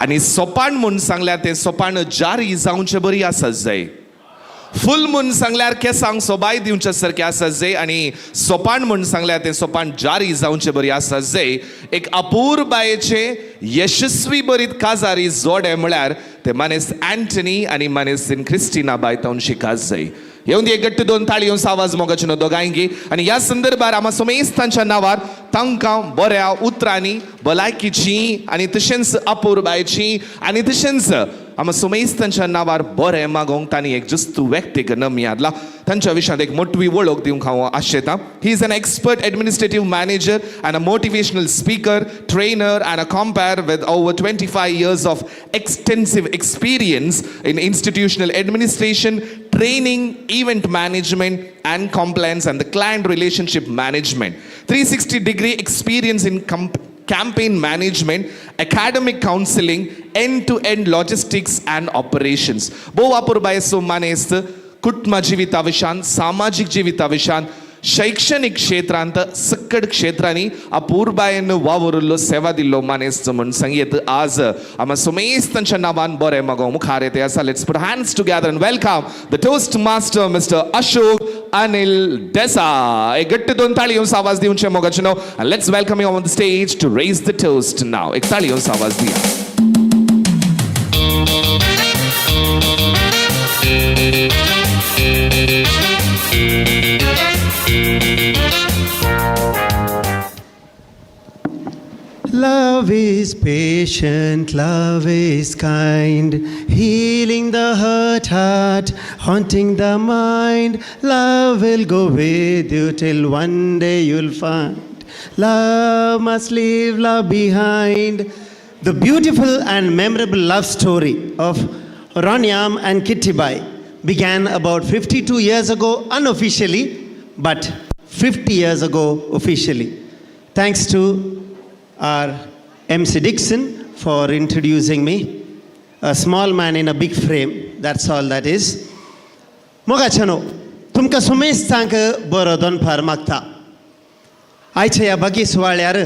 आनी सोपान म्हूण सांगल्यार तें सोपान जारी जावचें बरी आसा जाय. फूल म्हूण सांगल्यार केंसांक सोबाय दिवच्या सारकें आसा जाय आनी सोपान म्हूण सांगल्यार तें सोपान जारी जावचें बरी आसा जाय. एक अपूर्बायेचें यशस्वी बरीत काजारी जोडे म्हळ्यार ते मानेस अँटनी आनी मानेस क्रिस्टिना बाय तांची काज जाय. येवन एक गट्ट दोन ताळी येवन आवाज मोगाचे न्हू दोगांयगी. आनी ह्या संदर्भार आमा सोमेस्तांच्या नांवार तांकां बऱ्या उतरांनी भलायकीची आनी तशेंच अपूर्बायेची आनी तशेंच आमा सोमेस्तांच्या नांवार बरें मागोवंक तांणी एक जस्तू व्यक्तीक नमी हाडला. तांच्या विशयांत एक मोटवी वळख दिवंक हांव आशेतां. He is an expert administrative manager and a motivational speaker, trainer and a compere with over 25 years of extensive experience in institutional administration, Training, event management and compliance and the client relationship management. 360-degree experience in campaign management, academic counseling, end-to-end logistics and operations. भोव अपुरबायेचो मानेस्त कुटुंब जिविता विशान, सामाजीक जिविता विशान, शैक्षणिक क्षेत्रांत सक्कड क्षेत्रांनी अपुरबायेन वावुरिल्लो, सेवा दिल्लो मानेस्त म्हूण सांगयत आज आमा समेस्तांच्या नांवान बरें मागो मुखार येते आसा. Let's put hands together and welcome the toast master Mister Ashok Anil Desa. एक गट्ट दोन ताळी येवन आवाज दिवचे मोगाचे न्हू. Let's welcome you on the stage to raise the toast now. एक ताळी येवन आवाज दिया. Love is patient, love is kind, healing the hurt heart, haunting the mind. Love will go with you till one day you'll find love must leave love behind. The beautiful and memorable love story of Ronyam and Kitty Bai began about 52 years ago unofficially, but 50 years ago officially. Thanks to our MC Dixon for introducing me. A small man in a big frame, that's all that is. मोगाचनो तुमकां सुमेस्तांक बरो दनपार मागता. आयच्या ह्या बागी सुवाळ्यार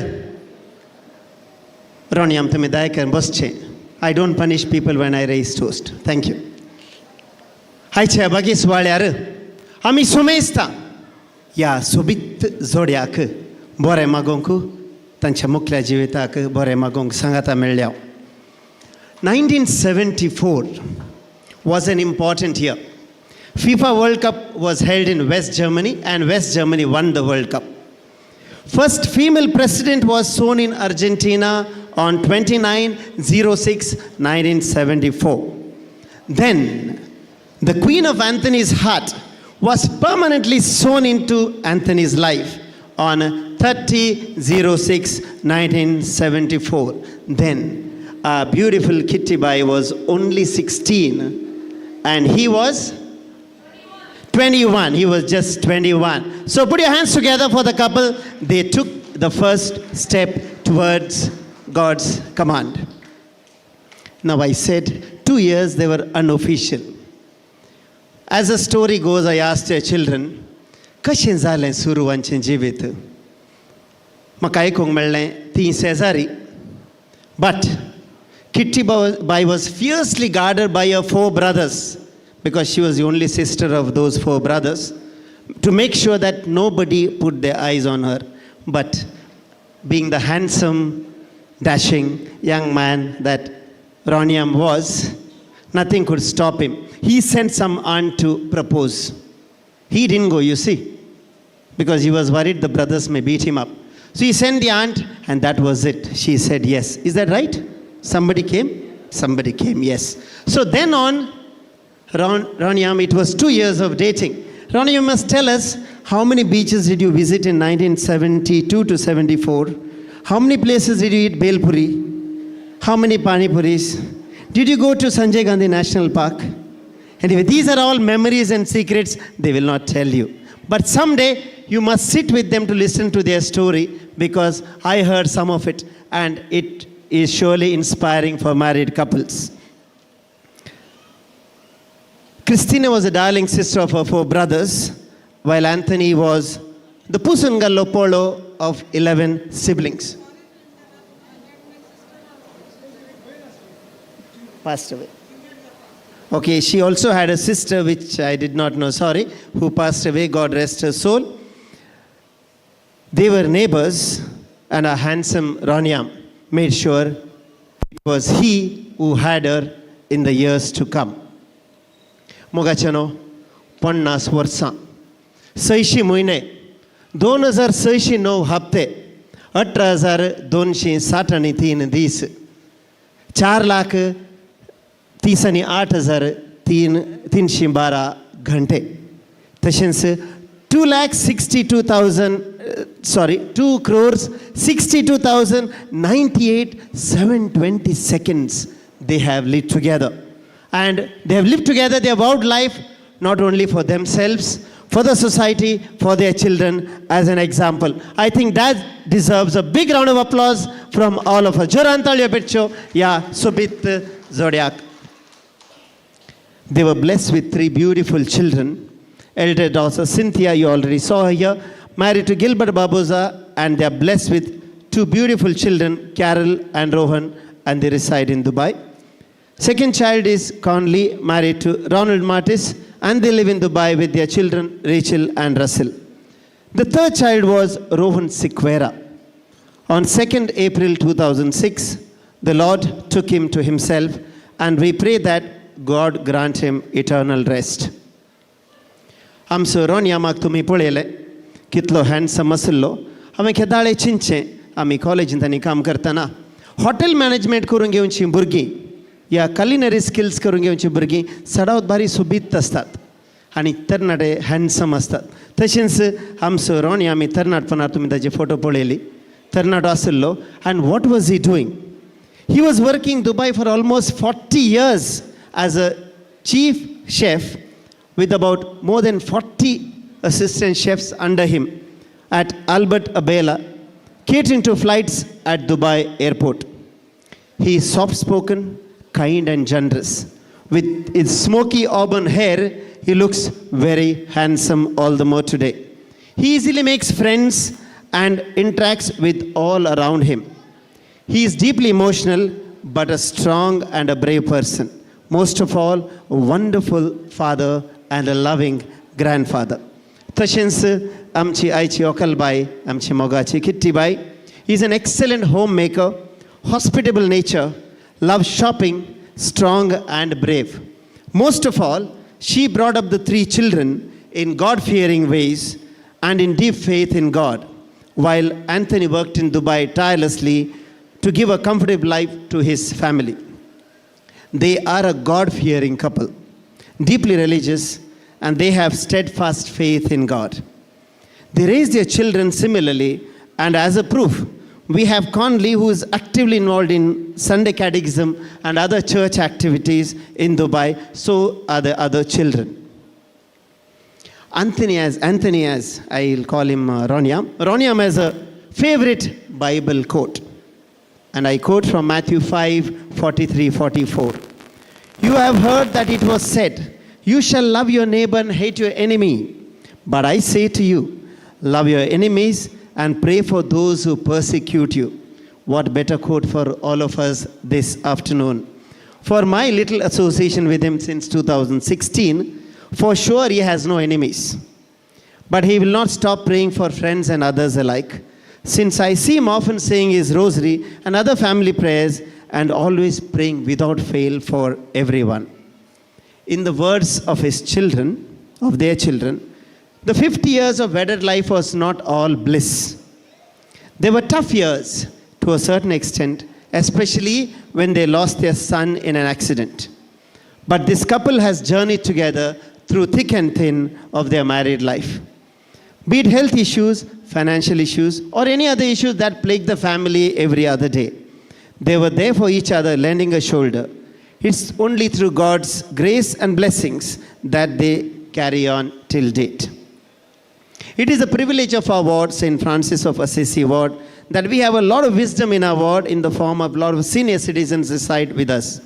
रोणयाम तुमी दया करून बसचें. I don't punish people when I raise toast. Thank you. आयच्या ह्या बागी सुवाळ्यार आमी सुमेस्तां ह्या सोबीत जोड्याक बरें मागोवंक, तांच्या मुखल्या जिविताक बरें मागोवंक सांगाता मेळ्ळ्या. 1974 was an important year. FIFA World Cup was held in West Germany and West Germany won the World Cup. First female president was sworn in Argentina on 29/06/1974. Then the Queen of Anthony's heart was permanently sewn into Anthony's life on 30/06/1974. Then our beautiful Kitty Bai was only 16 and he was 21. He was just 21. So put your hands together for the couple. They took the first step towards God's command. Now I said 2 years they were unofficial. As the story goes, I asked their children, कशें जालें सुरवांचें जिवीत? म्हाका आयकूंक मेळ्ळें ती शेजारी. But Kitty Bai was fiercely guarded by her 4 brothers because she was the only sister of those 4 brothers, to make sure that nobody put their eyes on her. But being the handsome, dashing young man that Ronyam was, nothing could stop him. He sent some aunt to propose. He didn't go, you see, because he was worried the brothers may beat him up. So he sent the aunt, and that was it. She said yes. Is that right? Somebody came? Somebody came, yes. So then on, Ronyam, it was 2 years of dating. Ron, you must tell us, how many beaches did you visit in 1972 to 74? How many places did you eat bel puri? How many pani puris? Did you go to Sanjay Gandhi National Park? Anyway, these are all memories and secrets they will not tell you. But someday, you must sit with them to listen to their story, because I heard some of it, and it is surely inspiring for married couples. Christina was a darling sister of her 4 brothers, while Anthony was the Pusungallo Polo of 11 siblings. Passed away. Okay, she also had a sister, which I did not know, sorry, who passed away, God rest her soul. They were neighbors, and a handsome Ronyam made sure it was he who had her in the years to come. मोगाच्यानो 50 वर्सां 600 म्हयने 2609 हप्ते 18263 दीस 4,30,8312 घंटे तशेंच 2,62,098,720 seconds they have lived together. And they have lived together, they have vowed life not only for themselves, for the society, for their children as an example. I think that deserves a big round of applause from all of us. जोरान ताळयो पेटच्यो ह्या सोबीत जोड्याक. They were blessed with three beautiful children. Elder daughter Cynthia, you already saw her here, married to Gilbert Barboza, and they are blessed with two beautiful children, Carol and Rohan, and they reside in Dubai. Second child is Conley, married to Ronald Martis, and they live in Dubai with their children, Rachel and Russell. The third child was Rohan Sequeira. On 2nd April 2006, the Lord took him to himself, and we pray that God grant him eternal rest. आमचो रोनियामाक तुमी पळयलें कितलो handsome आशिल्लो. हांवें केदाळे चिंतचें, आमी कॉलेजींत आनी काम करतना हॉटेल मॅनेजमेंट करून घेवचीं भुरगीं या कलिनरी स्किल्स करून घेवचीं भुरगीं चडावत बारी सोबीत आसतात आनी तरणाटे हँडसम आसतात. तशेंच आमचो रोनी आमी तरणाटपणार तुमी ताची फोटो पळयली, तरणाटो आशिल्लो. And what was he doing? He was working Dubai for almost 40 years as a chief chef with about more than 40 assistant chefs under him at Albert Abela, catering to flights at Dubai airport. He is soft-spoken, kind and generous. With his smoky auburn hair, he looks very handsome all the more today. He easily makes friends and interacts with all around him. He is deeply emotional, but a strong and a brave person. Most of all, a wonderful father and a loving grandfather. तशेंच आमची आयची व्हंकलबाय, आमची मोगाची किट्टीबाय, is an excellent homemaker, hospitable nature, loves shopping, strong and brave. Most of all, she brought up the three children in God-fearing ways and in deep faith in God, while Anthony worked in Dubai tirelessly to give a comfortable life to his family. They are a God-fearing couple, deeply religious, and they have steadfast faith in God. They raise their children similarly, and as a proof, we have Conley, who is actively involved in Sunday catechism and other church activities in Dubai. So are the other children. Anthony as I'll call him Roniam. Roniam has a favorite Bible quote. And I quote from Matthew 5:43-44. You have heard that it was said, you shall love your neighbor and hate your enemy. But I say to you, love your enemies and pray for those who persecute you. What better quote for all of us this afternoon. For my little association with him since 2016, for sure he has no enemies. But he will not stop praying for friends and others alike. Since I see him often saying his rosary and other family prayers and always praying without fail for everyone. In the words of his children, of their children, the 50 years of wedded life was not all bliss. They were tough years to a certain extent, especially when they lost their son in an accident. But this couple has journeyed together through thick and thin of their married life. Be it health issues, financial issues, or any other issues that plague the family every other day. They were there for each other, lending a shoulder. It's only through God's grace and blessings that they carry on till date. It is a privilege of our ward, St. Francis of Assisi ward, that we have a lot of wisdom in our ward in the form of a lot of senior citizens reside with us.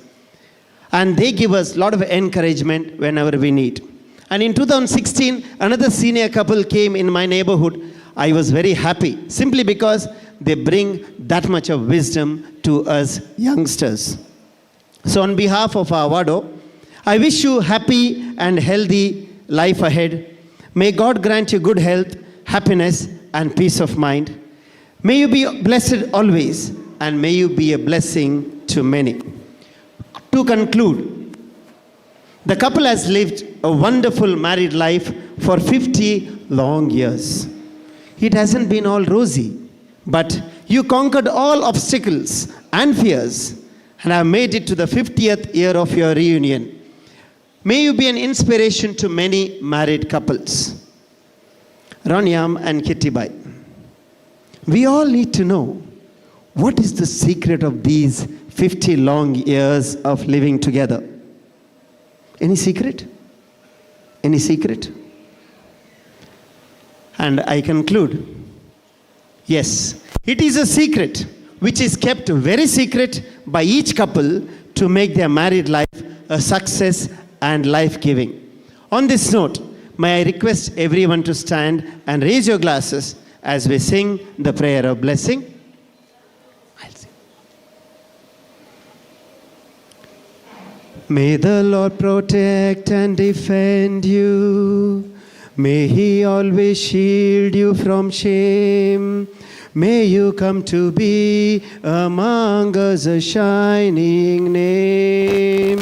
And they give us a lot of encouragement whenever we need. And in 2016, another senior couple came in my neighborhood. I was very happy, simply because they bring that much of wisdom to us youngsters. So on behalf of our wado, I wish you happy and healthy life ahead. May God grant you good health, happiness, and peace of mind. May you be blessed always, and may you be a blessing to many. To conclude, the couple has lived a wonderful married life for 50 long years. It hasn't been all rosy, but you conquered all obstacles and fears and have made it to the 50th year of your reunion. May you be an inspiration to many married couples. Ronyam and Kittibai. We all need to know what is the secret of these 50 long years of living together. Any secret? Any secret? And I conclude, yes, it is a secret which is kept very secret by each couple to make their married life a success and life-giving. On this note, may I request everyone to stand and raise your glasses as we sing the prayer of blessing. I'll sing. May the Lord protect and defend you. May He always shield you from shame. May you come to be among us a shining name.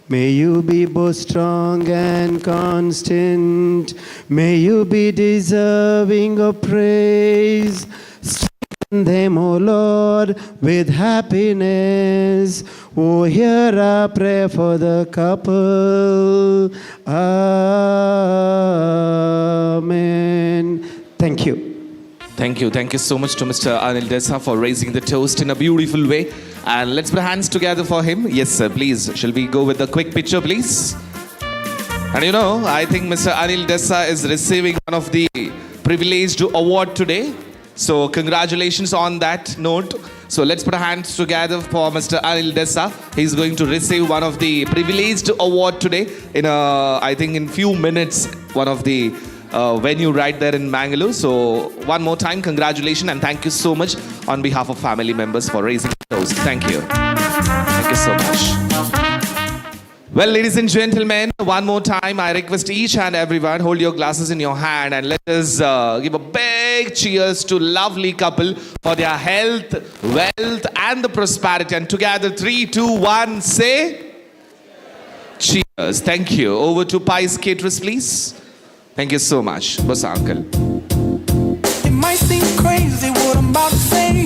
May you be both strong and constant. May you be deserving of praise. Strengthen them, O Lord, with happiness. O hear our prayer for the couple. Amen. Thank you. Thank you. Thank you so much to Mr. Anil Desa for raising the toast in a beautiful way. And let's put hands together for him. Yes, sir, please. Shall we go with a quick picture, please? And you know, I think Mr. Anil Desa is receiving one of the privileged award today. So congratulations on that note. So let's put our hands together for Mr. Anil Desa. He's going to receive one of the privileged award today in a, I think in few minutes, one of the venue right there in Mangalore. So one more time, congratulations and thank you so much on behalf of family members for raising the toast. Thank you. Thank you so much. Well, ladies and gentlemen, one more time, I request each and everyone, hold your glasses in your hand and let us give a big cheers to lovely couple for their health, wealth and the prosperity. And together, 3, 2, 1, say cheers. Thank you. Over to Pies Caterers, please. Thank you so much. Boss uncle. It might seem crazy what I'm about to say.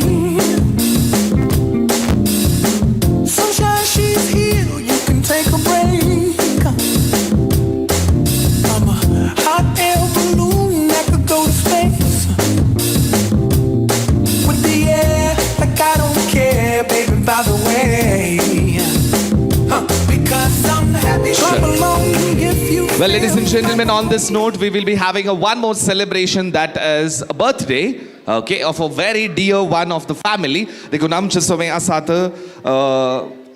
Sunshine, she's here. You can take a break. I'm a hot air balloon that could go to space. With the air, like I don't care, baby, by the way. Because I'm happy. Come along if you. Well, ladies and gentlemen, on this note, we will be having a one more celebration, that is a birthday, okay, of a very dear one of the family. देखून आमचे समय आसात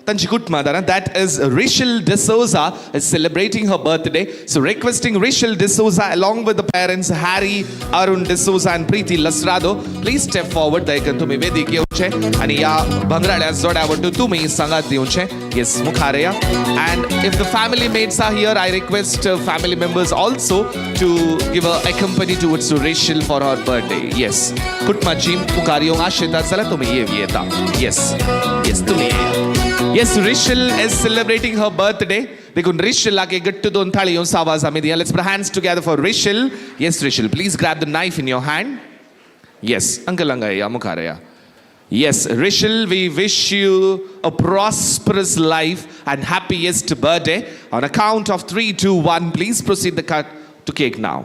तांची कुटुंबां, that is Rishil D'Souza is celebrating her birthday. So requesting Rishil D'Souza along with the parents Harry, Arun D'Souza and Preeti Lasrado, please step forward. दयकन तुम्ही वेदीक येवचे आनी ह्या भंगराड्या जोड्या वट्टू तुम्ही सांगात दिवचे. Yes, मुखार या. And if the family mates are here, I request family members also to give a accompany towards to Rishil for her birthday. Yes, कुटुंबाची मुखार येवंक आशेतात जाल्यार तुमी येता. Yes, yes, तुमी येया. Yes, Rishil is celebrating her birthday. देखून Rishil एक गट्टू दोन थाळी येवन आवाज आमी दिया. Let's put hands together for Rishil. Yes, Rishil, please grab the knife in your hand. Yes, uncle hanga या मुखार या. Yes, Rishil, we wish you a prosperous life and happiest birthday. On a count of 3, 2, 1, please proceed the cut to cake now.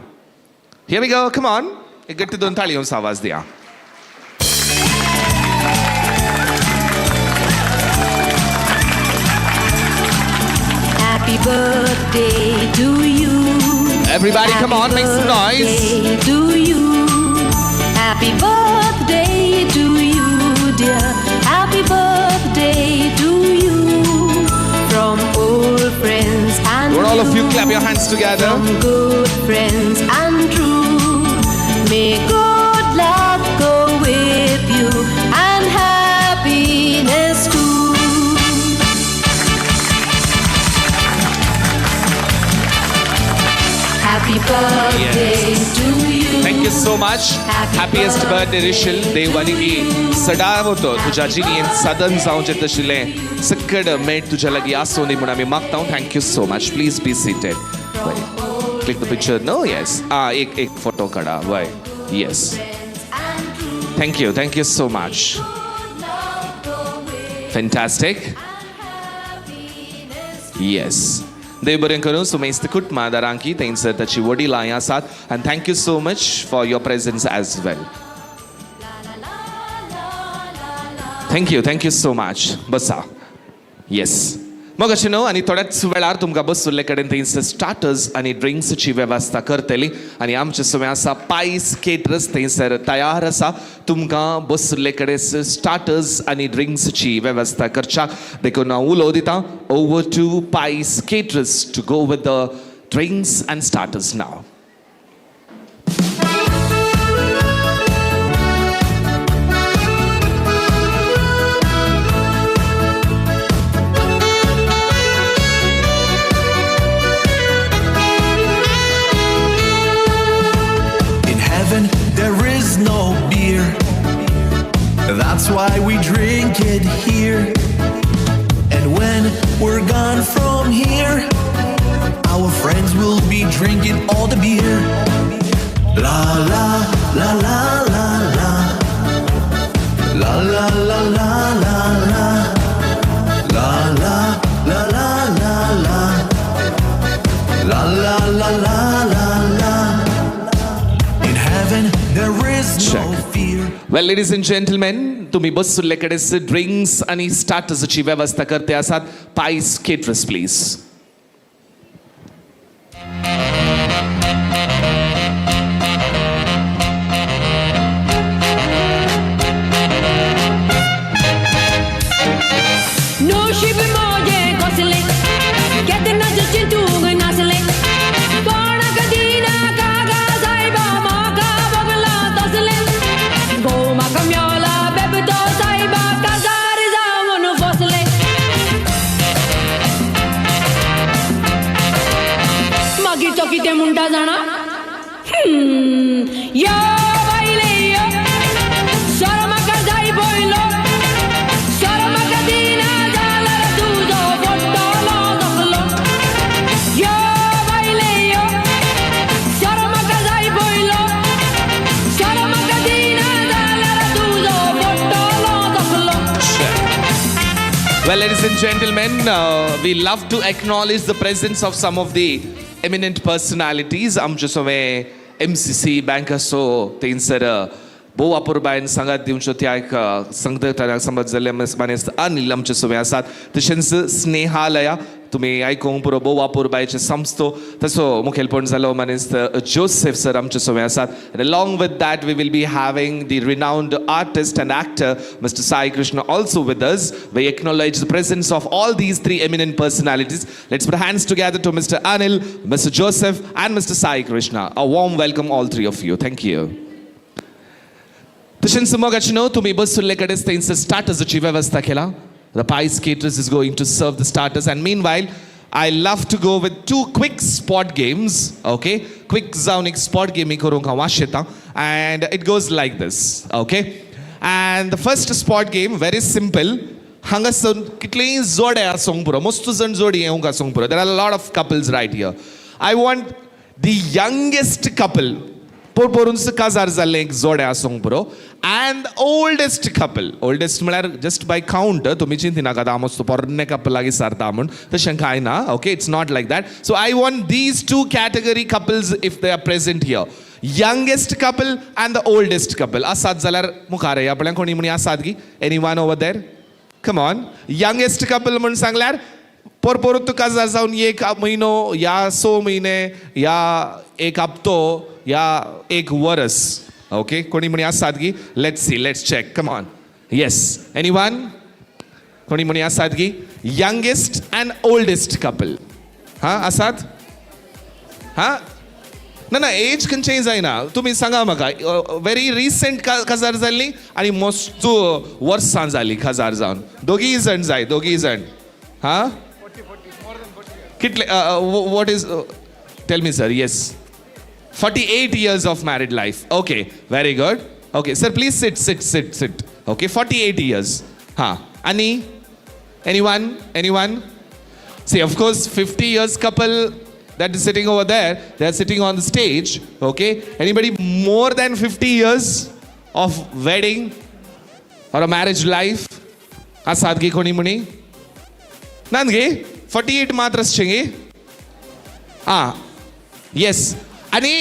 Here we go, come on. एक गट्टू दोन थाळी येवन आवाज दिया. Happy birthday to you. Everybody, come on, make some noise. Happy birthday to you. Happy birthday to you, dear. Happy birthday to you. From old friends and Would all of you clap your hands together? From good friends and true. May good luck go with you and happiness too. Happy birthday to you. Thank you so much. Happiest birthday, Rishil. देव आनी की सदावतो तुज्या जिणेंत सदन जावचें तशिल्लें सकड मेट तुज्या लागीं आसूं दी म्हूण आमी मागता. Thank you so much. Please be seated. Click the picture. No, yes. एक एक फोटो काडा. वय. Yes. Thank you. Thank you so much. Fantastic. Yes. देव बरें करूं सुमेस्त कुटुंबादारांकी थंयसर ताची वडिलां आसात and thank you so much for your presence as well. Thank you so much. बसा. Yes. मग अशें न्हू, आनी थोड्याच वेळार तुमकां बसुल्ले कडेन थंयसर स्टार्टर्स आनी ड्रिंक्साची वेवस्था करतली आनी आमचे समें आसा पायस केटरस थंयसर तयार आसा तुमकां बसुल्ले कडेन स्टार्टर्स आनी ड्रिंक्साची वेवस्था करच्याक. देखून हांव उलो दितां over to Pais caterers to go with the drinks and starters now. In heaven there is no beer. That's why we drink it here. And when we're gone from here, our friends will be drinking all the beer. La la la la la la. La la la la la la. La la la la la la. La la la la la la. In heaven there is no fear. Well, ladies and gentlemen, तुम्ही बसुल्ले कडेन drinks आनी स्टार्टर्साची वेवस्था करते आसात. पायस caterers please. Well, ladies and gentlemen, we love to acknowledge the presence of some of the eminent personalities. आमचे सवे MCC बँकासो थंयसर भोव अपुरबायन सांगात दिवच्यो त्या एक संघटनाक समज जाल्ले मानेस्त अनिल आमचे सवे आसात. तशेंच स्नेहालया तुमी आयकूंक पुरो भोव अपुरबायचे संस्थो तसो मुखेलपण जालो मानेस्त जोसेफ सर आमचे सवे आसात. And along with that, we will be having the renowned artist and actor Mr. Sai Krishna also with us. We acknowledge the presence of all these three eminent personalities. Let's put hands together to Mr. Anil, Mr. Joseph and Mr. Sai Krishna. A warm welcome all three of you. Thank you. तशेंच मगाचे न्हू तुमी बसुल्ले कडेन थंयसर स्टार्टर्साची वेवस्था केला. The Pies Caterers is going to serve the starters, and meanwhile, I love to go with two quick spot games. Okay, quick जावन एक spot game करूंक हांव आशेतां, and it goes like this. Okay, and the first spot game very simple. हांगासर कितलेय जोडे आसूंक पुरो, मस्त जण जोडी येवंक आसूंक पुरो. There are a lot of couples right here. I want the youngest couple. पोरून काजार जाल्लें एक जोडे आसूंक पुरो अँड ओल्डेस्ट कपल. ओल्डेस्ट म्हळ्यार जस्ट बाय कावंट तुमी चिंतिनाकात हांव मस्त पोरणे कपल लागीं सारता म्हूण, तशें कांय ना. Okay, it's not like that. So I want these two category couples if they are present here. Youngest couple and the oldest couple आसात जाल्यार मुखार येया. पळय कोणी म्हणी आसात की any one over there? Come on. Youngest couple म्हूण सांगल्यार पोरपोरून तुका जावन एक म्हयनो या 6 म्हयने या एक हप्तो या एक वरस. ओके, कोणी म्हणी आसात की? Let's see, let's check. Come on. Yes, any one? कोणी म्हणी आसात की यंगेस्ट अँड ओल्डेस्ट कपल? हां आसात? हां ना ना, एज खंयचेय जायना. तुमी सांगा म्हाका, व्हेरी रिसंट काजार जाल्ली आनी मस्त वर्सां जालीं काजार जावन, दोगीय जाण जाय, दोगीय जाण. हां कितले? What is, tell me sir. Yes, 48 years of married life. Okay, very good. Okay sir, please sit sit sit sit. Okay, 48 years. हां, आनी any one? Any one? See, of course 50 years couple that is sitting over there, they are sitting on the stage. Okay, anybody more than 50 years of wedding or a marriage life? आसात गे कोणी म्हणी? नान गे 48 मात्र आसचें गे. आं येस, आनी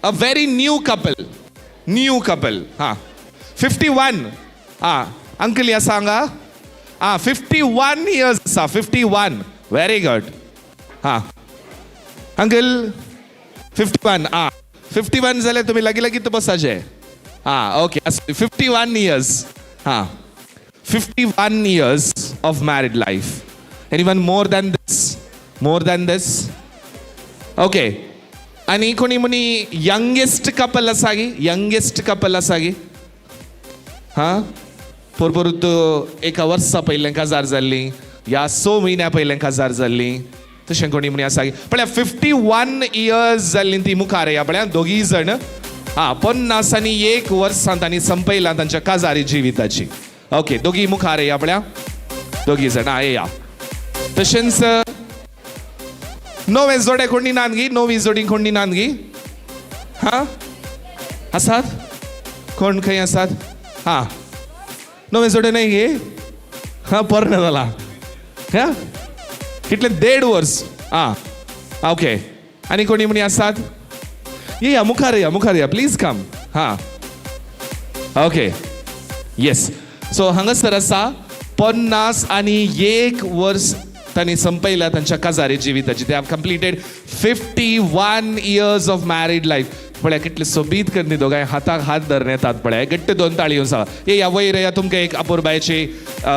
a very new couple, new couple. हां 51. आं अंकल आसा हांगा. आं 51 इयर्स आसा. 51. Very good. हां अंकल, 51. आं, 51 जाल्यार तुमी लागीं लागीं बसाचे. हां, ओके, 51 इयर्स. हां, 51 years of married life. Anyone more than this? More than this? Okay. आनी कोणी मुनी यंगेस्ट कपल आसा गी? यंगेस्ट कपल आसा गी? हां, पोरपोरूत एका वर्सा पयलें काजार जाल्ली या 6 म्हयन्या पयलें काजार जाल्ली, तशें कोणी मुनी आसा गी? पळया, 51 इयर्स जाल्ली ती मुखार या. पळया दोगीय जाण. हां, 51 वर्सां तांणी संपयलां तांच्या काजारी जिविताची. ओके, दोगी मुखार या. पळया दोगी जाण. हां, येया. तशेंच नवे जोडे कोणी नात गी? नवी जोडी कोणी नात गी? हां, आसात कोण? खंय आसात? हां, नवे जोडे नाही गे? हां, पोरणें जाला. हां, कितले? 1.5 वर्स. हां, ओके. आनी कोणी म्हणी आसात? येया मुखार, या मुखार, या, प्लीज कम. हां, ओके, येस. सो हांगासर आसा 51 वर्स तांणी संपयला तांच्या काजारी जिविताची. They have completed 51 years of married life. पळया कितले सोबीत करनी दोगांय हाताक हात धरून येतात. पळया, घट्ट दोन ताळी आसा. ये या वयर या. तुमकां एक अपुरबायची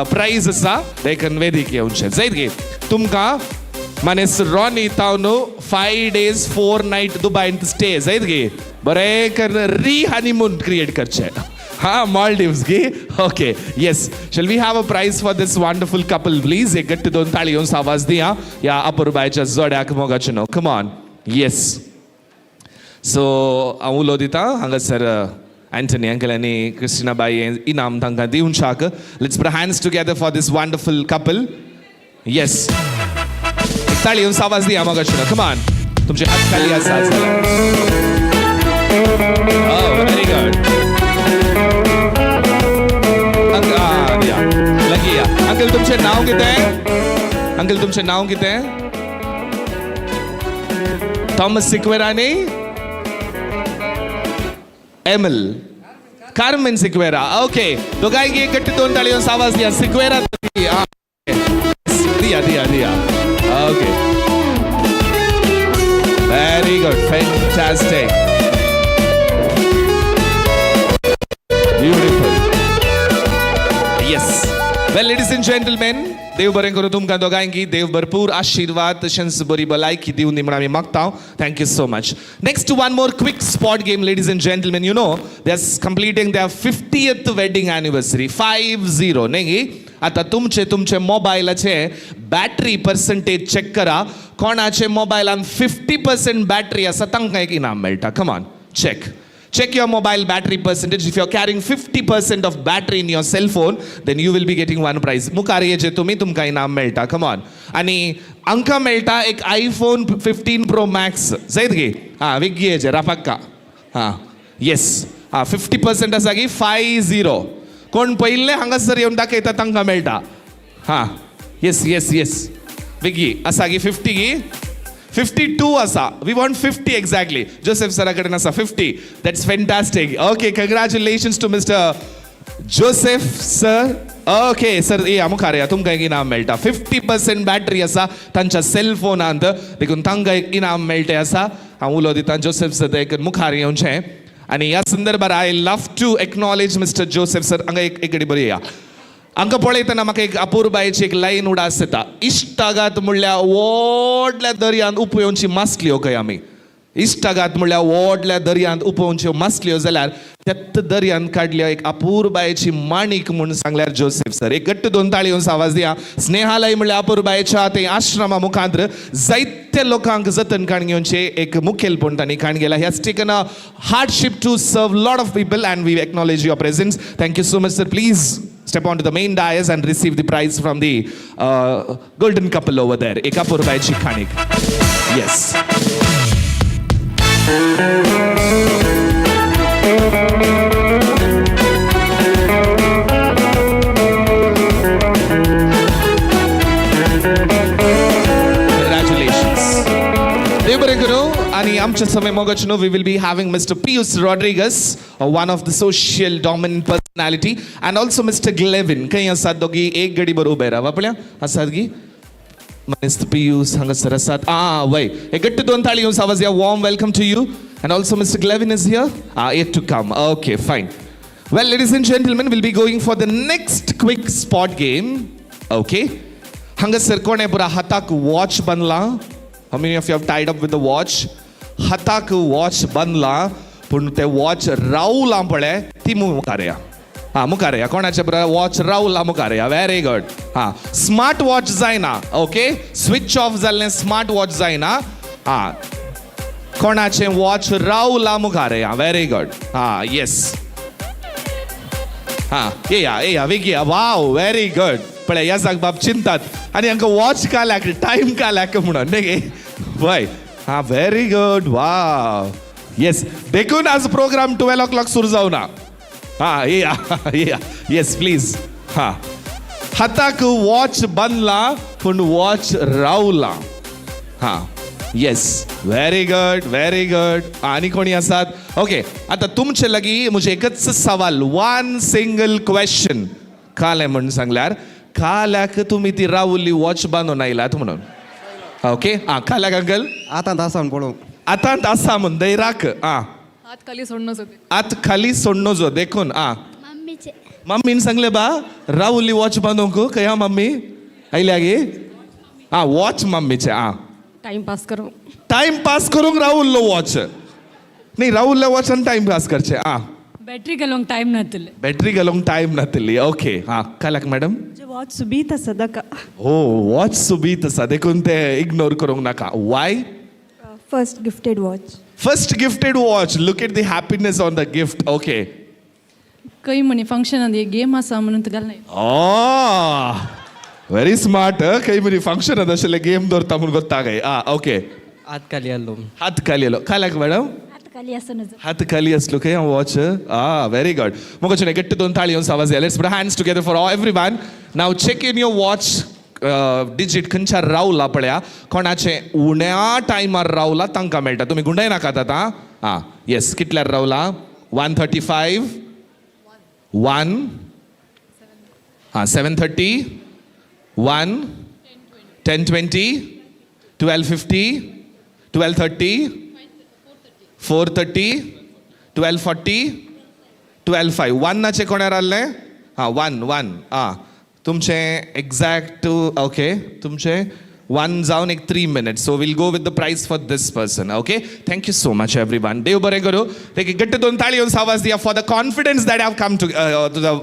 प्रायज आसा, देखून वेदीक येवचें जायत गे. तुमकां मानेस रॉनी तावन 5 days 4 night दुबायंत स्टे जायत गे. बरें करून री हनीमून क्रिएट करचें. हा, Maldives गी. Okay, yes. Shall we have a prize for this wonderful couple, please? एक घट्ट दोन ताळी येवन आवाज दिया ह्या अपुरबायच्या जोड्याक. मोगाचें न्हू? Come on. Yes. सो हांव उलो दिता हांगासर अँटनी अंकल आनी क्रिस्टिना बाई हें इनाम तांकां दिवच्याक. Let's put hands together for this wonderful couple. Yes, ताळी येवन आवाज दिया मोगाचें न्हू? Come on. तुमचे हात खाली आसा. Very good. लागीं या. अंकल, तुमचें नांव कितें? अंकल, तुमचें नांव कितें? थॉमस सिक्वेरा न्ही? Emil Carmen Sequeira. ओके, दोगांयकी एक गट्टी दोन ताळयो आवाज दिया. सिक्वेरा दिया, दिया, दिया. Okay, very good, fantastic, beautiful. Yes. Well, ladies and gentlemen, देव बरें करूं तुमकां दोगांयकी. देव भरपूर आशिर्वाद तशेंच बरी भलायकी दिवं दी म्हूण आमी मागता. Thank you so much. Next, one more quick spot game, ladies and gentlemen. They are completing their 50th wedding anniversary, 50 न्ही गी? आतां तुमचे तुमचे मोबायलाचे बॅटरी पर्संटेज चॅक करा. कोणाचे मोबायलान 50% बॅटरी आसा तांकां एक इनाम मेळटा. Come on, check. Check your mobile battery percentage. If you're carrying 50% of battery in your cell phone, then you will be getting one prize. मुखार येचे तुमी, तुमकां इनाम मेळटा. Come on. आनी आमकां मेळटा एक आयफोन 15 प्रो मॅक्स जायत गे. हां, वेगळी येचे रापाक्का. हां, येस. हां, 50% आसा की? 50. कोण पयल्ले हांगासर येवन दाखयता तांकां मेळटा. हां, येस येस येस. वेगळी आसा की 50 गी? 52 आसा. We want 50 exactly. Joseph सरा कडेन आसा 50. That's fantastic. Okay, congratulations to Mister Joseph sir. Okay sir, येया मुखार या. तुमकां एक इनाम मेळटा. 50% बॅटरी आसा तांच्या सेलफोनांत, देखून तांकां एक इनाम मेळटे आसा. हांव उलो दिता जोसेफ सर एक मुखार येवचें. आनी ह्या संदर्भार I love to acknowledge Mister Joseph sir. हांगा एक एक बरी या. हांकां पळयतना म्हाका एक अपुरबायेची एक लायन उडास येता. इश्टागात म्हणल्यार व्हडल्या दर्यांत उपोवची मासल्यो खंय आमी. इश्टागात म्हणल्यार व्हडल्या दर्यांत उपोवच्यो मासल्यो जाल्यार त्याच दर्यांत काडल्या एक अपुरबायेची माणीक म्हूण सांगल्यार जोसेफ सर. एक घट्ट दोन ताळी येवन आवाज दिया. स्नेहालय म्हणल्यार अपुरबायेच्या ते आश्रमा मुखांत जायते लोकांक जतन काण घेवचे एक मुखेलपण तांणी काण गेला. Has taken a hardship to serve lot of people and we acknowledge your presence. Thank you so much, sir. Please step onto the main dais and receive the prize from the golden couple over there. एक अपुरबायेची खाणीक. Yes. Congratulations. देव बरें करूं. आनी आमच्या समय मोगाचो न्हू, we will be having Mister Pius Rodrigues, one of the social dominant personality, and also Mister Glevin. खंय आसात दोगी? एक गडी बरोबर उबे रावा पळया. आसात गी? मानेस्त पियूस हांगासर आसात. आ वय, एक गट्ट दोन ताळी येवन आवाज या. Warm welcome to you. And also Mister Glevin is here, yet to come. Okay, fine. Well, ladies and gentlemen, we'll be going for the next quick spot game. Okay. हांगासर कोणें पुरा हाताक watch बांदला? How many of you have tied up with the watch? हाताक watch बांदला पूण ते watch रावलां पळय ती मुखार या. हां, मुखार या. कोणाचे पुरा वॉच रावला मुखार या. Very good. हां, स्मार्ट वॉच जायना. ओके, स्विच ऑफ जाल्लें स्मार्ट वॉच जायना. हां, कोणाचें वॉच रावला मुखार या. Very good. हां, येस. हां, येया येया वेगया. वाव, व्हेरी गुड. पळय ह्या जाग बाब चिंतात आनी हांकां वॉच काल्याक टायम काल्याक म्हणून न्ही गे वय. हां, व्हेरी गुड. वाव, येस. देखून आज प्रोग्राम 12 o'clock सुरू जावना. हां, येया येया. Yes please. हां, हाताक वॉच बांदला पूण वॉच रावला. हां, yes, very good, very good. आनी कोणी आसात? ओके, आतां तुमचे लागीं म्हजें एकच सवाल, वन सिंगल क्वेश्चन. कालें म्हूण सांगल्यार काल्याक तुमी ती रावुल्ली वॉच बांदून आयलात म्हणून. ओके. आं, काल्याक अंकल आतां आसा म्हूण पळोवंक. आतां आसा म्हूण दैराक. आं, हात खाली सोडणो जो. हात खाली सोडणो जो देखून. आं, मम्मीचे. मम्मीन सांगलें बा रावुल्ली वॉच बांदूंक. खंय मम्मी आयल्या गे? आं, वॉच मम्मीचे. आं, टाइम पास करूं. टाइम पास करूंक राहुल्लो वॉच न्ही, राहुल्लो वॉच आनी टाइम पास करचे. आं, बॅटरी घालूंक टायम नातले. बॅटरी घालूंक टायम नातली. ओके. हां, काल्याक मॅडम? वॉच सुबीत आसा ताका. हो, वॉच सुबीत आसा देखून ते इग्नोर करूंक नाका. Why? First gifted watch. First gifted watch. Look at the happiness on the gift. Okay. खंय म्हणी फंक्शन गेम आसा म्हणून घालना. Very smart. खंय म्हणी फंक्शन आशिल्लें गेम दवरता म्हूण गोत्ता काय. आं, ओके. हात खाली आसलो. हात खाली आसलो. काल्याक मॅडम? हात खाली आसूं नजो. हात खाली आसलो खंय वॉच. आं, व्हेरी गुड. मोगाचें गट्ट दोन ताळी येवन आवाज. Let's put hands together for all everyone. Now check in your watch digit खंयच्या रावला पळया. कोणाचें उण्या टायमार रावला तांकां मेळटा. तुमी गुंडाय नाकात आतां. आं, येस. कितल्यार रावला? 1:35, 1, आं, 7:30, 1, 10:20, 12:50, 12:30, 4:30, 12:40, 12:05. वनाचें कोणाक रावलें? आं, 1 1. आं, तुमचें एग्जॅक्ट. ओके, तुमचें 1 जावन एक 3 minutes. So we'll go with the prize for this person. Okay, thank you so much everyone. देव बरें करूं. ते गट्ट दोन ताळी येवन आवाज दिया for the confidence that have come to the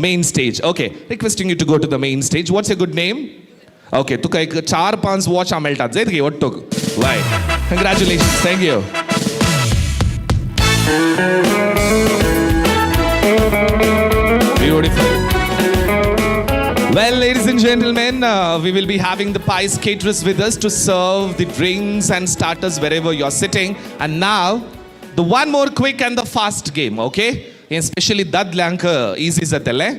main stage. Okay, requesting you to go to the main stage. What's your good name? Okay, तुका एक 4-5 वॉच मेळटात जायत गे वट्टोक. वाय, congratulations, thank you. Beautiful. Well, ladies and gentlemen, we will be having the Pies caterers with us to serve the drinks and starters wherever you're sitting. And now, the one more quick and the fast game, okay? Especially दादल्यांक easy जातलें.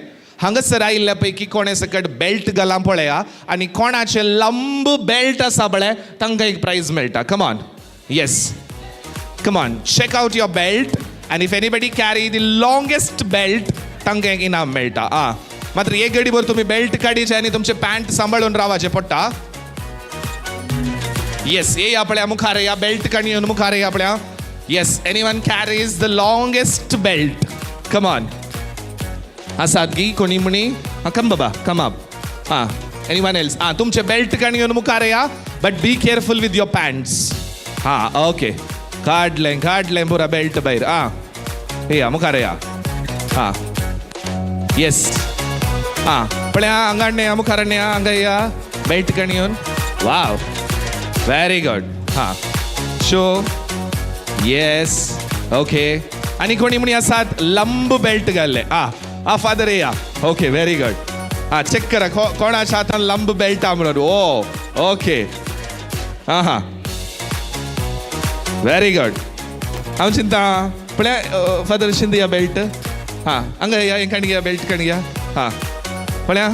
हांगासर आयिल्ल्या पैकी कोणे सकट belt घालां पळया आनी कोणाचें लांब बेल्ट आसा पळय तांकां एक प्रायज मेळटा. Come on. Yes. Come on. Check out your belt. And if anybody carry the longest belt, तांकां एक इनाम मेळटा. आं, मात्र एक गडीभर तुमी बेल्ट काडीचे आनी तुमचे पॅन्ट सांबाळून रावाचे पडटा. येस, येया पळया मुखार या, बेल्ट काणी येवन मुखार या पळया. Yes, anyone carries the longest belt? Come on. आसात गी कोणी म्हणी? आं, कम बाबा, कम अप. आं, एनी वन एल्स? आं, तुमचे बेल्ट काणी येवन मुखार या, but be careful with your pants. हां, ओके. काडलें काडलें पुरा बेल्ट भायर. आं, येया मुखार या. हां, येस. आं, पळया हांगा या, मुखार या, हांगा या, बेल्ट काणी येवन. वाव, व्हेरी गुड. हां, शो. येस, ओके. आनी कोणी म्हणी आसात लंब बेल्ट घाल्ले? आं आं, फादर येया. Okay, very good. आं, चॅक करा कोणाच्या हातान लंब बेल्ट आ म्हणून. ओ, ओके. आं हां, व्हेरी गुड. हांव चिंता पळया फादर शिंदया बेल्ट. हां, हांगा या, हें काणी घ्या, बेल्ट काणी घ्या. हां, पळया.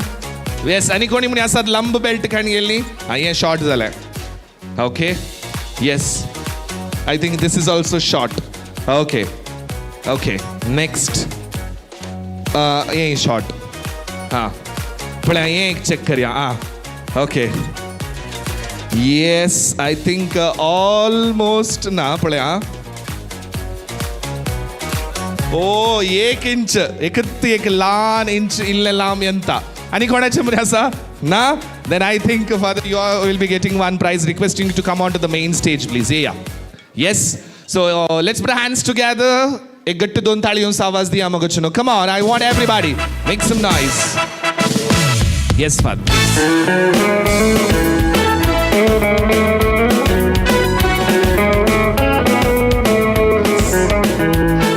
येस, आनी कोणी म्हणी आसात लंब बेल्ट काणी गेल्ली? आं, हें शॉर्ट जालें. Okay, yes, I think this is also short. Okay, okay, next. हें शॉर्ट. हां, पळया हें एक चॅक करया. आं, okay. Yes, I think almost ना पळय आं. ओ एक इंच, एकच एक ल्हान इंच इल्लें लांब येता. आनी कोणाचें मरे आसा ना? Then I think father you will be getting one prize. Requesting to come on to the main stage please. येया. Yes, so let's put hands together. एक गट्ट दोन ताळी येवन आवाज दिया मगो चुनो. Come on, I want everybody make some noise. Yes father, please.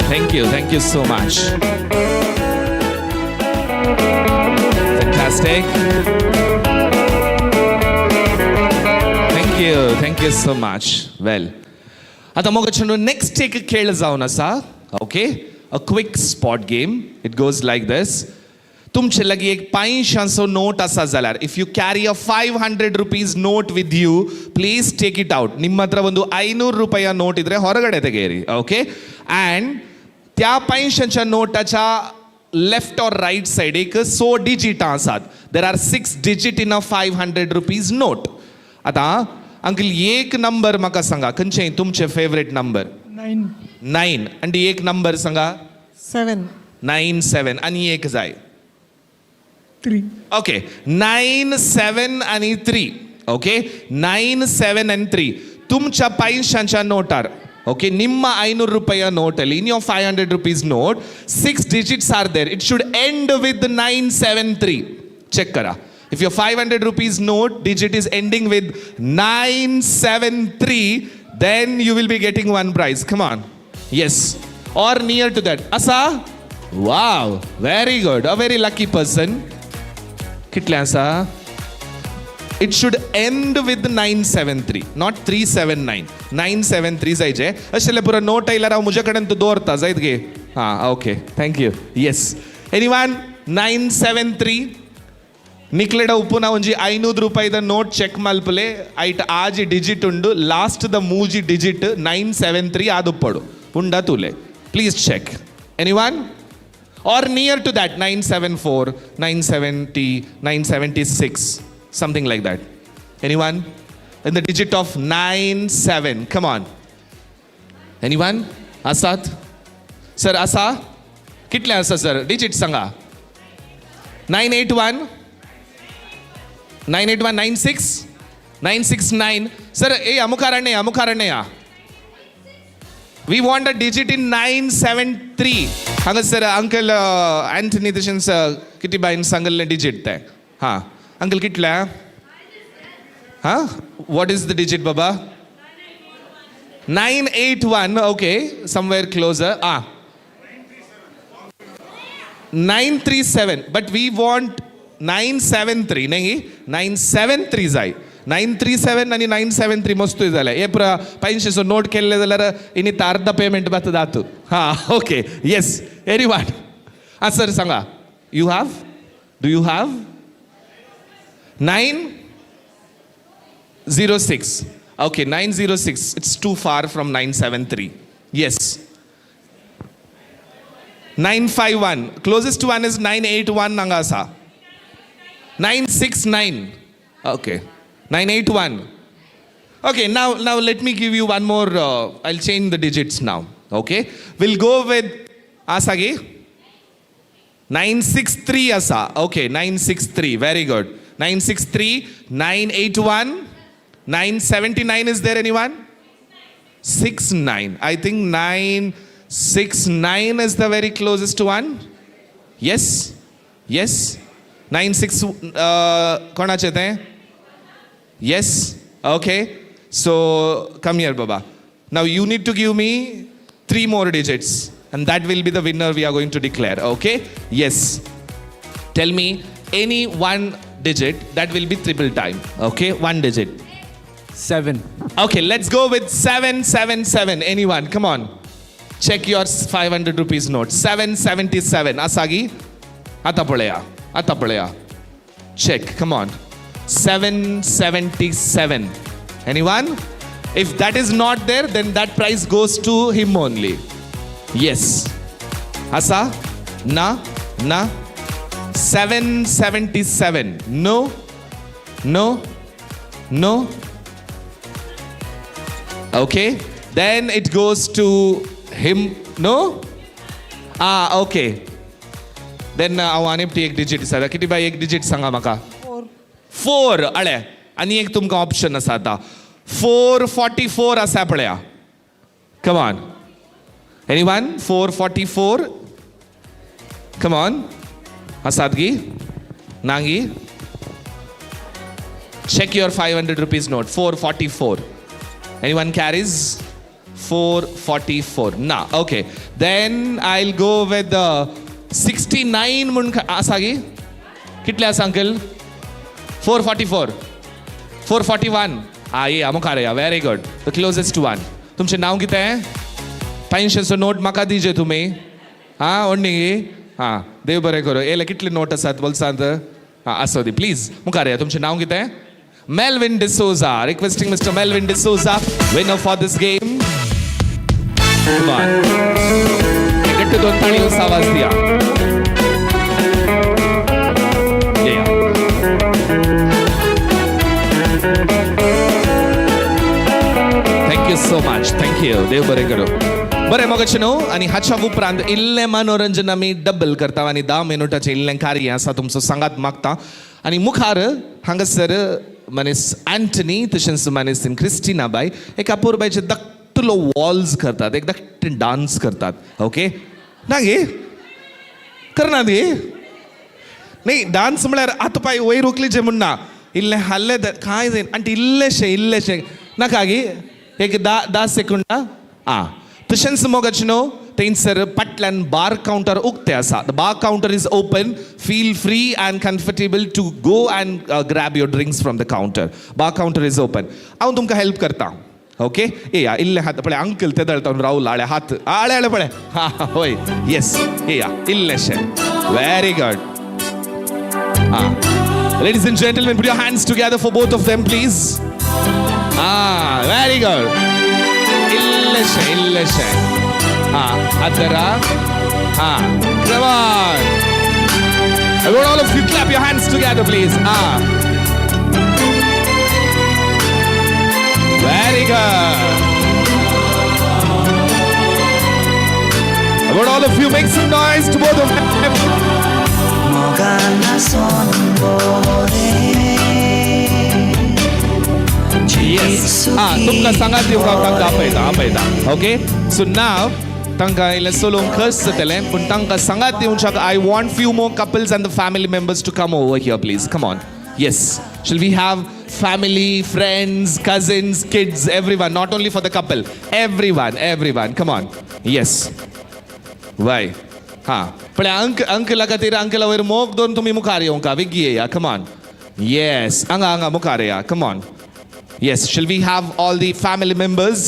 Thank you, thank you so much. Fantastic. Thank you so much. Well, आता मग next एक खेळ जावन आसा. Okay, a quick spot game. It goes like this. तुमचे लागीं एक 500 note आसा जाल्यार, if you carry a 500 rupees note with you, please take it out. ನಿಮ್ಮ ಹತ್ರ ಒಂದು 500 ರೂಪಾಯಿಯ ನೋಟ್ ಇದ್ರೆ ಹೊರಗಡೆ ತೆಗೆಯಿರಿ. ಓಕೆ, ಆ್ಯಂಡ್ त्या 500च्या नोटाच्या लेफ्ट ऑर रायट सायडीक 6 डिजिटां आसात. There are 6 digit in a 500 rupees note. आतां अंकल एक नंबर म्हाका सांगा, खंयचें तुमचें फेवरेट नंबर? 9. 9. आनी एक नंबर सांगा. 7. 9 7 आनी एक जाय. 3. ओके, 9 7 आनी 3. ओके, 9 7 आनी 3 तुमच्या 500च्या नोटार. ಓಕೆ, ನಿಮ್ಮ 500 ರೂಪಾಯಿಯ ನೋಟಲ್ಲಿ, in your 500 rupees note, 6 digits are there. It should end with 973. Check करा. If your 500 rupees note digit is ending with 973, then you will be getting one prize. Come on. Yes, or near to that. असा. Wow, very good. A very lucky person. कितले आसा? It should end with 973, not 379. 973 जायचे. अशें जाल्यार पुरो note आयल्यार हांव म्हजे कडेन तूं दवरता जायत गे. हां, okay, thank you. Yes, anyone? 973. ನಿಕ್ಲೆಡ ಉಪ್ಪುನ ಒಂಜಿ 500 ರೂಪಾಯಿದ ನೋಟ್ ಚೆಕ್ ಮಲ್ಪಲೆ. ಐಟ್ ಆಜಿ ಡಿಜಿಟ್ ಉಂಡು, ಲಾಸ್ಟ್ the ಮೂಜಿ ಡಿಜಿಟ್ 973 ಆದುಪ್ಪಡು ಉಂಡ ತೂಲೆ. Please check. Anyone? Or near to that, 974, 970, 976, something like that. Anyone? In the digit of 97. Come on. Anyone? Asat? Sir, asa? Kitle asa sir? Digit sanga. 981? 981, 96? 969. Sir, hey, amukarane, amukarane ya. We want a digit in 973. Hanga sir, Uncle Anthony Tishan sir, किती बाईन सांगल्ले digit ते. हां, uncle कितले? हां, what is the digit Baba? 981. Okay, somewhere closer. Ah, 937. But we want 973. नाही, 973 जाय. 937 आनी 973 मस्तूय जालें. हे पुरा 500 नोट केल्ले जाल्यार इनी अर्धा पेमेंट बात जातू. हां, ओके, येस, एनी वन? हां सर सांगा. You have? Do you have? 906. Okay, 906. It's too far from 973. Yes. 951. Closest one is 981 nangasa. 969. Okay. 981. Okay, now let me give you one more. I'll change the digits now. Okay. We'll go with Asagi. 963 asa. Okay, 963. Very good. 963, 981, 979. Is there anyone? 69. I think 969 is the very closest one. Yes? Yes? 96, कोणाचे ते? Yes? Okay. So, come here, Baba. Now, you need to give me 3 more digits. And that will be the winner we are going to declare. Okay? Yes. Tell me any one digit that will be triple time. Okay? One digit. 7. Okay, let's go with 777. Anyone? Come on. Check your 500 rupees note. 777. Asagi? Atapalaya. Atapalaya. Check. Come on. 777. Anyone? If that is not there, then that price goes to him only. Yes. Asa? Na? Na? 777. No? No? No? Okay, then it goes to him. No, ah okay. Then हांव आनी एक digit आसा. किटी बाय, एक digit सांगा म्हाका. 4. अळे, आनी एक तुमकां ऑप्शन आसा आतां. 444 आसा पळया. Come on, anyone? 444, come on. आसात गी नांगी? Check your 500 rupees note. 444. Anyone carries 444? ना, okay. Then I will go with 69 म्हूण आसा गी? कितले आसा अंकल? 444, 441. आं, येया मुखार येया. Very good, the closest one. तुमचें नांव कितें? 500चो नोट म्हाका दिजे तुमी. आं, ओडणी गी? आं, देव बरें करूं. येयले कितले नोट आसात बोल्सांत? आं, आसो दी. प्लीज मुखार येया. तुमचें नांव कितें? Melvin D'Souza. Requesting Mr. Melvin D'Souza, winner for this game. Come on. गट्टू दोन ताळयो आवाज दिया. Yeah. Thank you so much. Thank you. देव बरें करूं. बरें मोगाचे न्हू, आनी हाच्या उपरांत इल्लें मनोरंजन आमी डबल करता आनी 10 मिनटाचें इल्लें कार्य आसा तुमचो सांगात मागता. आनी मुखार हांगासर मनीस अँटनी तशेंच मनीस क्रिस्टिना बाय एक अपुरबायचे धाकटुलो वॉल्स करतात, एक धाकटे डान्स करतात. ओके ना गे? करना गे? न्ही, डान्स म्हळ्यार आतां पांय वयर उखलीचे म्हूण ना, इल्लें हाल्लें कांय जायना आनी इल्लेशें इल्लेशें नाका गे? एक 10 सेकंडां. आं, तशेंच मोगाचे न्हू, थंयसर फाटल्यान बार कावंटर उक्तें आसा. The bar counter is open. Feel free and comfortable to go and grab your drinks from the counter. Bar counter is open. हांव तुमकां हेल्प करता. ओके, येया इल्ले हात पळय. अंकल ते दळटा रावला. आळे हात, आळे आळे पळय. हा होय, येस, येया इल्लेशें. Very good. Ah, ladies and gentlemen, put your hands together for both of them please. Ah, very good. इल्लेशें इल्लेशें. Ah, Adara. Ah, come on. I want all of you clap your hands together, please. Ah. Very good. I want all of you make some noise to both of them. Yes. Ah, तुमकां सांगात दिवंक हांव तांकां आपयता आपयता. Okay, so now तांकां इल्लें चलोवंक खर्च जातलें, पूण तांकां सांगात दिवच्याक I want few more couples and the family members to come over here please. Come on. Yes, shall we have family, friends, cousins, kids, everyone, not only for the couple, everyone, everyone, come on. Yes. Why? हा, पळय अंकला खातीर अंकला वयर मोग दोन तुमी मुखार येवंका बेगी येया. Come on. Yes, हांगा हांगा मुखार येया. Come on. Yes, shall we have all the family members,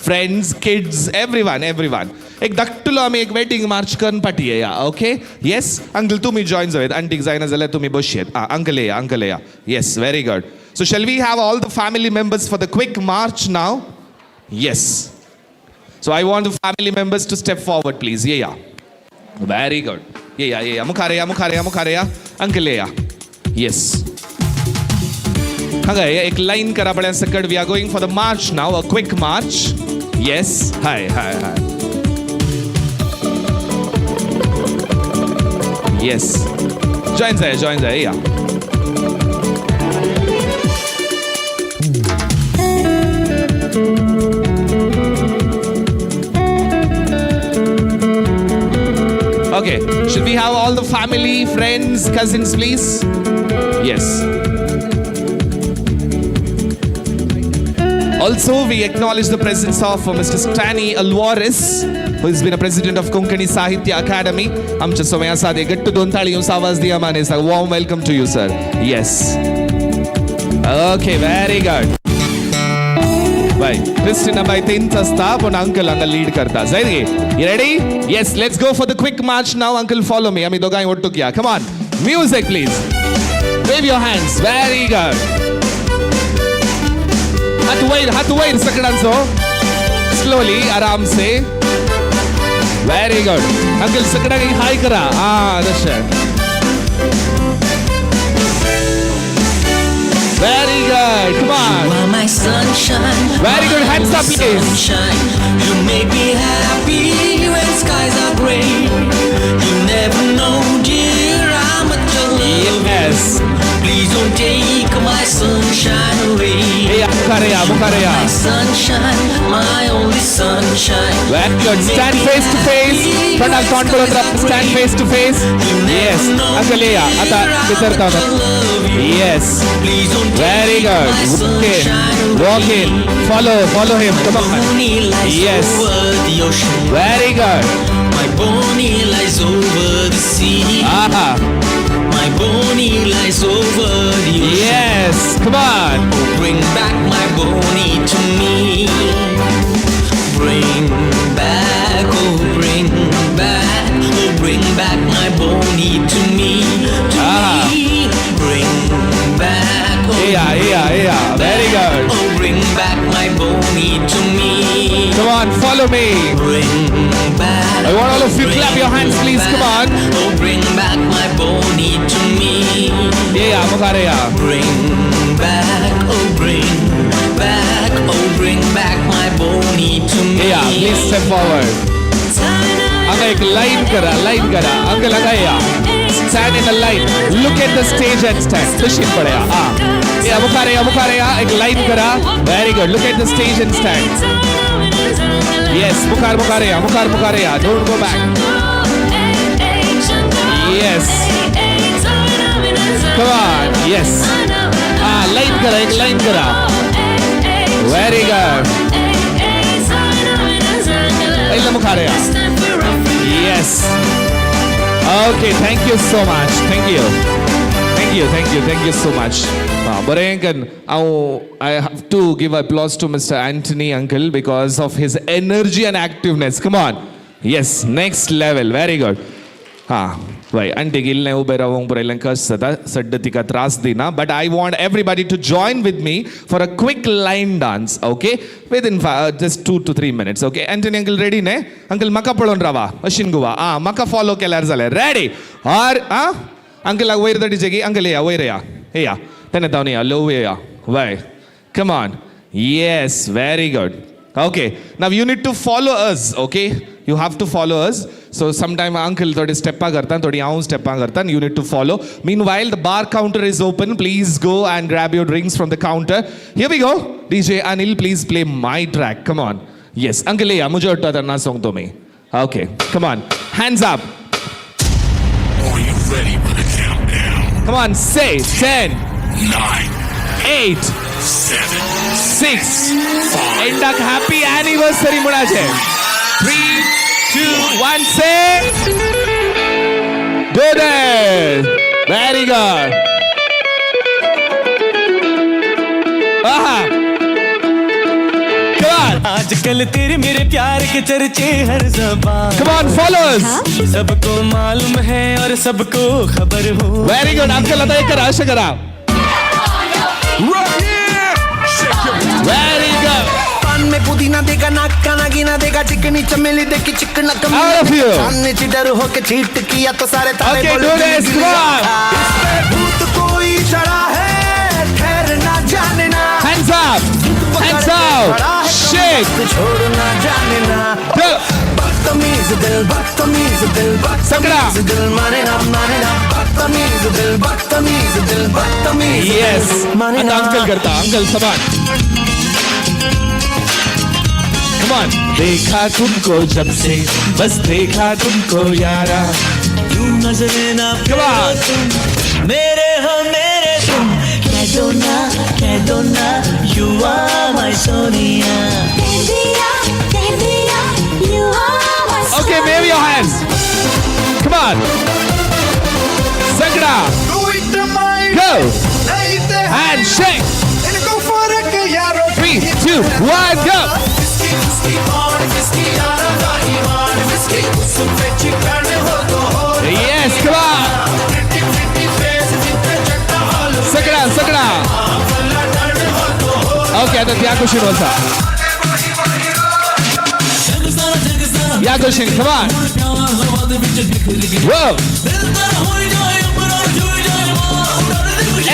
friends, kids, everyone, everyone. एक धाकटुलो आमी एक वेडिंग मार्च करून पाटी येया. ओके, येस अंकल तुमी जॉयन जावयत. आंटीक जायना जाल्यार तुमी बसयेत. आं, अंकल येया, अंकल येया. Yes, very good. So shall we have all the family members for the quick march now? Yes. So I want the family members to step forward please. येया. Very good. येया येया मुखार येया, मुखार येया, मुखार येया. अंकल येया. येस, हांगा एक लायन करा पळया सकट. We are going for the march now, a quick march. Yes, hi hi hi. Yes, join जाय, जॉयन जाय. या. Okay, should we have all the family, friends, cousins, please? Yes. Also, we acknowledge the presence of Mr. Stany Alvarez, who has been a president of Konkani Sahitya Academy. आमच्या समय आसा ते गट्टू दोन ताळी आवाज दिया माने. Warm welcome to you, sir. Yes. Okay, very good. Bye Christina bye तेंच आसता, पूण अंकल हांगा लीड करता. जायत गे? You ready? Yes, let's go for the quick march now. Uncle follow me. आमी दोगांय ಒಟ್ಟುಕ್ या. Come on, music please. Wave your hands. Very good. हात वयर, हात वयर सगळ्यांचो. स्लोली, आराम से. Very good. Uncle सगळ्यांक हाय करा. हा, तशें. Very good. good. Come on. You are my sunshine. Very good. Hands up, please. Sunshine. You make me happy when skies are gray. You never know, dear, how much I love Yes. you. Please don't take my sunshine away. Hey, Mukaraya, Mukaraya. My sunshine, my only sunshine. Very good. Stand face to face. Front तोंड पळोवन राव. Stand face to face. Yes. Uncle येया. आता भितर राव. Yes. Very good. Walk in. Walk in. Follow. Follow him. Come on. Yes. Very good. My boney lies over the sea. Aha. My boney lies over the ocean. Yes. Come on. Oh, bring back my boney to me. Bring back, oh, bring back, oh, bring back my boney to me. To me. Bring back, oh, Yeah, yeah, yeah. Very good. Oh, bring back my boney to me. Come on, follow me. Bring back. I want all of you bring clap your hands, please. Come on. Oh, bring back my boney to me. Yeah, Mukaraya. Bring back, oh, bring back, oh, bring back my boney to me. Yeah, please step forward. हांगा एक line करा, line करा. Uncle हांगा या. Stand in a line. Look at the stage and stand. तशी पळया. Ah. Yeah, मुखार या, मुखार या. एक लाइन करा. Very good. Look at the stage and stand. Yes, मुखार मुखार या, मुखार मुखार या. Don't go back. Yes. Come on. Yes. Ah, line करा, एक लाइन करा. Very good. इल्ल मुखार या. Yes. Okay, thank you so much. Thank you. Thank you, thank you, thank you so much. बरें कन हांव I have to give applause to Mr. Anthony uncle because of his energy and activeness. Come on. Yes, next level. Very good. हां वय आंटीक इल्लें उबें रावंक पुरो, इल्लें कश्ट जाता, सड्ड तिका त्रास दिना, but I want everybody to join with me for a quick line dance, okay, within just 2 to 3 minutes, okay? Antony uncle ready न्ही? अंकल, म्हाका पळोवन रावा. अशीन गुवा. आं, म्हाका फॉलो केल्यार जालें. रेडी आर आं अंकलाक वयर दडीचे की. अंकल येया, वयर येया, येया, तेन्ना जावन येया, ल्हव येया. वय, come on. Yes, very good. Okay, now you need to follow us, okay? You have to follow us. So sometime uncle थोडी स्टेपां करता, थोडी हांव स्टेपां करता. You need to follow. Meanwhile, the bar counter is open. Please go and grab your drinks from the counter. Here we go. DJ Anil, please play my track. Come on. Yes, uncle येया, मुझे वाटतं ना song तुम्ही. Okay, come on. Hands up. Are you ready for the countdown? Come on, say 10, 9, 8, 7, 6. एंडाक happy anniversary म्हणाचे. 3, 2, 1, say. Do this. Very good. Aha. Come on. आजकल तेरे मेरे प्यार K चर्चे हर जबान। Come on, follow us. सबको मालूम है और सबको खबर हो। Very good. Uncle, आता एक करा, अशें करा. Very good. पान में पुदीना देगा, नाक का नगीना देगा, चिकनी चमेली देखी चिकना कमीना। All of you. सामने चिडर होके चीट किया तो सारे तारे Okay, बोले do this. Gill Come on. Is pay भूत कोई चढ़ा है, ठहर ना जाने ना। Hands up. Hands out. Shake. छोड़ना जाने ना। बदतमीज दिल, बदतमीज दिल, बदतमीज दिल, माने ना, माने ना। बदतमीज दिल, बदतमीज दिल, बदतमीज दिल, Yes. माने आता ना। अंकल करता. Uncle, come on. Come on. देखा तुमको जब से, बस देखा तुमको यारा। यूं नजरे ना Come on. तुम मेरे हो मेरे तुम, कह दो ना, कह दो ना, you are my Sonia. कह दिया, कह दिया, you are my Okay, wave your hands. Come on. Sangra. Go. And shake. 3, 2, 1, go. Yes, come on. सगळा सगळा. ओके, आता त्या कुशीन वचा. या कुशीन. Come on. Whoa.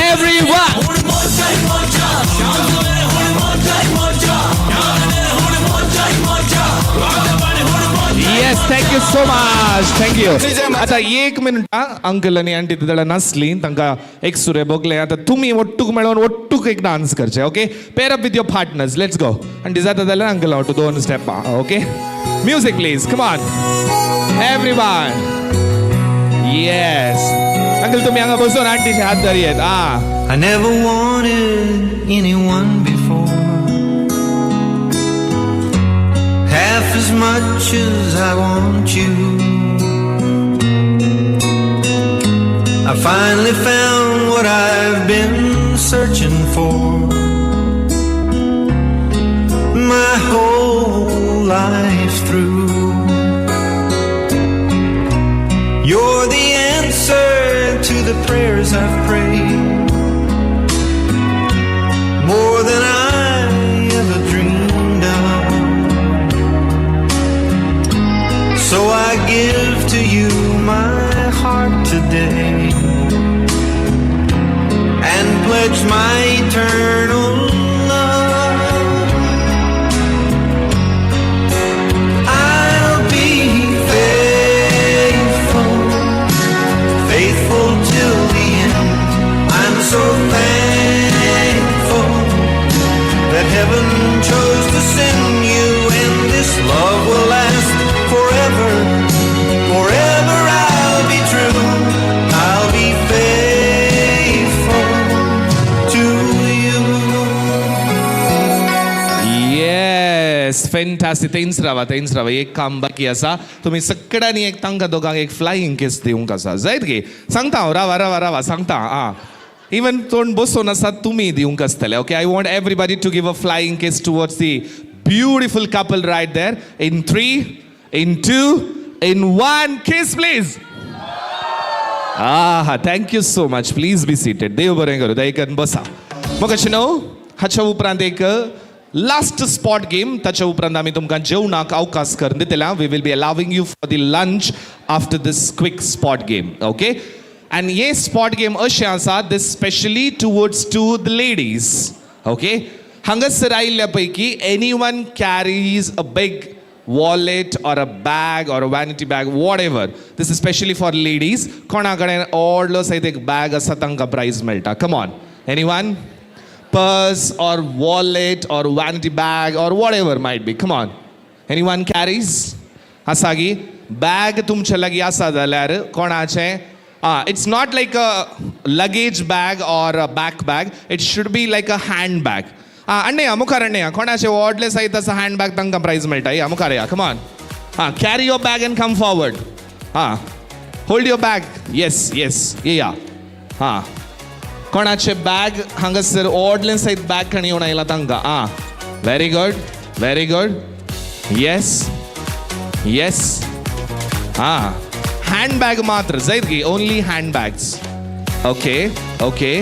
Everyone. Yes, thank you so much, thank you. आता एक मिनिट, अंकल आनी आंटी जाल्यार नासली, तांकां एक सुरे भोगले. आतां तुमी ಒಟ್ಟುಗ್ मेळोन ಒಟ್ಟುಗ್ एक डान्स करचे. Okay, pair up with your partners, let's go. आनी जाता जाल्यार अंकल ಒಟ್ಟು दोन step. Okay, music please, come on everyone. Yes uncle, तुमी हांगा बसून आंटीचे हात धरयेत. आ I never wanted anyone before, half as much as I want you. I finally found what I've been searching for my whole life through. You're the answer to the prayers I've prayed, more than I ever dreamed of. So I give to you my heart today and pledge my eternal love. I'll be faithful, faithful till the end. I'm so thankful that heaven chose to send you, and this love will last forever. Forever I'll be true. I'll be faithful to you. Yes, fantastic. तेंच रावा, तेंच रावा. एक काम बाकी आसा. तुमी सगळ्यांनी एक तांकां दोगांक एक फ्लायींग किस दिवंक आसा, जायत गे? सांगता हांव, रावा रावा रावा, सांगता. आं, इवन तोंड बसून आसा तुमी दिवंक आसतले. Okay, I want everybody to give a flying kiss towards the beautiful couple right there. In 3, in 2, in 1, kiss please. आहा, thank you so much. Please be seated. देव बरें करूं, दयेकन बसा. मग अशें न्हू, हाच्या उपरांत एक लास्ट स्पॉट गेम. ताच्या उपरांत आमी तुमकां जेवणाक अवकाश करून दितले. We will be allowing you for the lunch after this quick spot game. Okay, आनी हे स्पॉट गेम अशें आसा, this specially towards to the ladies. Okay, हांगासर आयिल्ल्या पैकी anyone carries a big wallet or a bag or a vanity bag, whatever. This is specially for ladies. कोणा कडेन व्हडलो सयत एक बॅग आसा, तांकां प्रायज मेळटा. Come on, anyone? Purse or wallet or vanity bag or whatever might be. Come on. Anyone carries? आसा गी बॅग तुमच्या लागीं आसा जाल्यार कोणाचें? It's not like a luggage bag or a back bag, it should be like a hand bag. आं, अण्णया मुखार, अण्णया. कोणाचें व्हडलें सयत आसा हँड बॅग, तांकां प्रायज मेळटा. या मुखार या, कम ऑन. आं, carry your bag and come forward. आं, hold your bag. Yes yes, येया. हां, कोणाचे बॅग हांगासर व्हडलें सयत बॅग खणी येवन आयला तांकां. आं, very good, very good. Yes yes. आं, हँड बॅग मात्र जायत गी? Only hand bags. Okay okay,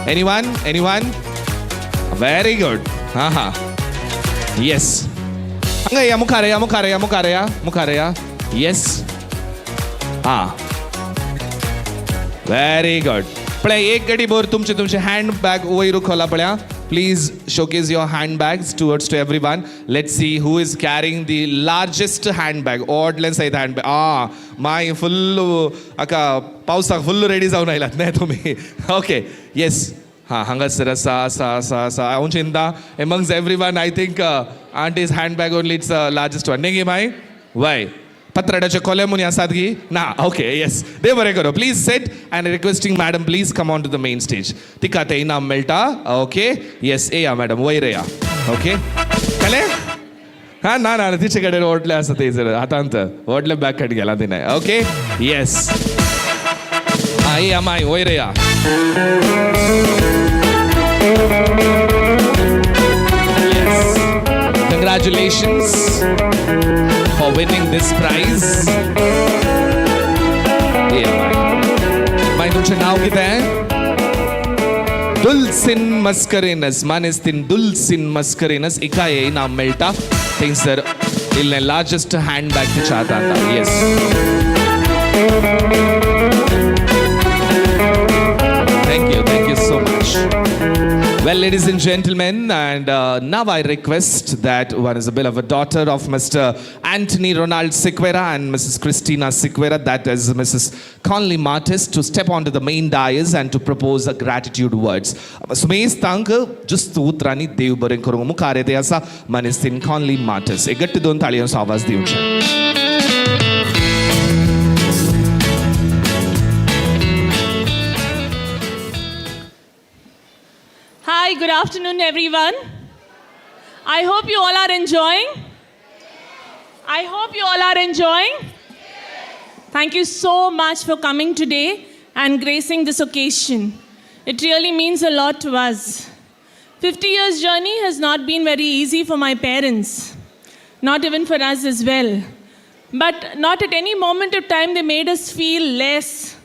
anyone, anyone? Very good. हां हां, येस. हांगा या, मुखार या, मुखार या, मुखार या, मुखार या. येस, हां, व्हेरी गुड. पळय, एक गडी भर तुमचे तुमचे हँड बॅग वयर उखला पळया. Please showcase your hand bags towards to everyone. Let see who is carrying the largest hand bag. व्हडलें सयत हँड बॅग. आं माय, फुल्ल आका पावसाक फुल्ल रेडी जावन आयलात न्हय तुमी? ओके, येस. हां, हांगासर आसा, आसा, आसा, आसा. हांव चिंता, amongst everyone I think auntie's hand bag only, it's largest one न्ही गे माय? वय, पत्राड्याचे कोले मुनी आसात की ना? ओके, येस, देव बरें करूं. Please sit and requesting madam, please come on to the main stage. तिका तें इनाम मेळटा. ओके, येस, येया मॅडम, वयर येया. ओके, कळ्ळें? हा, ना ना, तिचे कडेन व्हडलें आसा थंयसर हातांत, व्हडलें बॅग कट गेला तिणें. ओके, येस. हा, येया माय, वयर येया. Yes. Congratulations for winning this prize. Yeah, माय. माय, तुमचें नांव कितें? दुलसिन मस्करेनस. मानेस्तीन दुलसिन मस्करेनस, हिका हें इनाम मेळटा. थंयसर इल्लें लार्जस्ट हँड बॅग तिच्या हातांत. Yes, thank you, thank you so much. Well, ladies and gentlemen, and now I request that one is a beloved daughter of Mr. Anthony Ronald Sequeira and Mrs. Christina Sequeira, that is Mrs. Conley Martis, to step onto the main dais and to propose a gratitude words. सुमेस्तांक जुस्त उतरांनी देव बरें करूंक. मुखार येते आसा मानेस्तीन Conley Martin's. एक गट्ट दोन ताळयांचो आवाज दिवचे. Hi, good afternoon, everyone. I hope you all are enjoying. I hope you all are enjoying. Thank you so much for coming today and gracing this occasion. It really means a lot to us. 50 years journey has not been very easy for my parents, not even for us as well. But not at any moment of time they made us feel less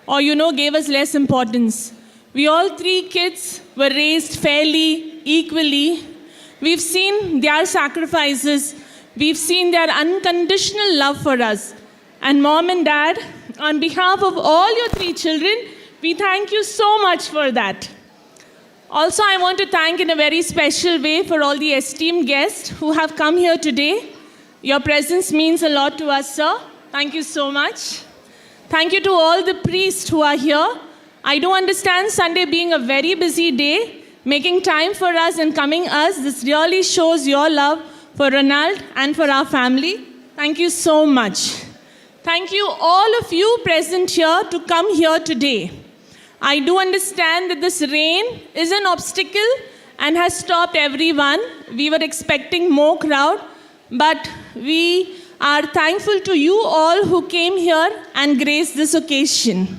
or gave us less importance. We all three kids were raised fairly, equally. We've seen their sacrifices. We've seen their unconditional love for us. And mom and dad, on behalf of all your three children, we thank you so much for that. Also, I want to thank in a very special way for all the esteemed guests who have come here today. Your presence means a lot to us, sir. Thank you so much. Thank you to all the priests who are here. I do understand Sunday being a very busy day, making time for us and coming us, this really shows your love for Ronald and for our family. Thank you so much. Thank you all of you present here to come here today. I do understand that this rain is an obstacle and has stopped everyone. We were expecting more crowd, but we are thankful to you all who came here and graced this occasion.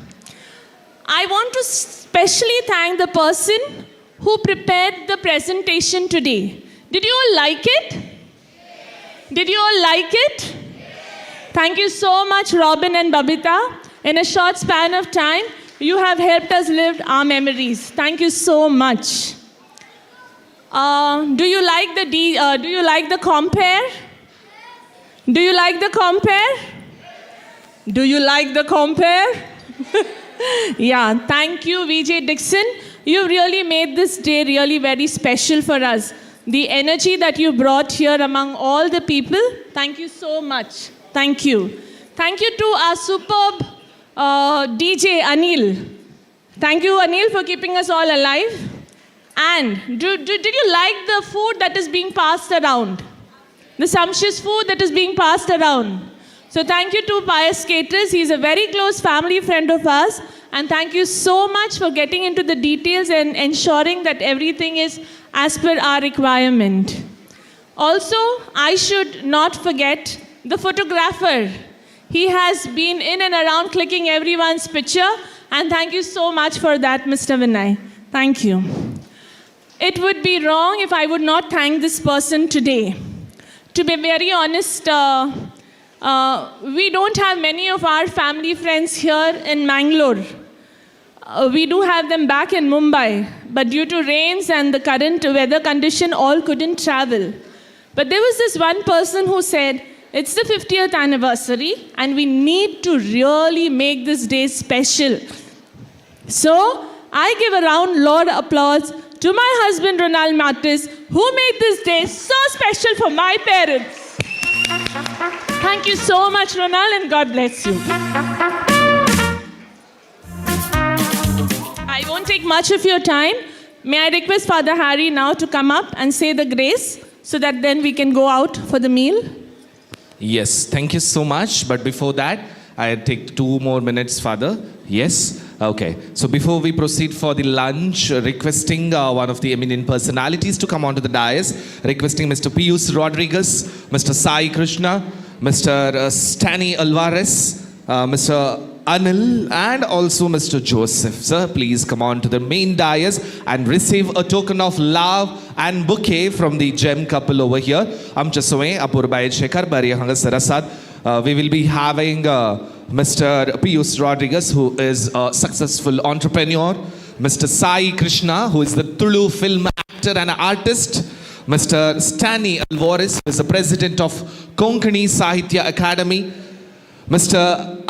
I want to specially thank the person who prepared the presentation today. Did you all like it? Did you all like it? Thank you so much, Robin and Babita. In a short span of time, you have helped us live our memories. Thank you so much. Do you like the D, do you like the compare? Do you like the compare? Do you like the compare? Yeah, thank you, Vijay Dixon. You really made this day really very special for us. The energy that you brought here among all the people, thank you so much. Thank you. Thank you to our superb DJ, Anil. Thank you, Anil, for keeping us all alive. And did you like the food that is being passed around? The sumptuous food that is being passed around. So thank you to Pius Caterers. He's a very close family friend of ours. And thank you so much for getting into the details and ensuring that everything is as per our requirement. Also, I should not forget the photographer. He has been in and around clicking everyone's picture. And thank you so much for that, Mr. Vinay. Thank you. It would be wrong if I would not thank this person today. To be very honest, we don't have many of our family friends here in Mangalore. We do have them back in Mumbai, but due to rains and the current weather condition, all couldn't travel. But there was this one person who said, it's the 50th anniversary and we need to really make this day special. So I give a round loud applause to my husband, Ronald Martis, who made this day so special for my parents. Thank you so much, Ronald, and God bless you. I won't take much of your time. May I request Father Harry now to come up and say the grace so that then we can go out for the meal? Yes, thank you so much. But before that, I take 2 more minutes, Father. Yes? Okay. So before we proceed for the lunch, requesting one of the eminent personalities to come onto the dais, requesting Mr. Pius Rodriguez, Mr. Sai Krishna, Mr. Stany Alvarez, Mr. Anil, and also Mr. Joseph. Sir, please come on to the main dais and receive a token of love and bouquet from the gem couple over here. Amcha Soe, Apurbai Shekhar, Bari Hanga Sarasat. We will be having Mr. Pius Rodriguez, who is a successful entrepreneur, Mr. Sai Krishna, who is the Tulu film actor and artist, Mr. Stany Alvarez, who is the president of Konkani Sahitya Academy, Mr.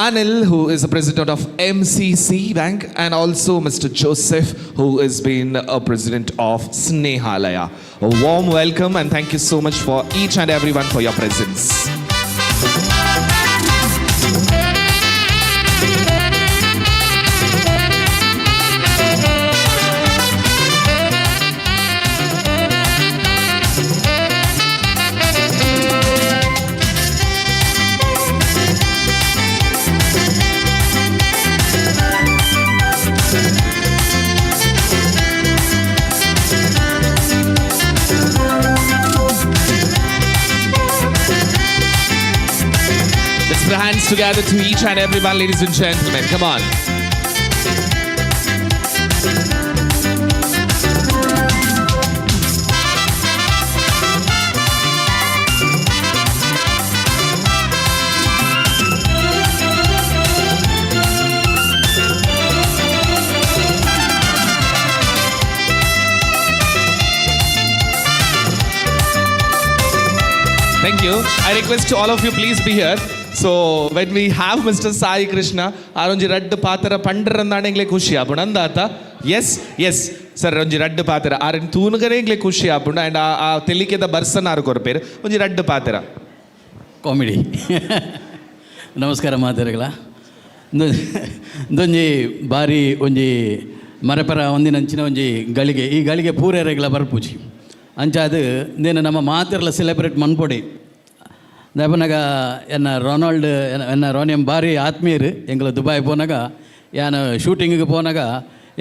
Anil, who is the president of MCC Bank, and also Mr. Joseph, who has been a president of Snehalaya. A warm welcome and thank you so much for each and everyone for your presence. Let's put our hands together to each and everyone, ladies and gentlemen. Come on. Thank you. I request to all of you, please be here. So when we have Mr. Sai Krishna, ಆರೊಂಜಿ ರಡ್ಡ್ ಪಾತ್ರ ಪಂಡ್ರಂದಾಣ ಎಂಗ್ಲೆ ಖುಷಿ ಆಪುಂಡು ಅಂದಾತ. S yes sir, ಒಂಜಿ ರಡ್ಡ್ ಪಾತ್ರ ಆರೆನ್ ತೂನುಗನೇ ಎಂಗ್ಲೆ ಖುಷಿ ಆಪುಂಡು. ಆ್ಯಂಡ್ ಆ ತೆಲಿಕೆದ ಬರ್ಸನ್ ಆರು ಕೊರ್ಪೇರು ಒಂಜಿ ರಡ್ಡ್ ಪಾತ್ರ. ಕಾಮಿಡಿ. ನಮಸ್ಕಾರ ಮಾತೆರೆಗ್ಲ. ಒಂದೊಂಜಿ ಬಾರಿ ಒಂಜಿ ಮರಪರ ಒಂದಿನಂಚಿನ ಒಂಜಿ ಗಳಿಗೆ, ಈ ಗಳಿಗೆ ಪೂರೆರೆಗ್ಲ ಬರ್ಪೂಜಿ ಅಂಚಾದ್ ನೇನು ನಮ್ಮ ಮಾತೆರ್ಲ ಸೆಲೆಬ್ರೇಟ್ ಮನ್ಪೊಡಿ. ದಾಪನಗ ಎನ್ನ ರೊನಾಲ್ಡ್ ಎನ್ನ ರೋನಿಯಂ ಬಾರಿ ಆತ್ಮೀಯರು. ಎಂಗ್ಲ ದುಬಾಯ್ ಪೋನಾಗ, ಯಾನ್ ಶೂಟಿಂಗಿಗೆ ಪೋನಾಗ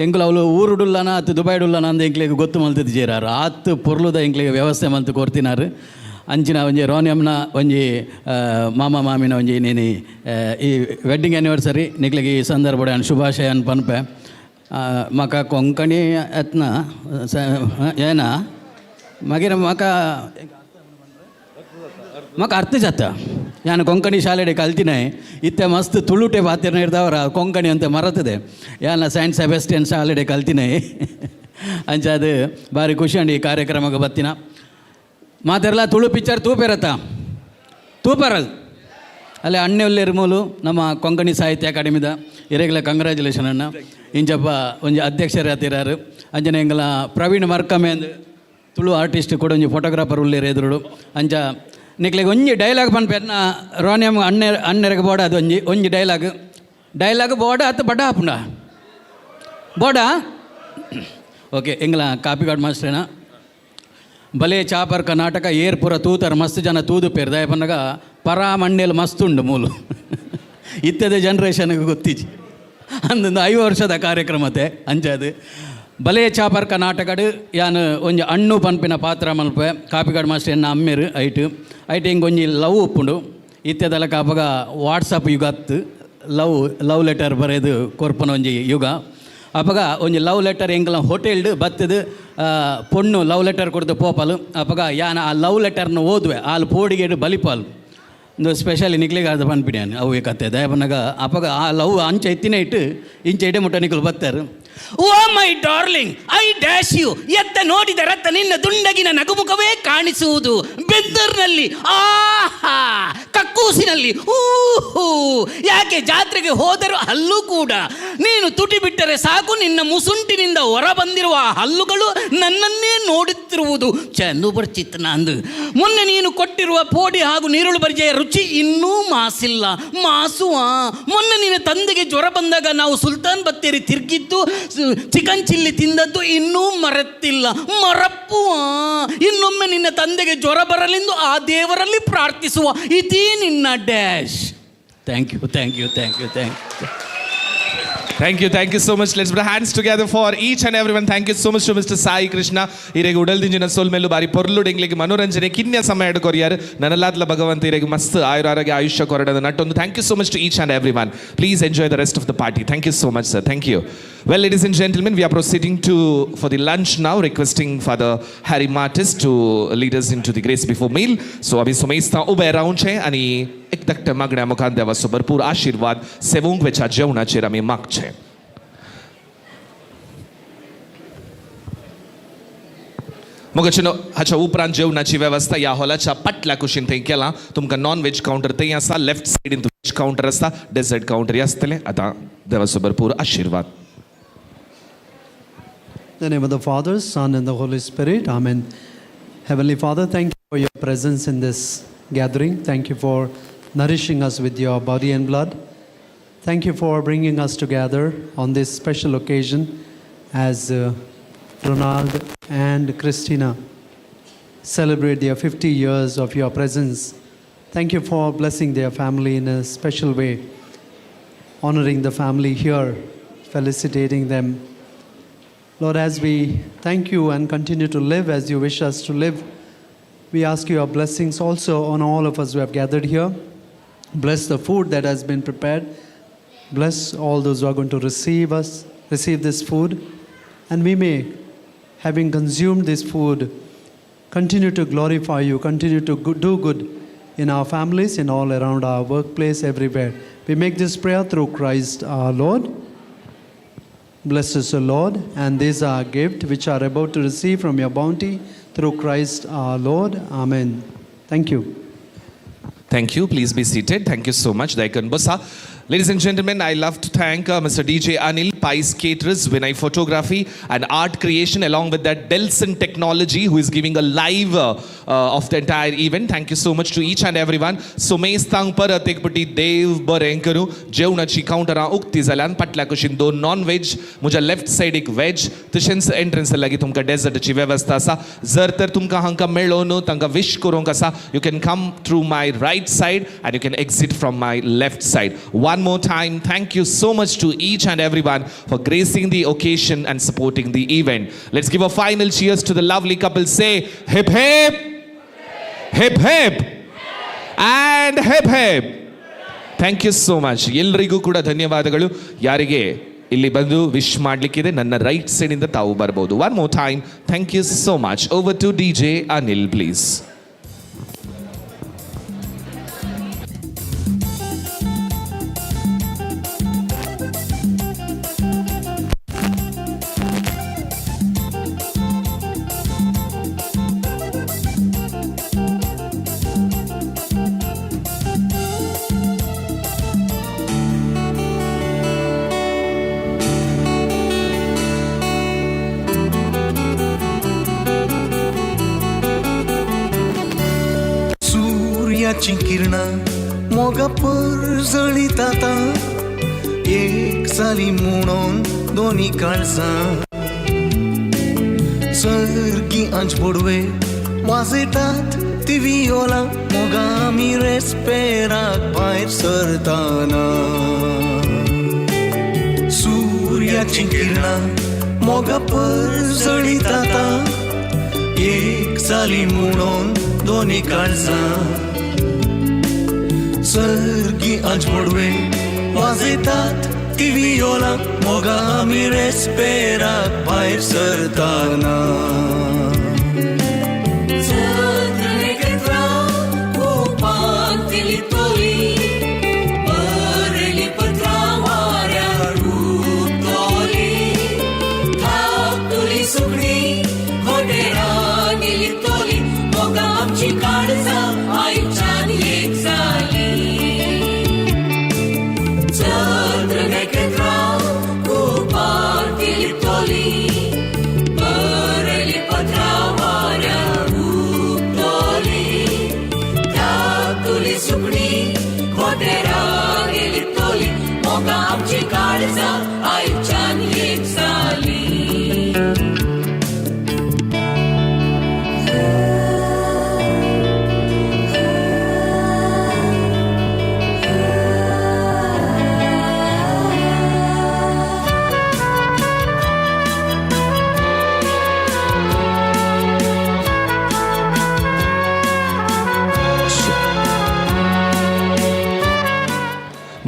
ಎಂಕ್ಲು ಅವಳು ಊರುಡುಲ್ಲನ ಅತ್ತು ದುಬಾಯ್ಡುಲ್ಲನ ಅಂದ ಎಂಕ್ಲೆಗ್ ಗೊತ್ತು ಮಲ್ತದ ಜೇರಾರು ಆತ್ ಪೊರ್ಲುದ ಎಂಕ್ಲೆಗ್ ವ್ಯವಸ್ಥೆ ಮಲ್ತು ಕೊರ್ತಿನಾರು. ಅಂಚಿನ ಒಂಜಿ ರೋನಿಯಂನ ಒಂಜಿ ಮಾಮ ಮಾಮಿನ ಒಂಜಿ ನೇನಿ ಈ ವೆಡ್ಡಿಂಗ್ ಆ್ಯನಿವರ್ಸರಿ ನಿಕ್ಲೆಗ್ ಈ ಸಂದರ್ಭ ಯಾನ್ ಶುಭಾಶಯ ಅನ್ ಪನ್ಪೆ. म्हाका कोंकणी येतना येना, मागीर म्हाका म्हाका अर्थ जाता. ಯಾನು ಕೊಂಕಣಿ ಶಾಲೆಡೆ ಕಲ್ತಿನೇ ಇತ್ತೆ ಮಸ್ತ್ ತುಳುಟೆ ಪಾತಿರ್ನ ಇರ್ದವರ ಕೊಂಕಣಿ ಅಂತ ಮರತದೆ. ಯಾನ ಸೈಂಟ್ ಸೆಬೆಸ್ಟಿಯನ್ ಶಾಲೆಡೆ ಕಲ್ತಿನೇ. ಅಂಚಾದ ಭಾರಿ ಖುಷಿ ಅಂడి ಈ ಕಾರ್ಯಕ್ರಮಕ್ಕೆ ಬತ್ತಿನ. ಮಾತೆರ್ಲ ತುಳು ಪಿಕ್ಚರ್ ತೂಪೆರತ್ತ ತೂಪರಲ್ ಅಲ್ಲೇ ಅಣ್ಣೆ ಉಲ್ಲೇರು ಮೂಲು ನಮ್ಮ ಕೊಂಕಣಿ ಸಾಹಿತ್ಯ ಅಕಾಡೆಮಿದ ಇರೆಗ್ಲ ಕಂಗ್ರ್ಯಾಚುಲೇಷನ್ ಅಣ್ಣ. ಇಂಚಪ್ಪ ಒಂಜಿ ಅಧ್ಯಕ್ಷರು ಆತಿರಾರು. ಅಂಚನೆ ಎಂಗಲ ಪ್ರವೀಣ್ ಮರ್ಕಮೆ ಅಂದ್ ತುಳು ಆರ್ಟಿಸ್ಟ್ ಕೂಡ ಒಂಜಿ ಫೋಟೋಗ್ರಾಫರ್ ಉಲ್ಲೇರು ಎದುರುಡು. ಅಂಚ ನಿಕ್ಲೆಗ್ ಒಂಜಿ ಡೈಲಾಗ್ ಪನ್ಪೆರ್ನ ರೋನಿಯಂ ಅಣ್ಣೆ ಅಣ್ಣೆರೆಗ್ ಬೋಡ ಅದು ಒಂಜಿ ಒಂಜಿ ಡೈಲಾಗ್ ಡೈಲಾಗ್ ಬೋಡ ಅತ್ತು ಬಡ ಆಪುಂಡ ಬೋಡ. ಓಕೆ, ಎಂಗ್ಲ ಕಾಪಿಗಾಡ್ ಮಾಸ್ಟ್ರೇನ ಬಲೆ ಚಾಪರ್ ಕರ್ನಾಟಕ ಏರ್ ಪೂರ ತೂತರ್ ಮಸ್ತ್ ಜನ ತೂದು ಪೇರ್ ದಯಪನ್ನಗ ಪರಾ ಮಣ್ಣೇಲು ಮಸ್ತ್ ಉಂಡು ಮೂಲು ಇತ್ತದ ಜನ್ರೇಷನ್ಗೆ ಗೊತ್ತಿಜಿ ಅಂದೊಂದು 5 ವರ್ಷದ ಕಾರ್ಯಕ್ರಮತೆ. ಅಂಚಾದು ಬಲೆ ಚಾಪರ್ ಕರ್ನಾಟಕಡು ಯಾನ್ ಒಂಜಿ ಅಣ್ಣು ಪನ್ಪಿನ ಪಾತ್ರ ಮಲ್ಪೆ. ಕಾಪಿಗಾಡ್ ಮಾಸ್ಟರ್ ಎನ್ನ ಅಮ್ಮೇರು ಐಟ್ ಐಟ್ ಹಿಂಗೆ ಒಂಜಿ ಲವ್ ಉಪ್ಪುಂಡು. ಇತ್ತೆದಲ್ಲ ಕಾಪಗ ವಾಟ್ಸಪ್ ಯುಗತ್ತು ಲವ್ ಲವ್ ಲೆಟರ್ ಬರೆದು ಕೊರ್ಪುನ ಒಂಜಿ ಯುಗ. ಅಪಗ ಒಂಜಿ ಲವ್ ಲೆಟರ್ ಎಂಗ್ಲ ಹೋಟೆಲ್ಡ್ ಬತ್ತದು ಪೊಣ್ಣು ಲವ್ ಲೆಟರ್ ಕೊಡ್ದು ಪೋಪಲು. ಅಪಗ ಯಾನ್ ಆ ಲವ್ ಲೆಟರ್ನ ಓದುವೆ ಆಲ್ ಪೋಡಿಗೇಡು ಬಲಿಪಾಲು ಒಂದು ಸ್ಪೆಷಲಿ ನಿಕ್ಲಿಗೆ ಅದು ಪನ್ಪಿನಿ ಯಾನ್ ಅವು ಕತೆ ದಯಪನಗ. ಅಪಗ ಆ ಲವ್ ಅಂಚ ಎತ್ತಿನ ಇಟ್ಟು ಇಂಚ ಇಡೆ ಮುಟ್ಟ ನಿಕ್ಲು ಬತ್ತಾರೆ. Oh my darling, I dash you, ಎತ್ತ ನೋಡಿದ ರತ್ತ ನಿನ್ನ ದುಂಡಗಿನ ನಗುಮುಖವೇ ಕಾಣಿಸುವುದು ಬೆದ್ದರ್ನಲ್ಲಿ, ಆಹಾ ಕಕ್ಕೂಸಿನಲ್ಲಿ, ಊಹೂ ಯಾಕೆ ಜಾತ್ರೆಗೆ ಹೋದರೂ ಹಲ್ಲು ಕೂಡ ನೀನು ತುಟಿ ಬಿಟ್ಟರೆ ಸಾಕು ನಿನ್ನ ಮುಸುಂಟಿನಿಂದ ಹೊರ ಬಂದಿರುವ ಆ ಹಲ್ಲುಗಳು ನನ್ನನ್ನೇ ನೋಡುತ್ತಿರುವುದು ಚಂದು ಬರ್ಚಿತ್ತನ ಅಂದು. ಮೊನ್ನೆ ನೀನು ಕೊಟ್ಟಿರುವ ಪೋಡಿ ಹಾಗೂ ನೀರುಳ್ಳಿ ಬರ್ಜೆಯ ರುಚಿ ಇನ್ನೂ ಮಾಸಿಲ್ಲ ಮಾಸುವ. ಮೊನ್ನೆ ನಿನ್ನ ತಂದೆಗೆ ಜ್ವರ ಬಂದಾಗ ನಾವು ಸುಲ್ತಾನ್ ಬತ್ತೇರಿ ತಿರುಗಿದ್ದು ಚಿಕನ್ ಚಿಲ್ಲಿ ತಿಂದದ್ದು ಇನ್ನೂ ಮರೆತಿಲ್ಲ ಮರಪ್ಪುವ. ಇನ್ನೊಮ್ಮೆ ನಿನ್ನ ತಂದೆಗೆ ಜ್ವರ ಬರಲೆಂದು ಆ ದೇವರಲ್ಲಿ ಪ್ರಾರ್ಥಿಸುವ. ಇದೇ ನಿನ್ನ dash. Thank you, thank you, thank you, thank you. Thank you, thank you so much. Let's put our hands together for each and everyone. Thank you so much to Mr. Sai Krishna. ಇರೆಗ್ ಉಡಲ್ದಿಂಜಿನ ಸೊಲ್ಮೆಲ್ಲು ಬಾರಿ ಪೊರ್ಲು ಡೆಂಗ್ಲಿಗೆ ಮನೋರಂಜನೆ ಕಿನ್ಯ ಸಮಯ courier ನನಲಾದ್ಲ ಭಗವಂತ ಇರೆಗ್ ಮಸ್ತ್ ಆಯುರಾರೋಗ್ಯ ಆಯುಷ್ಯ ಕೊರಡದ ನಟ್ಟೊಂದು. Thank you so much to each and everyone. Please enjoy the rest of the party. Thank you so much, sir. Thank you. Well, ladies and gentlemen, we are proceeding to for the lunch now, requesting Father Harry Martis to lead us into the grace before meal. So आमी सुमेस्ता उबे रावचे आनी एकदां मागण्या मुखार देवाचो भरपूर आशिर्वाद सेवूंक वेच्या जेवणाचेर आमी मागचे. मोगाचेनो हाच्या उपरांत जेवणाची वेवस्था ह्या हॉलाच्या पाटल्या कुशीन थंय केला. तुमकां नॉन व्हेज कावंटर थंय आसा, लेफ्ट सायडीन व्हेज वेज कावंटर आसता, डेजर्ट कावंटर आसतलें. आतां देवाचो भरपूर आशिर्वाद. In the name of the Father, Son, and the Holy Spirit. Amen. Heavenly Father, thank you for your presence in this gathering. Thank you for nourishing us with your body and blood. Thank you for bringing us together on this special occasion as Ronald and Christina celebrate their 50 years of your presence. Thank you for blessing their family in a special way, honoring the family here, felicitating them. Lord, as we thank you and continue to live as you wish us to live, we ask your blessings also on all of us who have gathered here. Bless the food that has been prepared. Bless all those who are going to receive this food. And we may, having consumed this food, continue to glorify you, continue to do good in our families, in all around our workplace, everywhere. We make this prayer through Christ our Lord. Bless us, O Lord, and these are our gift which are about to receive from your bounty through Christ our Lord. Amen. Thank you. Thank you. Please be seated. Thank you so much. दयकन बसा. Ladies and gentlemen, I love to thank Mr. DJ Anil, Pies Caterers, Vinay Photography and Art Creation, along with that Delson Technology, who is giving a live of the entire event. Thank you so much to each and everyone. So मेस्तांक परत एक पटी देव बरें करूं. जेवणाची कावंटरां उक्ती जाल्यान फाटल्या कुशीन दोन नॉन व्हेज, म्हज्या लेफ्ट सायडीक व्हेज, तशेंच एंट्रन्स लागीं तुमकां डेजर्टाची वेवस्था आसा. जर तर तुमकां हांकां मेळोवन तांकां विश करूंक आसा, you can come through my right side and you can exit from my left side. One more time, thank you so much to each and everyone for gracing the occasion and supporting the event. Let's give a final cheers to the lovely couple. Say hip hip, hip hip, and hip hip. Thank you so much. ಎಲ್ರಿಗೂ ಕೂಡ ಧನ್ಯವಾದಗಳು. ಯಾರಿಗೆ ಇಲ್ಲಿ ಬಂದು wish ಮಾಡಲಿಕ್ಕಿದೆ, ನನ್ನ right ಸೈಡಿಂದ ತಾವು ಬರ್ಬೋದು. One more time, thank you so much. Over to DJ Anil, please. सूर्याची किरणां मोगा परजळीतात, एक जाली म्हणून दोनी काळजां. सर्गी आंज पडवे वाजयतात ती वियोला, मोगा आमी रेस्पेराक भायर सरताना. सूर्याची किरणां मोगा परजळीतात, एक जाली म्हणून दोनी काळजां. सर्गी आंज पडवे वाजयतात ती वियोला, मोगा आमी रेस्पेराक भायर सरताना.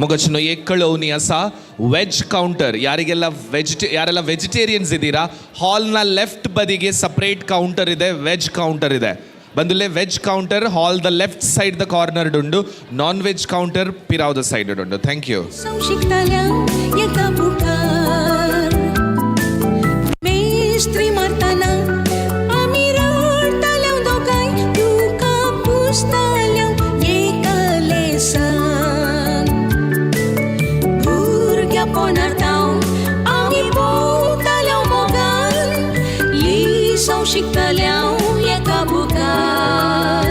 ಮೊಗಚನು एक ಕಳೋನಿ ಅಸ ವೆಜ್ ಕೌಂಟರ್. ಯಾರಿಗೆಲ್ಲ ಯಾರೆಲ್ಲ ವೆಜಿಟೇರಿಯನ್ಸ್ ಇದ್ದೀರಾ, ಹಾಲ್ನ ಲೆಫ್ಟ್ ಬದಿಗೆ ಸಪ್ರೇಟ್ ಕೌಂಟರ್ ಇದೆ, ವೆಜ್ ಕೌಂಟರ್ ಇದೆ. ಬಂದುಲೆ veg counter hall the left side the corner ಉಂಡು, ನಾನ್ ವೆಜ್ ಕೌಂಟರ್ ಪಿರಾವ್ the side ಉಂಡು. Thank you. शिकतल्यांव एका बुकार.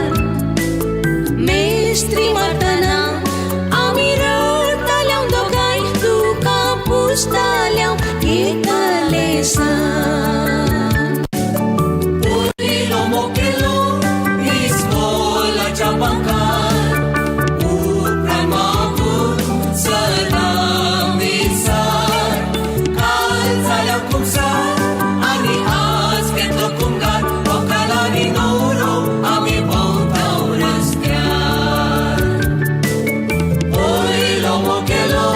मेस्त्री मारतना आमी रडटाल्यांव दोगांय, तुका पुसताल्यांव एकलेसान. पयलो मोकेलो इस्कोलाच्या बांकार, उपरांत मागून सदां विसार. काल जाल्या कुमसार आनी आज घेतलो कुमगार, व्हंकल आनी न्हवरो आमी भोंवतांव रस्त्यार. पयलो मोकेलो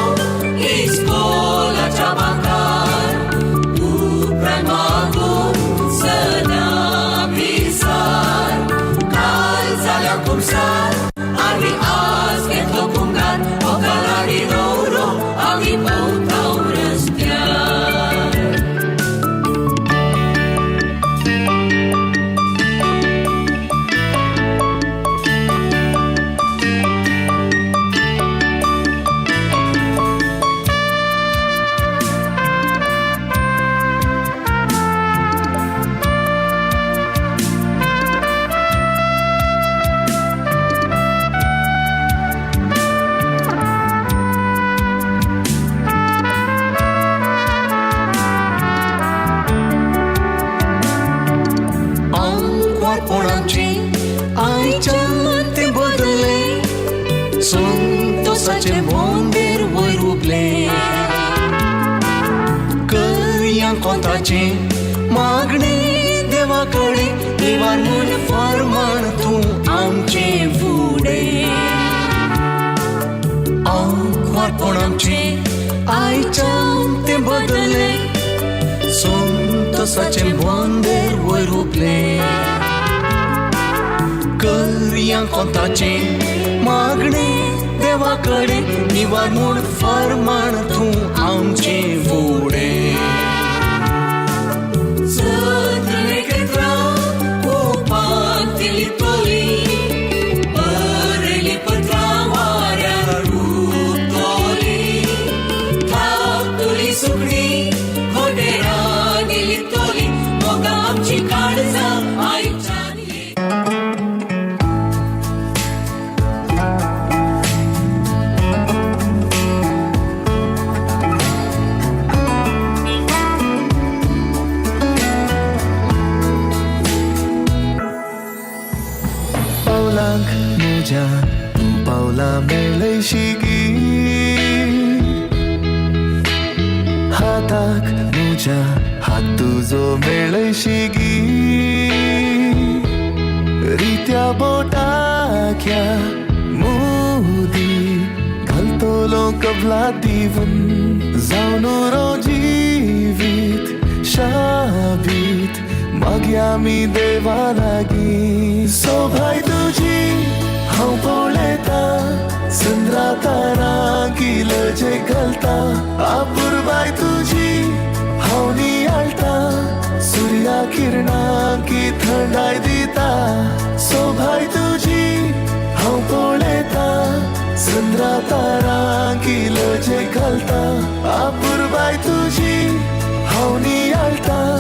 इस्कोलाच्या बांकार, उपरांत मागून सदां विसार. काल जाल्या कुमसार आनी आज घेतलो कुमगार, व्हंकल आनी न्हवरो आमी भोंवतांव रस्त्यार. आंकवारपणाचें आयच्यान तें बदल्लें, संतोसाचें बोंदेर वयर उबलें. करया कोंताचें मागणें देवा कडेन, देवान म्हूण फर्मान तूं आमचें फुडें. आंकवारपणाचें आयच्यान तें बदल्लें, संतोसाचें बोंदेर वयर उबलें. करया कोंताचें मागणें देवा कडेन, निवार म्हूण फर्मान तूं आमचें फुडें. सत्र कुपांत लिपली, बरयली पत्रां वाऱ्यार उबतली. धाकटुली सुकणीं घोंटेरांनी लिपतली, मोगा आमची काळजां आयच्यान. पावलांक म्हज्या तूं पावलां मेळयशी गी, हाताक म्हज्या हात तुजो मेळयशी गी. रित्या बोटाख्या मुदी घालतलो कबला दिवन, जावन उरो जिवीत शाबीत मागया आमी देवा लागीं. सोभाय तुजी हांव पळयतां, चंद्रा तारां किलजे घालता. अपुरबाय तुजी हांव नियाळटां, सुर्या किरणां की थंडाय दिता. सोभाय तुजी हांव पळयतां, चंद्रा तारां किलजे घालता. अपुरबाय तुजी हांव नियाळटां,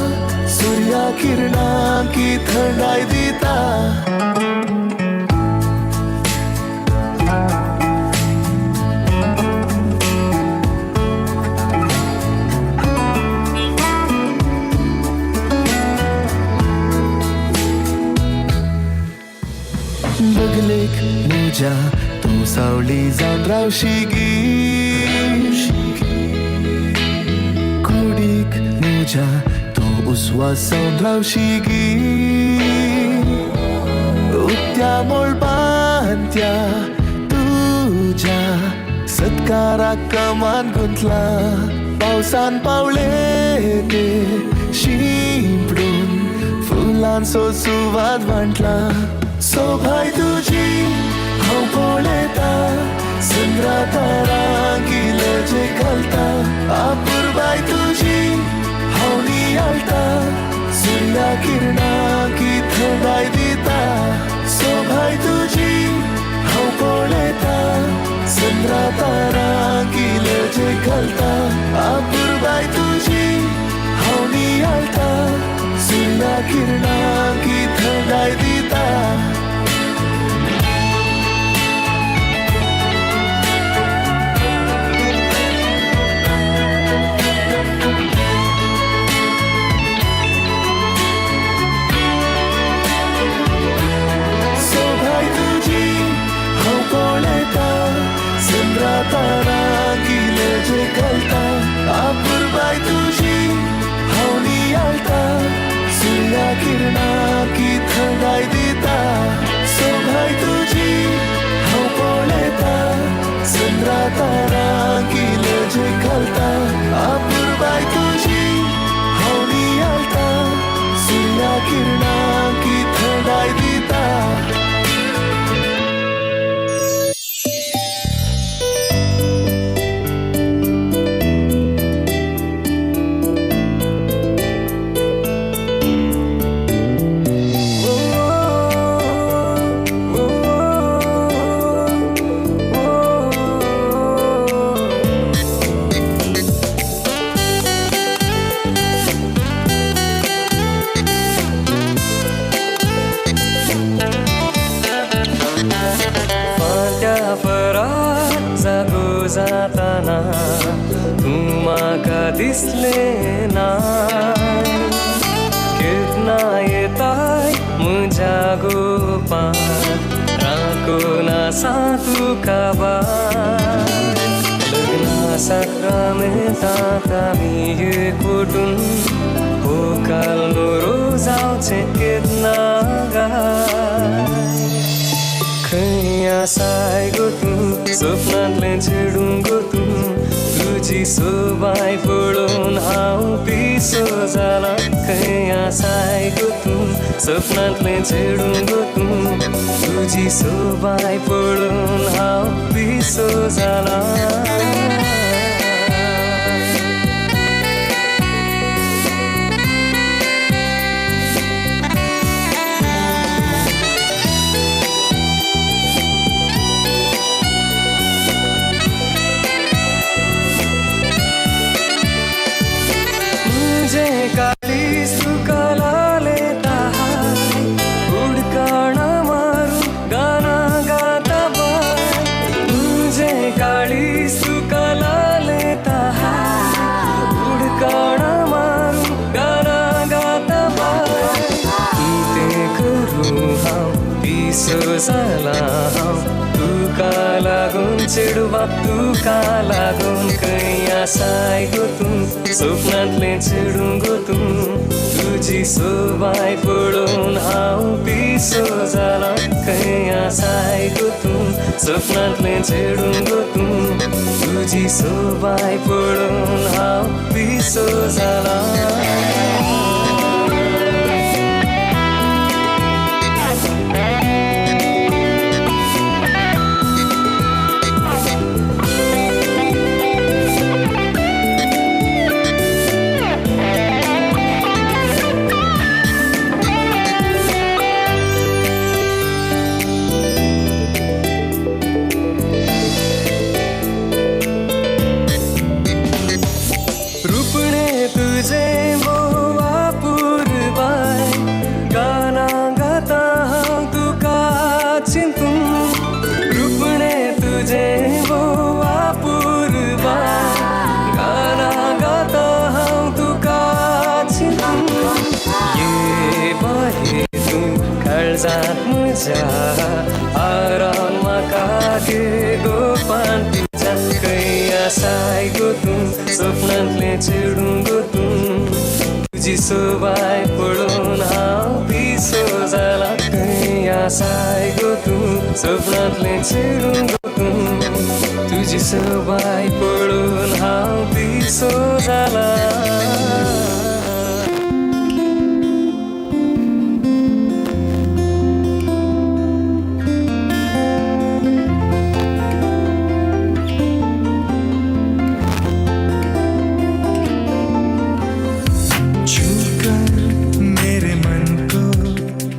सुर्या किरणां की थंडाय दिता. बगलेक म्हज्या तूं सावळी जावन रावशी गी, कुडीक म्हज्या तूं उस्वास जावन रावशी गी. उक्त्या मळबांत्या तुज्या सत्काराक कमान गुंतला, पावसान पावले ते शिंपडून फुलांचो सुवाद वांटला. सोभाय तुजी हांव पळयतां, चंद्रा तारां किलजे घालता. अपुरबाय तुजी हांव नियाळटां, सुर्या किरणां की थंडाय दिता. सोभाय तुजी हांव पळयतां, चंद्रा तारां किलजे घालता. अपुरबाय तुजी हांव नियाळटां, सुर्या सुर्या किरणां थंडाय दिता. सोभाय तुजी हांव पळयता, चंद्रा तारा किलेचे घालता. अपुरबाय तुजी हांव नियाळटा, सुर्या किरणां थंडाय दिता. सोभाय तुजी हांव पळयता, चंद्रा तारा किलेचे घालता. अपुरबाय तुजी हांव नियाळटा, सुर्या किरणां थंडाय दिता. जाताना तूं म्हाका दिसलें ना, केन्ना येताय म्हज्या गोपांत, राखून आसा तुका बाय. लग्ना साक्रामेंतांत आमी एकवटून हो काल नुरो जावचें केन्ना गाय. खंय आसाय गो तूं, सपनांतलें चेडूं गो तूं, तुजी सोबाय पळोवन हांव पिसो जालां. खंय आसाय गो तूं, सपनांतलें चेडूं गो तूं, तुजी सोबाय पळोवन हांव पिसो जालां. काळीज तुका लालेता हाय, उडकाणां मारून गाना गाता बाय. तुजें काळीज तुका लालेता हाय, उडकाणां मारून गाना गाता बाय. कितें करूं हांव, पिसो जालां हांव, तुका लागून चेडवा, तुका लागून. खंय आसाय गो तूं, सपनांतलें चेडूं गो तूं, तुजी सोबाय पळोवन हांव पिसो जालां. खंय आसाय गो तूं, सपनांतलें चेडूं गो तूं, तुजी सोबाय पळोवन हांव पिसो जालां. आराम म्हाका गे गोपान तुज्या. खंय आसाय गो तूं, सपनांतलें चेडूं गो तूं, तुजी सोबाय पळोवन हांव पिसो जालां. खंय आसाय गो तूं, सपनांतलें चेडूं गो तूं, तुजी सोबाय पळोवन हांव पिसो जालां.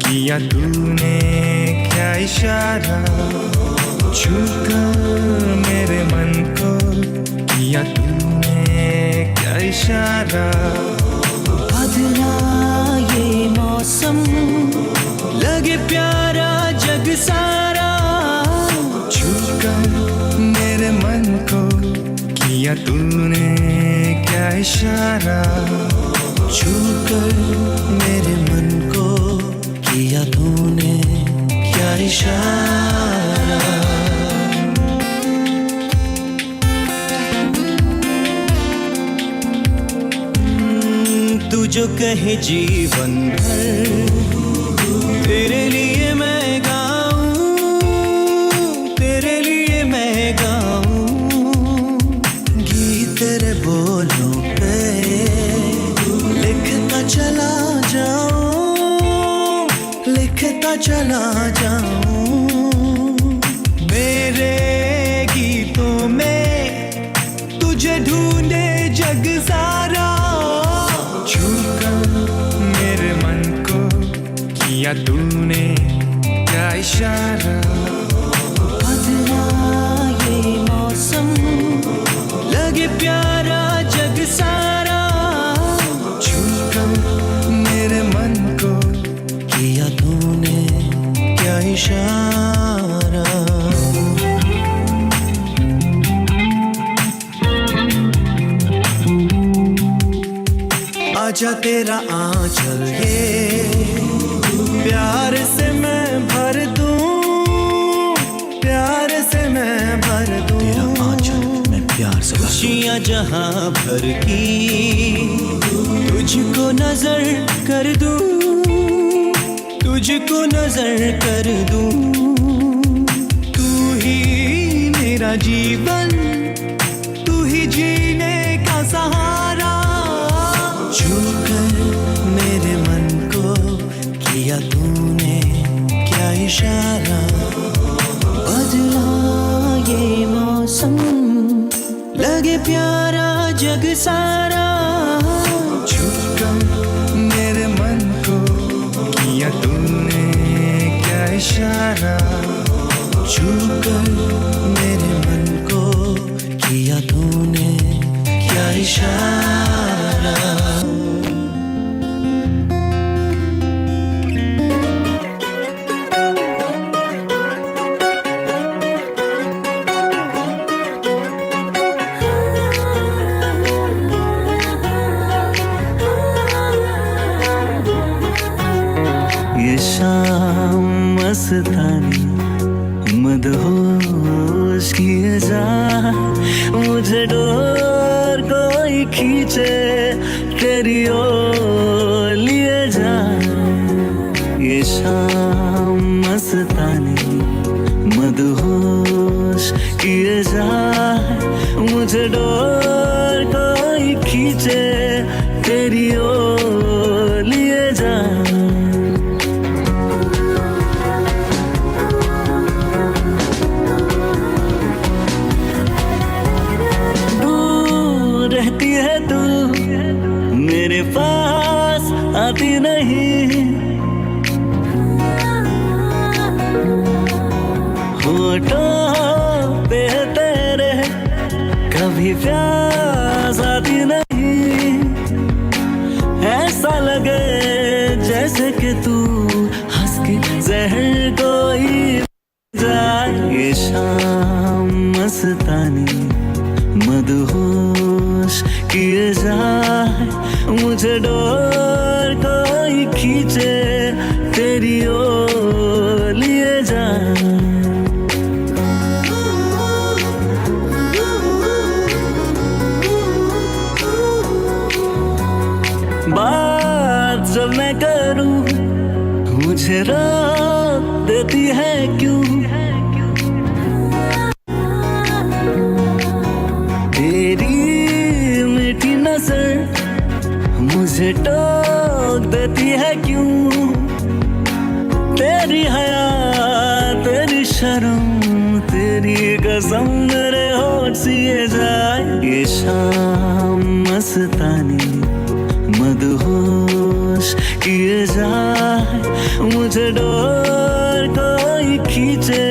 किया तूने क्या इशारा, छूकर मेरे मन को किया तूने क्या इशारा। बदला ये मौसम। मौसम लगे प्यारा जग सारा। छूकर मेरे मन को किया तूने क्या इशारा, छूकर मेरे मन को किया तूने क्या इशारा। तू जो कहे जीवन भर तेरे लिए मैं गाऊं, तेरे लिए मैं गाऊं, गीत तेरे बोलों पे लिखता चला जाऊं, लिखता चला जाऊं। मेरे गीतों में तुझे ढूंढे जग सारा। छूकर मेरे मन को किया तूने क्या इशारा, बदला ये मौसम लगे प्यारा जग सारा। छूकर मेरे मन को किया तूने क्या इशारा। आजा तेरा आंचल ये प्यार से मैं भर दूं, प्यार से मैं भर दूं, तेरा आंचल मैं प्यार से भर दूं। खुशियां जहां भर की तुझको नजर कर दूं, तुझको नजर कर दूं। तू ही मेरा जीवन, तू ही जीने का सहारा। छूकर मेरे मन को किया तूने क्या इशारा, बदला ये मौसम लगे प्यारा जग सारा। छूकर मेरे मन को किया तूने क्या इशारा, छूकर मेरे मन को किया तूने क्या इशारा। ये शाम मस्तानी मदहोश किए जा, मुझे डोर कोई खींचे तेरी ओर लिए जा। ये शाम मस्तानी मदहोश किए जा, मुझे डोर कोई खींचे तेरी ओर लिए जा। रहती है तू मेरे पास आती नहीं, होठों पे तेरे कभी प्यास आती नहीं। ऐसा लगे जैसे कि तू हंस के जहर कोई जाए। ये शाम मस्तानी मदहोश किए जाए, मुझे डोर कोई खींचे तेरी ओर लिए जाए। बात जब मैं करूं मुझे रोक देती है क्यों, तेरी मीठी नजर मुझे टोक देती है क्यों, तेरी हया तेरी शर्म तेरी कसम मेरे होठ सिए जाए। ये शाम मस्तानी मदहोश किए जाए, मुझे डोर कोई खींचे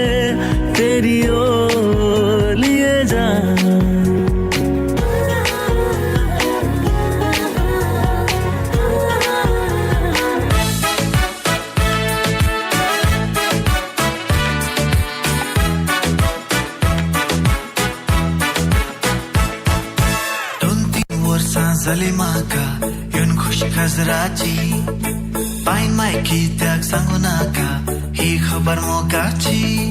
तेरी ओर लिए जाए। म्हाका येवन खुशी खाजराची पायन माय कित्याक सांगू नाका ही खबर मोगाची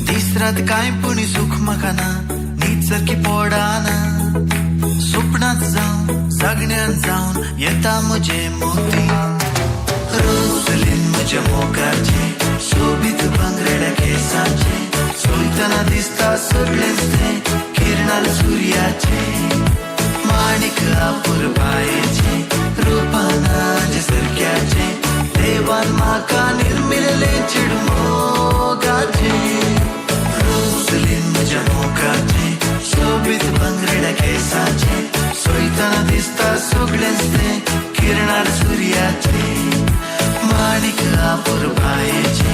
दीस रात कांय पूण सुख म्हाका ना न्हीद सारकी पडना सुपनांत जावन जागण्यान जावन येता म्हजे मोती रोजलीन म्हज्या मोगाचे सोबीत भांगरेड्या केसाचे चोयतना दिसता सगळेंच तें किरणाल सुर्याचे माणिक अपुरबायेचे रुपानाजे सारक्याचे देवान म्हाका निर्मिल्ले चेडूं मोगाचे रोजलीन म्हज्या मोगाचे सोबीत भांगरेड्या केसाचे चोयतना दिसता सगळेंच तें किरणाल सुर्याचे माणिक अपुरबायेचे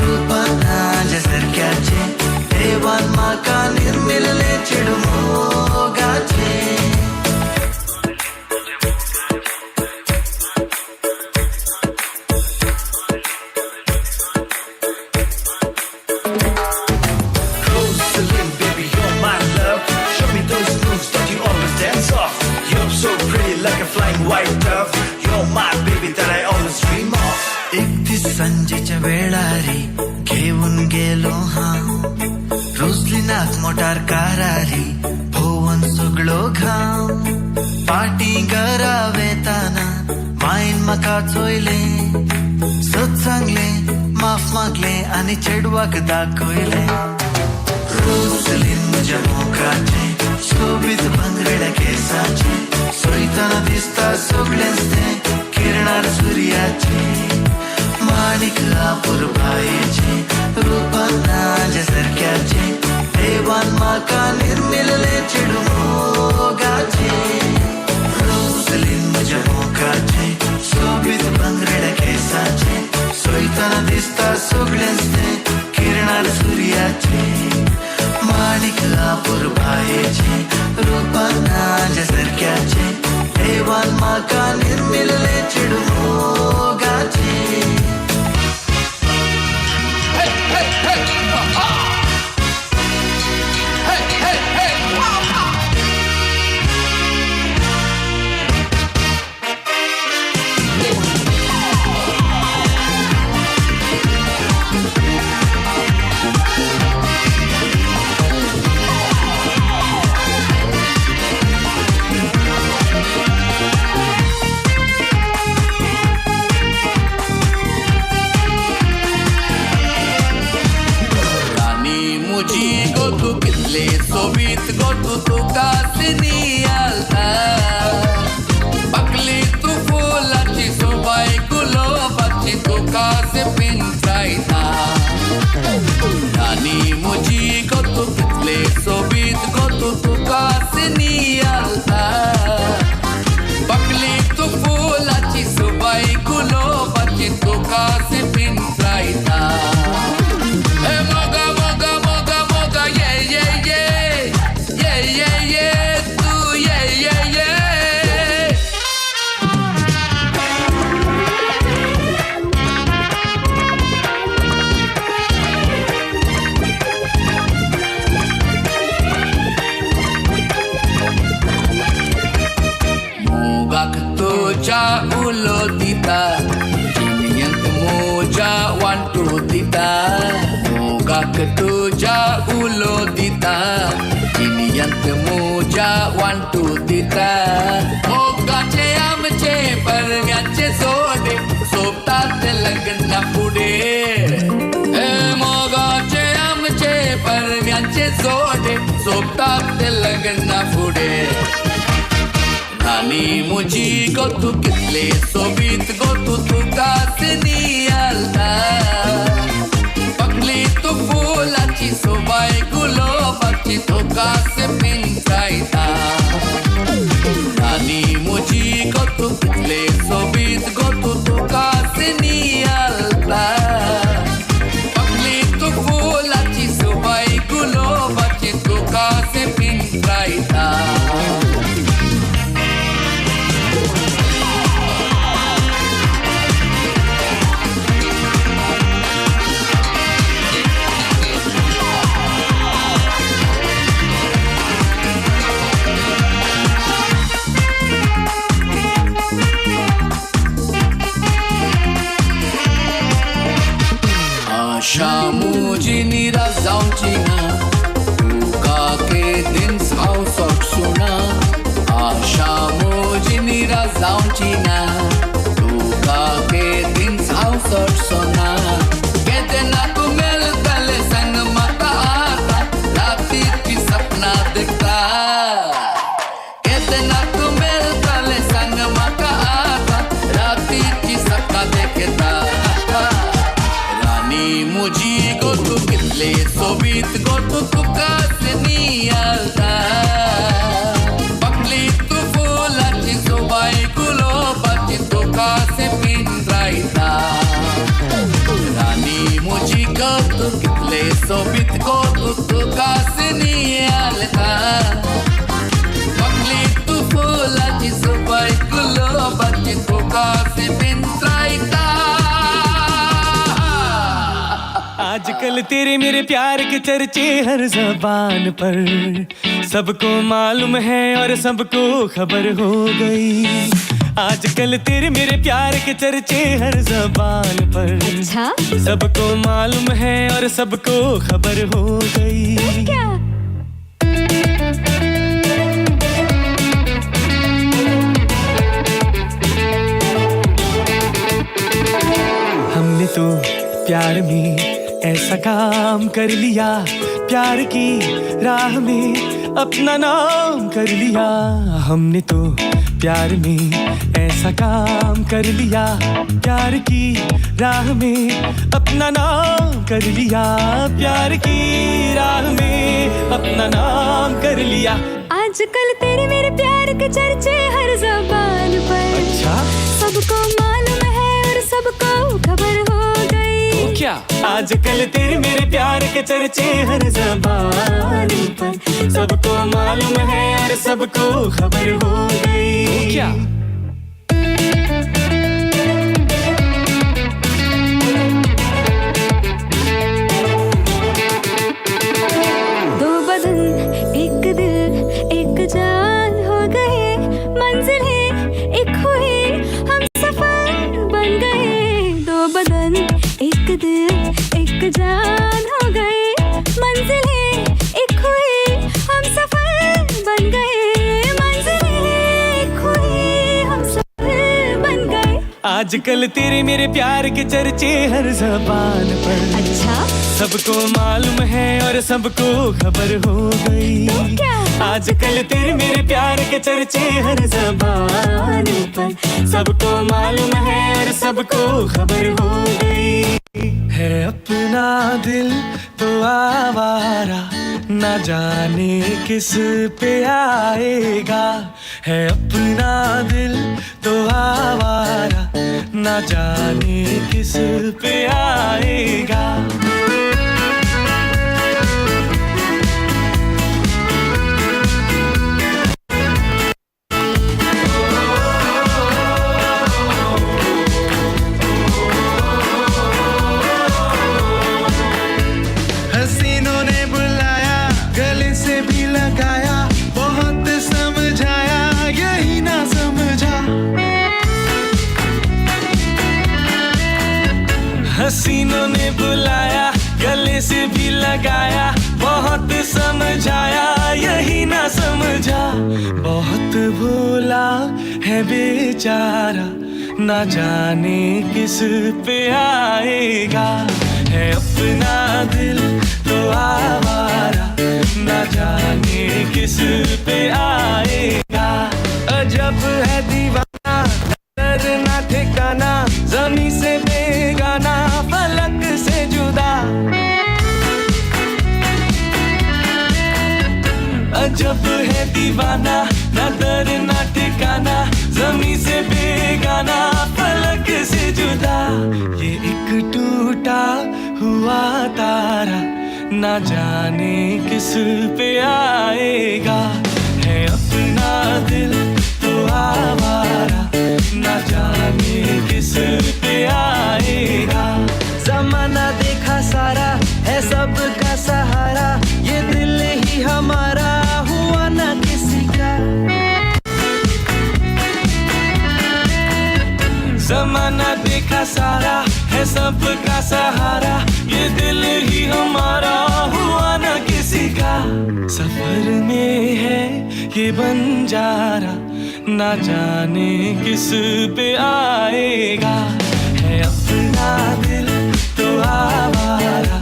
रुपानाजे सारक्याचे देवान म्हाका निर्मिल्ले चेडूं मोगाचे. Rosalind, baby, you're my love. Show me those moves that you always dance off. You're so pretty like a flying white dove. You're my baby that I always dream of. एक दीस सांजेच्या वेळारी घेवन गेलो हांव रोजलिनाक मोटार कारारी भोवन सगळो घाम पाटी घरा वेताना मायन म्हाका चोयलें सत सांगलें माफ मागलें आनी चेडवाक दाखयलें रोजलीन म्हज्या मोगाचें सोबीत भांगरेड्या केसाचें चोयतना दिसता सगळेंच तें किरणार सुर्याचें माणिक अपुरबायेचें रुपानाजे सारक्याचें देवान म्हाका निर्मिल्लें चेडूं मोगाचें रोजलीन म्हज्या मोगाचें सोबीत भांगरेड्या केसाचें चोयतना दिसता सगळेंच तें किरणार सुर्याचें माणिक अपुरबायेचें रुपानाजे सारक्याचें देवान म्हाका निर्मिल्लें चेडूं मोगाचें. रानी मुझी गो तू कितले सोबीत गो तू तुका सिनी आलता पकली तू फुलाची सोबाय गुलोबाची तुका से पिंचायता रानी मुझी गो तू कितले सोबीत गो तू तुका सिनी आलता पकली तू फुलाची सोबाय गुलोबाची तुका से पिंचायता. Hey, moga, moga, moga, moga, yeah, yeah, yeah. Yeah, yeah, yeah, tu, yeah, yeah, yeah. Mogak tuja ulo dita, jiniyant moja one two dita. Mogak tuja ulo dita, jiniyant moja one two dita. मोगाचे आमचे परव्याचे जोडे सोबतात लग्ना पुढे. मोगाचे आमचे परव्याचे जोडे सोबतात लग्ना पुढे. रानी मुझी गो तू कितले सोबीत गो तू तुका सिनी आलता पकली तू फुलाची सोबाय गुलोबाची तुका से पिंचायता. रानी मुझी गो तू कितले सोबीत गो तू तुका सिनी आलता पकली तू फुलाची सोबाय गुलोबाची तुका से पिंचायता. आशा मुजी निराश जावची ना, तुका केदींच हांव सोडचो ना. आशा मुजी निराश जावची ना, तुका केदींच हांव सोडचो ना. केन्ना तूं मेळटलें सांग म्हाका आतां, रातीची सपनां देखता. केन्ना तूं मेळटलें सांग म्हाका आतां, रातीची सपनां देखता. राणी मुजी गो तूं कितले सोबीत गो तूं, तुकाच नियाळटा. पकली तूं फुलाची सोबाय गुलोबाची, तुकाच पिंजरायता. राणी मुजी गो तूं कितले सोबीत गो तूं, तुकाच नियाळटा. पकली तूं फुलाची सोबाय गुलोबाची, तुकाच पिंजरायता. आजकल तेरे मेरे प्यार के चर्चे हर जबान पर, सबको मालूम है और सबको खबर हो गई. आजकल तेरे मेरे प्यार के चर्चे हर जबान पर, अच्छा? सबको मालूम है और सबको खबर हो गई. क्या? हमने तो प्यार में ऐसा काम कर लिया, प्यार की राह में अपना नाम कर लिया. हमने तो प्यार में ऐसा काम कर लिया, प्यार की राह में अपना नाम कर लिया, प्यार की राह में अपना नाम कर लिया. आजकल तेरे मेरे प्यार के चर्चे हर जबान पर, अच्छा? सबको मालूम है और सबको खबर हो गई. क्या? आजकल तेरे मेरे प्यार के चर्चे हर जबान पर, सबको मालूम है और सबको खबर हो गई. क्या? दो बदन एक दिल एक जान हो गए, मंजिलें एक हुई हम सफर बन गए. दो बदन एक दिल एक जान हो गए, मंजिलें एक हुई हम सफर बन गए, मंजिलें एक हुई हम सफर बन गए. आजकल तेरे मेरे प्यार के चर्चे हर जबान पर, अच्छा? सबको मालूम है और सबको खबर हो गई. तो क्या? आजकल तेरे मेरे प्यार के चर्चे हर जबान पर, सबको मालूम है और सबको खबर हो गई. है अपना दिल तो आवारा, ना जाने किस पे आएगा. है अपना दिल तो आवारा, ना जाने किस पे आएगा. हसीनों ने बुलाया, गले से भी लगाया, बहुत समझाया यही ना समझा. हसीनों ने बुलाया, गले से भी लगाया, बहुत समझाया यही ना समझा. बहुत भोला है बेचारा, ना जाने किस पे आएगा. है अपना दिल तो आवारा, ना जाने किस पे आएगा. अजब है दीवाना, दर ना ठिकाना, जमी से बेगाना, फलक से जुदा. अजब है दीवाना, ना दर ना ठिकाना, जमी से बेगाना, फलक से जुदा. ये एक टूटा हुआ तारा, ना जाने किस पे आएगा. है अपना दिल तो आवारा, ना जाने किस पे आएगा. जमाना देखा सारा, है सबका सहारा, ये दिल ही हमारा हुआ ना किसी का. जमाना देखा सारा है सबका सहारा, ये दिल ही हमारा हुआ ना किसी का। सफर में है ये बंजारा, ना जाने किस पे आएगा। है अपना दिल तो आवारा,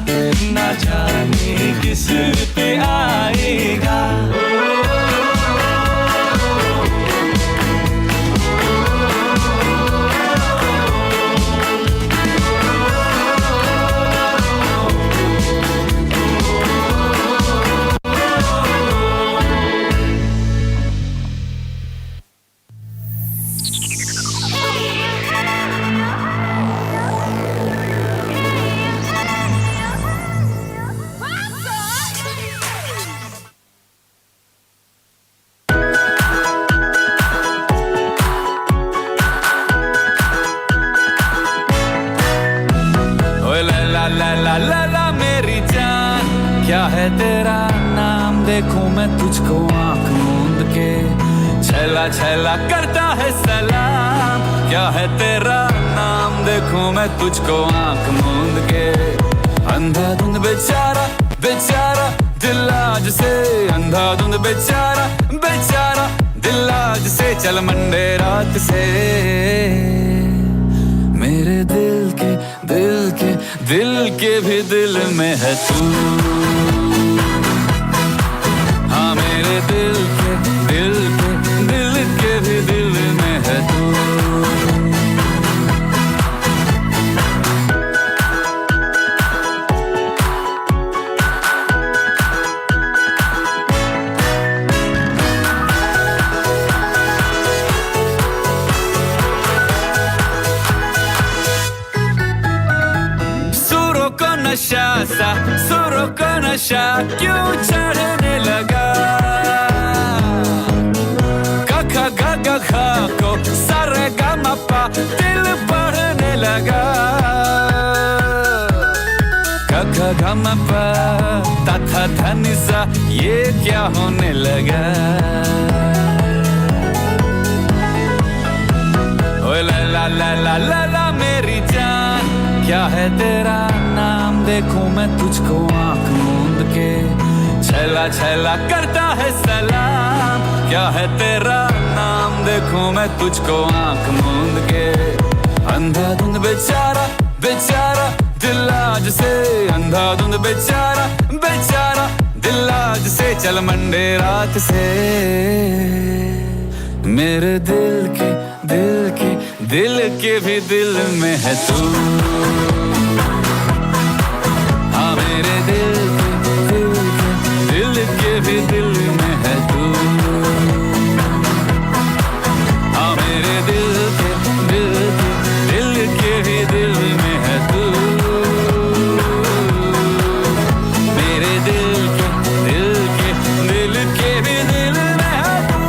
ना जाने किस पे आएगा। देखूं मैं तुझको आंख मूंद के, छैला छैला करता है सलाम, क्या है तेरा नाम। देखूं मैं तुझको आंख मूंद के, अंधाधुंध बेचारा बेचारा दिल आज से, अंधाधुंध बेचारा बेचारा दिल आज से, चल मंडे रात से। मेरे दिल के दिल के दिल के भी दिल में है तू, हाँ मेरे दिल के दिल के दिल के भी दिल में है तू। सुरों को नशा सा, सुरों को नशा क्यों चढ़ने लगा, क ख ग ग घ को स र ग म प दिल बढ़ने लगा, क ख ग म प त थ ध नि सा ये क्या होने लगा। ओ ला ला ला ला ला ला मेरी जान, क्या है तेरा नाम। देखूं मैं तुझको आंख मूंद के, छैला छैला करता है सलाम, क्या है तेरा नाम। देखूं मैं तुझको आंख मूंद के, अंधाधुंध बेचारा बेचारा दिल आज से, अंधाधुंध बेचारा बेचारा दिल आज से, चल मंडे रात से। मेरे दिल के दिल के दिल के भी दिल में है तू, हाँ मेरे दिल के दिल के दिल के भी दिल में है तू, हाँ मेरे दिल के दिल के दिल के भी दिल में है तू, मेरे दिल के दिल के दिल के भी दिल में है तू।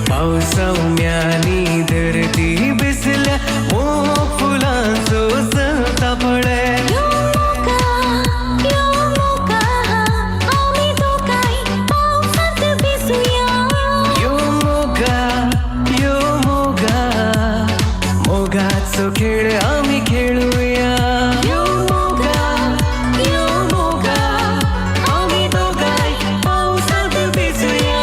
पावसाउम्यानी धरती भिजल्या मोग फुलांचो सलता पळे. यो मोगा यो मोगा मोगाचो खेळ आमी खेळुया. यो मोगा यो मोगा आमी दोगांय पावसांत भिजुया.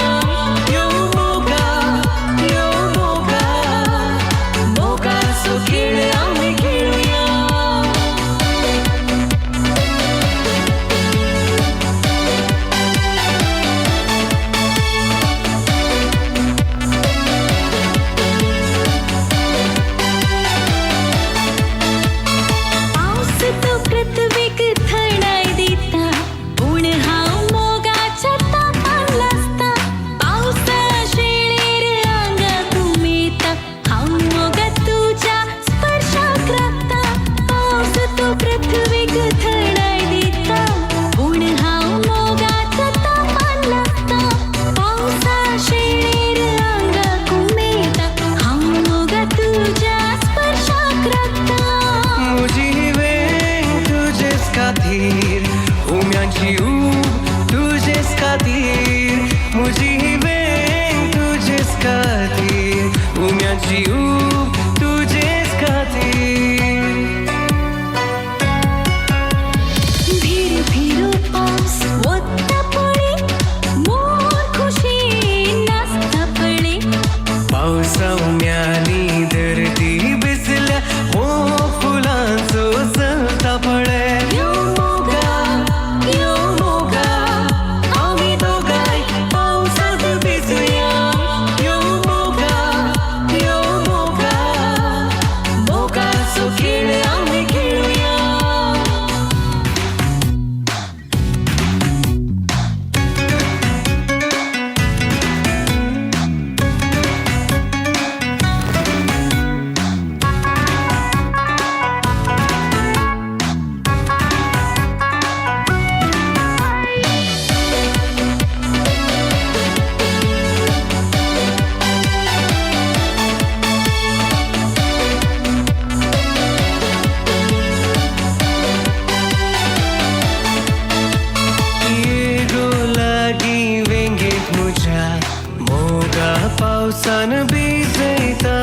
पावसान भिजयता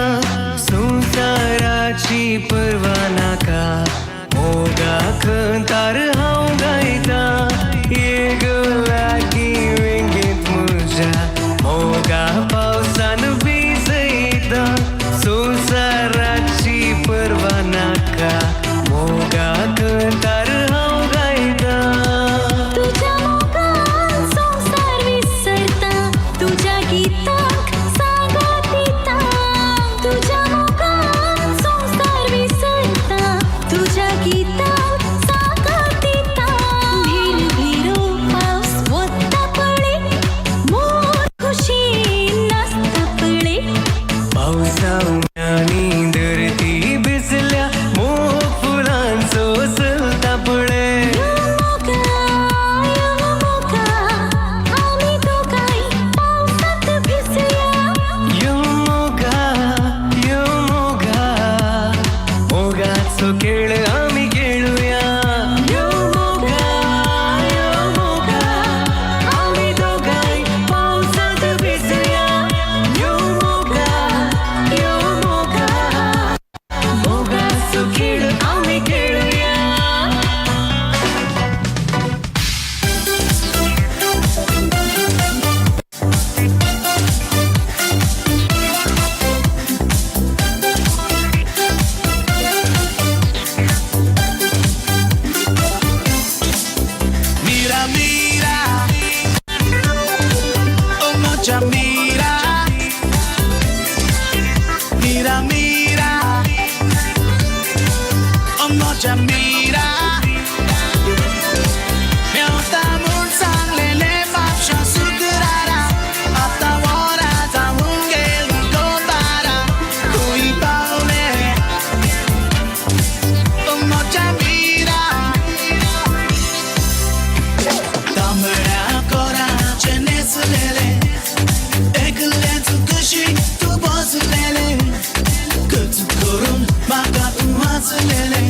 संवसाराची पर्वा नाका मोगा खंतार हांव गायता ये गो लागीं वेंगेंत म्हज्या मोगा पावसान भिजयता संवसाराची पर्वा नाका मोगा खंतार हांव गायता. तुझ्या मोगान संवसार विसरता तुझ्या गीताक सांगात दिता तुझ्या मोगान संवसार विसरता तुझ्या गीताक सांगात दिता भिर भिरो पावस वता पळे मोर खुशी नाचता पळे पावसाळ्यानी धरती भिजल्या मोग फुलांचो चलता पळे. मोगा यो मोगा आमी दोगांय पावसांत भिजया. यो मोगा यो मोगा मोगाचो खेळ आमी खेळुया. यो मोगा यो मोगा आमी दोगांय पावसांत भिजया. यो मोगा यो मोगा मोगाचो खेळ आमी खेळुया. Mira, mira, oh noche mira, mira, mira, oh noche mira. मेवता म्हूण सांगलेलें म्हापशा सुकरारा, आतां वरां जावन गेलीं गोतारा, खंय पावलें oh noche mira. तांबड्या कोराचें न्हेसलेलें एकलेंच कशी तूं बसलेलें कच करून म्हाका तूं हांसलेलें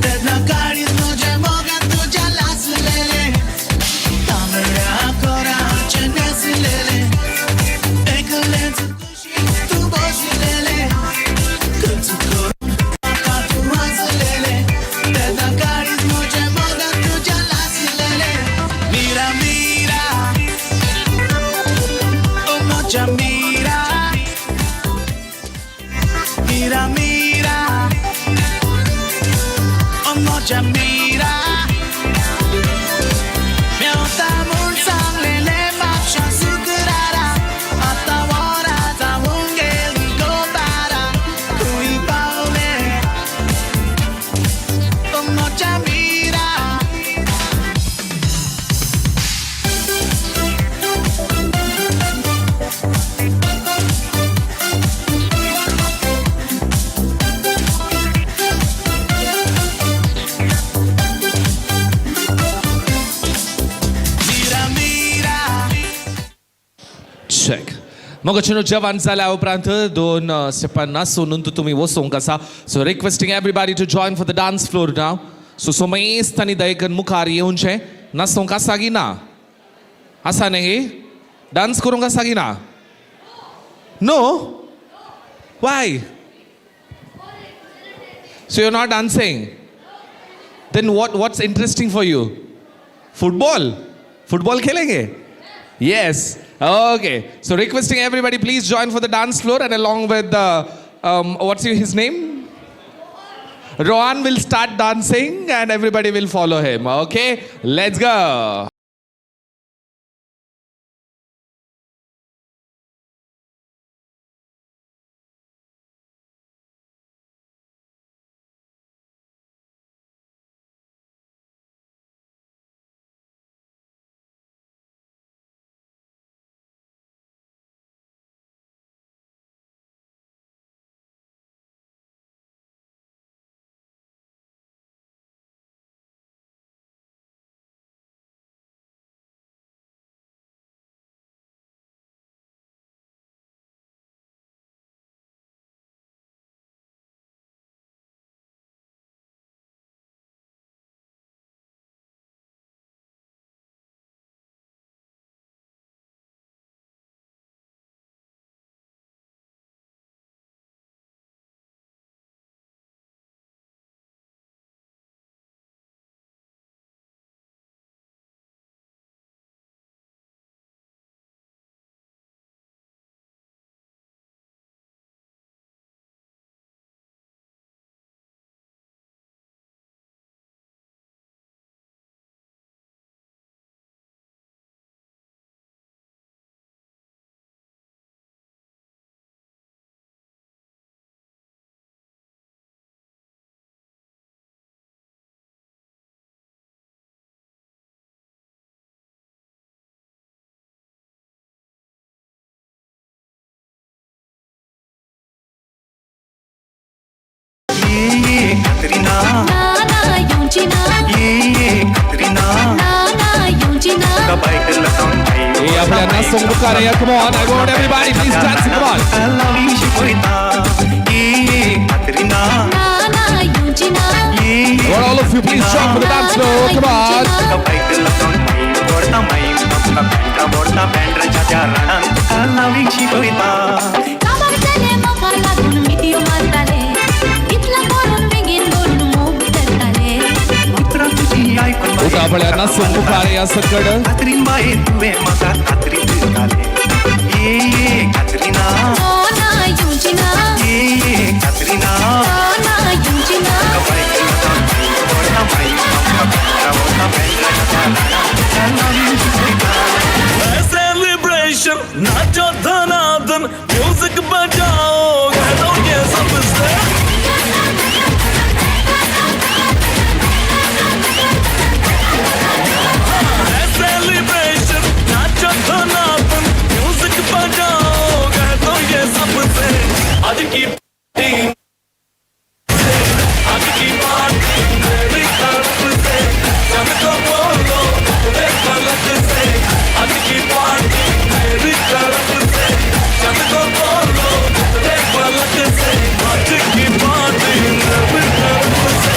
तेन्ना काळीज म्हजें मोगान तुज्या लासलेलें तांबड्या कोराचें न्हेसलेलें एकलेंच कशी तूं बसलेलें कच करून म्हाका तूं हांसलेलें तेन्ना काळीज म्हजें मोगान तुज्या लासलेलें. Mira, mira, oh noche mira, mira, mira, oh noche mira. मेवता म्हूण सांगलेलें म्हापशा सुकरारा, आतां वरां जावन गेलीं गोतारा, खंय पावलें oh noche mira. Mira, mira. Check. मोगाचेनो जवान जाल्या उपरांत दोन स्टेपां नासून तुमी वचोंक आसा. So requesting everybody to join for the dance floor now. So सोमेस्त आनी दयकन मुखार येवचें. नाचोंक आसा की ना? आसा न्ही? डान्स करूंक आसा की ना? No? Why? So you not dancing? Then what's interesting for you? Football? Football खेलेंगे? Yes. Okay. So requesting everybody, please join for the dance floor, and along with what's his name? Rohan will start dancing and everybody will follow him. Okay. Let's go. आपल्या नाचूंक मुखार या. Come on, I want everybody please dance. Come on. I want all of you please jump for the dance floor. Come on. आपल्या नाचूंक मुखार या सकड. Celebration नाचो धनाधन music बजाओ कह ये सबसे. सेलिब्रेशन नाचो धनाधन म्यूजिक बजाओ कह दो ये सबसे. आज की पार्टी, आज की पार्टी मेरी तरफ से, सबको बोलो मेरे फलक से. आज की पार्टी मेरी तरफ से, सबको बोलो मेरे फलक से. आज की पार्टी मेरी तरफ से.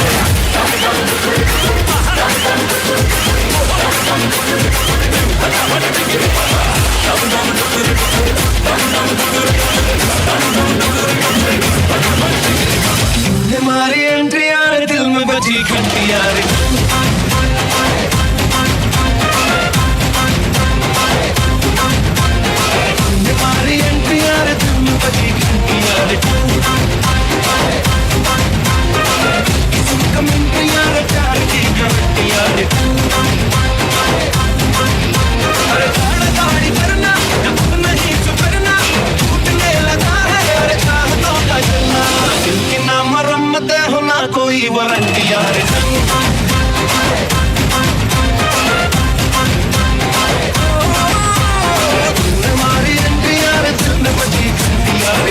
हमारी एंट्री यार दिल में बजी घंटी यार. हमारी एंट्री यार दिल में बजी घंटी यार. कमेंट यार प्यार की गारंटी यार. अरे दाड़ दाड़ी करना नहीं चुपरना, टूटने लगा है अरे चाहतों का जलना. दिल की ना मरम्मत हो ना कोई वारंटी यार. हमारी एंट्री यार दिल में बजी घंटी यार.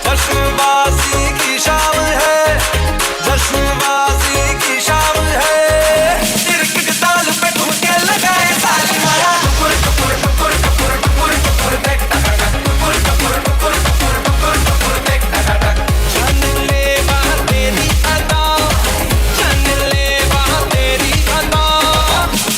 जश्नबाजी की शाम है, जश्नबाजी की शाम है. तिरक के ताल पे ठुमके लगाए साली मारा. टुकुर टुकुर टुकुर टुकुर टुकुर टुकुर देख टक टक, टुकुर टुकुर टुकुर टुकुर टुकुर टुकुर देख टक टक. जान ले वहाँ तेरी अदा, जान ले वहाँ तेरी अदा.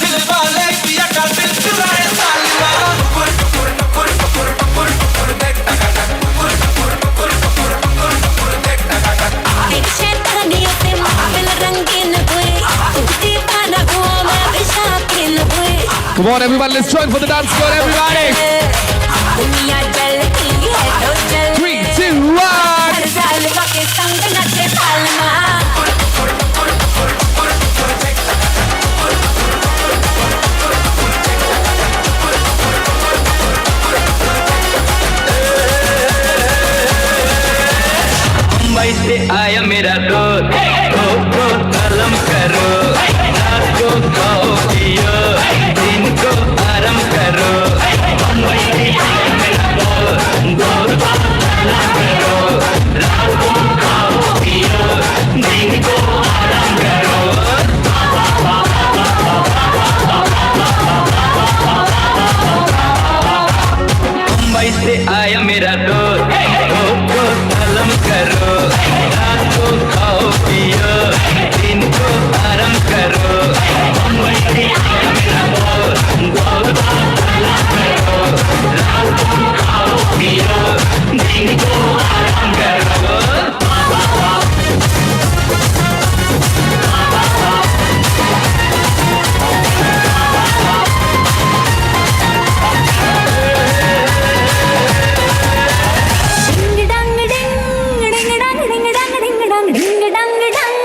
दिल वाले पिया का दिल चुराए साली मारा. टुकुर टुकुर टुकुर टुकुर टुकुर टुकुर देख टक टक, टुकुर टुकुर टुकुर टुकुर टुकुर टुकुर देख टक टक. एक शैतानियों से महफिल रंगीन हुई, तू दीवाना हुआ मैं भी शौकीन हुई. Come on everyone, let's join for the dance floor everybody. दुनिया जलती है तो जल. 3, 2, 1. हर जालिमा के संग नचे सालमा. मुंबई से आया मेरा दोस्त, को कलम करो, रात को खाओ पियो, दिन को आराम करो. मुंबई से आया मेरा दोस्त, दोस्त कलम करो, रात को खाओ पियो, दिन को आराम करो. मुंबई से आया मेरा दोस्त, को कलम करो, रात को खाओ पियो, दिन को आराम करो. मुंबई से आया मेरा दोस्त, दोस्त कलम करो, रात को खाओ पियो, दिन को आराम करो. Ding dong ding, ding dong ding dong ding dong ding dong dong,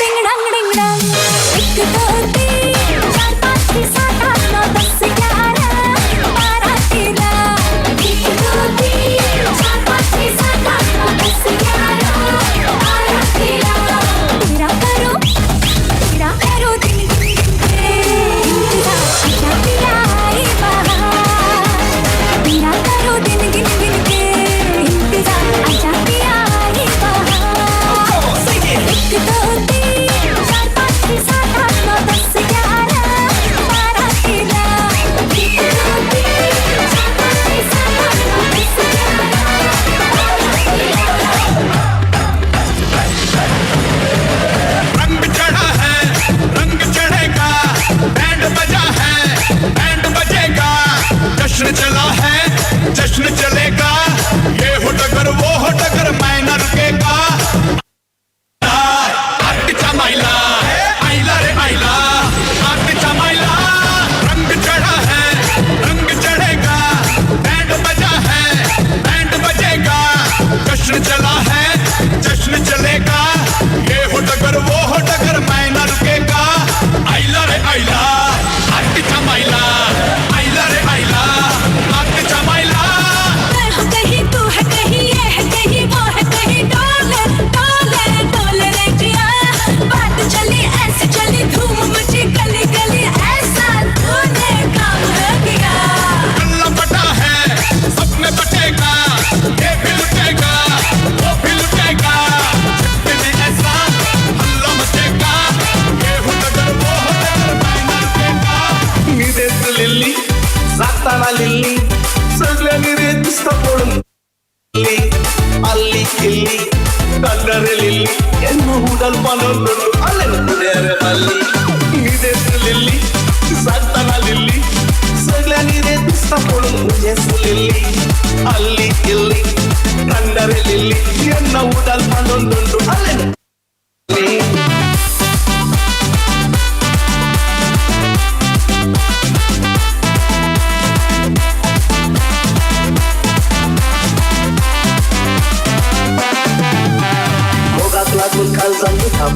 ding dong ding dong. 1 2 3 4 5 6 7 8 9 10 11 12 13. 1 2 3 4 5 6 7 8 9 10 11 12 13. Lily ಕಂಡರೆ ಲಿಲ್ಲಿ ಎನ್ನ ಉಡಲ್ ಪನೊಂದುಂಡು ಅಲ್ಲೆನ ಕುಡಿಯರೆ ಬಲ್ಲಿ ನಿದೆಸು ಲಿಲ್ಲಿ ಸಾಕ್ತನ ಲಿಲ್ಲಿ ಸಗಲ ನೀರೆ ದಿಸ್ತ ಪೊಳು ಮುಜೆಸು ಲಿಲ್ಲಿ ಅಲ್ಲಿ ಇಲ್ಲಿ ಕಂಡರೆ ಲಿಲ್ಲಿ ಎನ್ನ ಉಡಲ್ ಪನೊಂದುಂಡು ಅಲ್ಲೆನ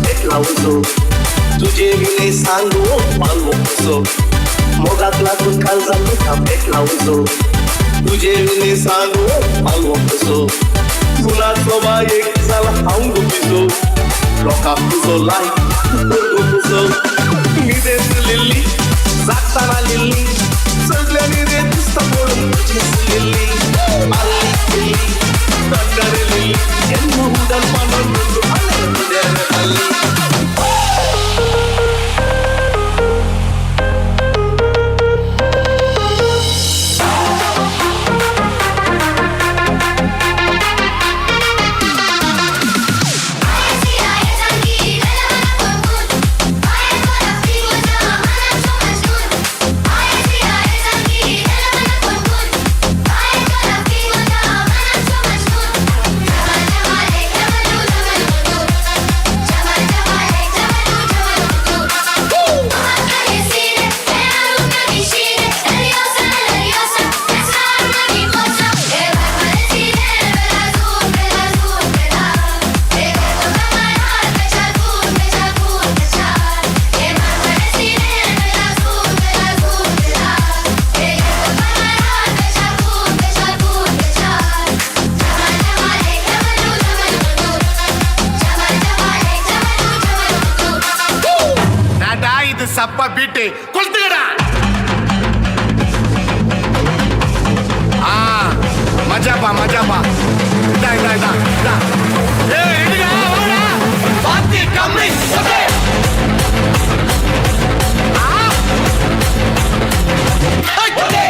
पेटला उजो तुझे विने सांगू पालवो कसो मोगाक लागून काळजाक दुखा पेटला उजो तुझे विने सांगू पालवो कसो फुलाचो बायेक जाला हांव गुपिजो लोकांक तुजो लायक तुजो निदेस लिल्ली जागताना लिल्ली सगळ्यांनी रे दिसता पळोवन तुजेच लिल्ली आल्ली इल्ली कंडरे लिल्ली ಎನ್ನು ಉಡಲ್ ಪನೊಂದುಂಡು ಅಲ್ಲೆನ ಕುಡಿಯರೆ ಬಲ್ಲಿ. சப்பா பீட்டு கொளுத்துக்கடா. ஆ மஜாப்பா மஜாப்பா. இதா இதா இதா இதா. ஏய் எடுடா வாடா. பாத்தி கம்மி ஓகே. ஆ ஓகே.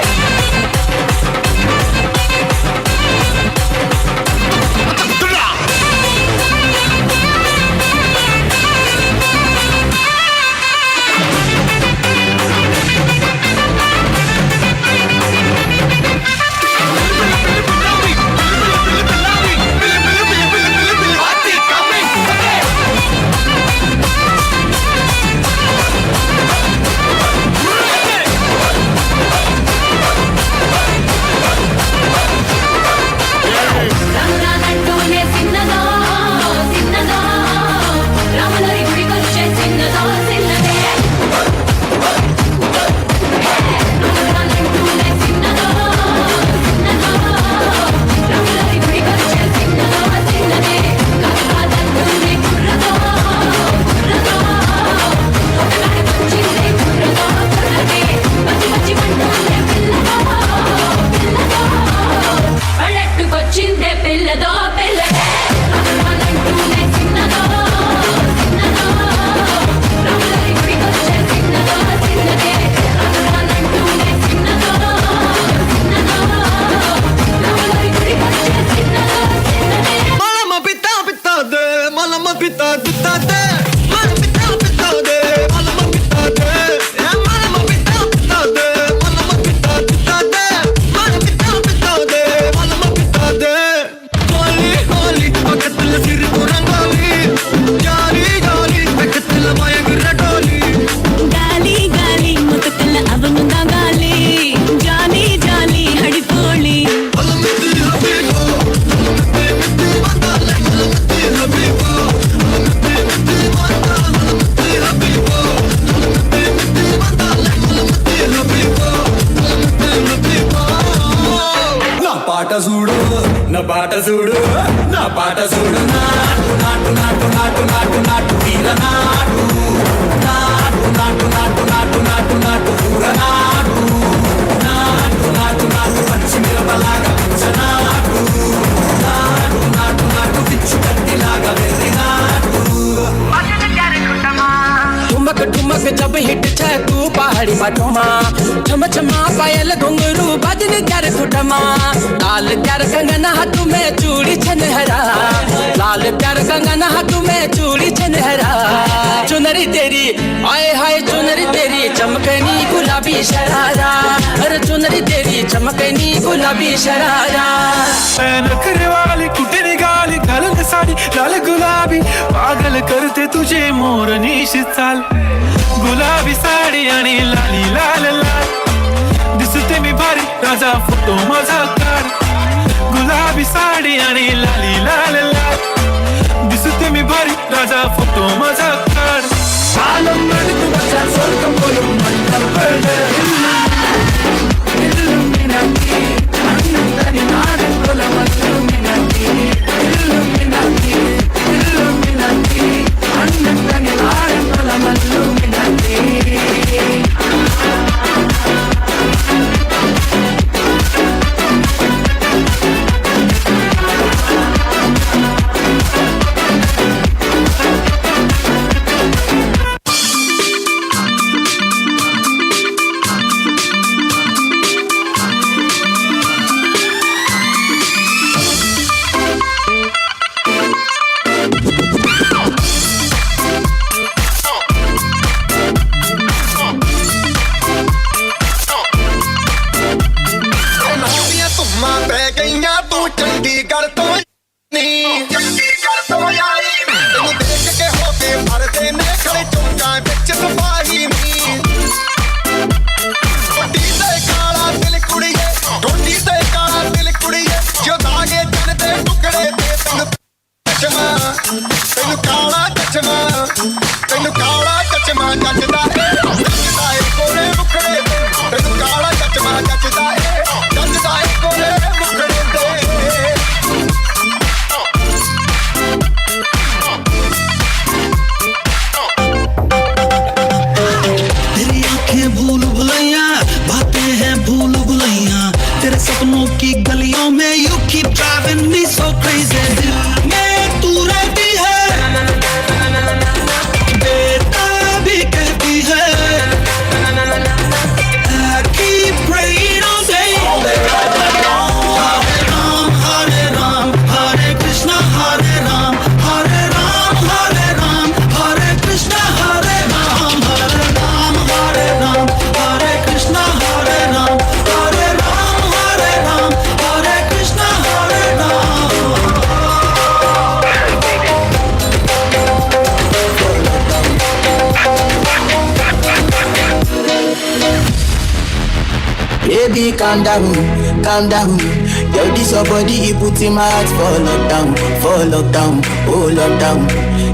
ठुमक ठुमक जब हिट छे तू पहाड़ी बाटो मा छम छमा पायल घुंघरू बजन त्यार खुटमा लाल त्यार कंगन हाथ में चूड़ी छनहरा लाल प्यार कंगन हाथ में चूड़ी छनहरा चुनरी तेरी आए हाय चुनरी तेरी चमकनी गुलाबी शरारा अरे चुनरी तेरी चमकनी गुलाबी शरारा नखरे वाली कुठे निघाली घालून साडी लाल गुलाबी पागल करते तुझे मोरनीश चाल गुलाबी साडी आणि लाली लाल लाल दिसते मी भारी राजा फोटो माझा काढ गुलाबी साडी आणि लाली लाल लाल दिसते मी भारी राजा फोटो माझा काढ ਦੀਆਂ ਧੁੰਮਾਂ ਪੈ ਗਈਆਂ ਤੂੰ ਚੰਡੀਗੜ੍ਹ ਤੋਂ ਨੀ ਚੰਡੀਗੜ੍ਹ ਤੋਂ ਆਈ ਤੈਨੂੰ ਦੇਖ ਕੇ ਹੋ ਕੇ ਮਰਦੇ ਨੇ ਖੜੇ ਚੌਂਕਾਂ ਵਿੱਚ ਸਿਪਾਹੀ ਨੀ ਟੋਡੀ ਤੇ ਕਾਲਾ ਦਿਲ ਕੁੜੀਏ ਟੋਡੀ ਤੇ ਕਾਲਾ ਦਿਲ ਕੁੜੀਏ ਜੋ ਦਾਗੇ ਚੰਨ ਦੇ ਟੁਕੜੇ ਤੇ ਤੈਨੂੰ ਚਸ਼ਮਾ ਤੈਨੂੰ ਕਾਲਾ ਚਸ਼ਮਾ ਤੈਨੂੰ ਕਾਲਾ ਚਸ਼ਮਾ ਜੱਜਦਾ ਏ ਜੱਜਦਾ ਏ ਕੋਲੇ ਮੁਖੜੇ ਤੇ ਤੈਨੂੰ ਕਾਲਾ ਚਸ਼ਮਾ ਜੱਜਦਾ ਏ ਜੱਜਦਾ ਏ ਕੋਲੇ ਮੁਖੜੇ ਤੇ। तेरी आंखें भूल भुलैया बातें हैं भूल भुलैया तेरे सपनों की गलियों में you keep driving me so crazy दिल में तू रहती है बेटा भी कहती है I keep praying all day Hare Ram Hare Ram Hare Krishna Hare Ram Hare Ram Hare Ram Hare Krishna Hare Ram Hare Ram Hare Ram Hare Krishna Hare Ram Hare Ram Hare Ram Hare Krishna Hare Ram. Baby, calm down, calm down. Yo, this your body, it put in my heart for lockdown, oh lockdown.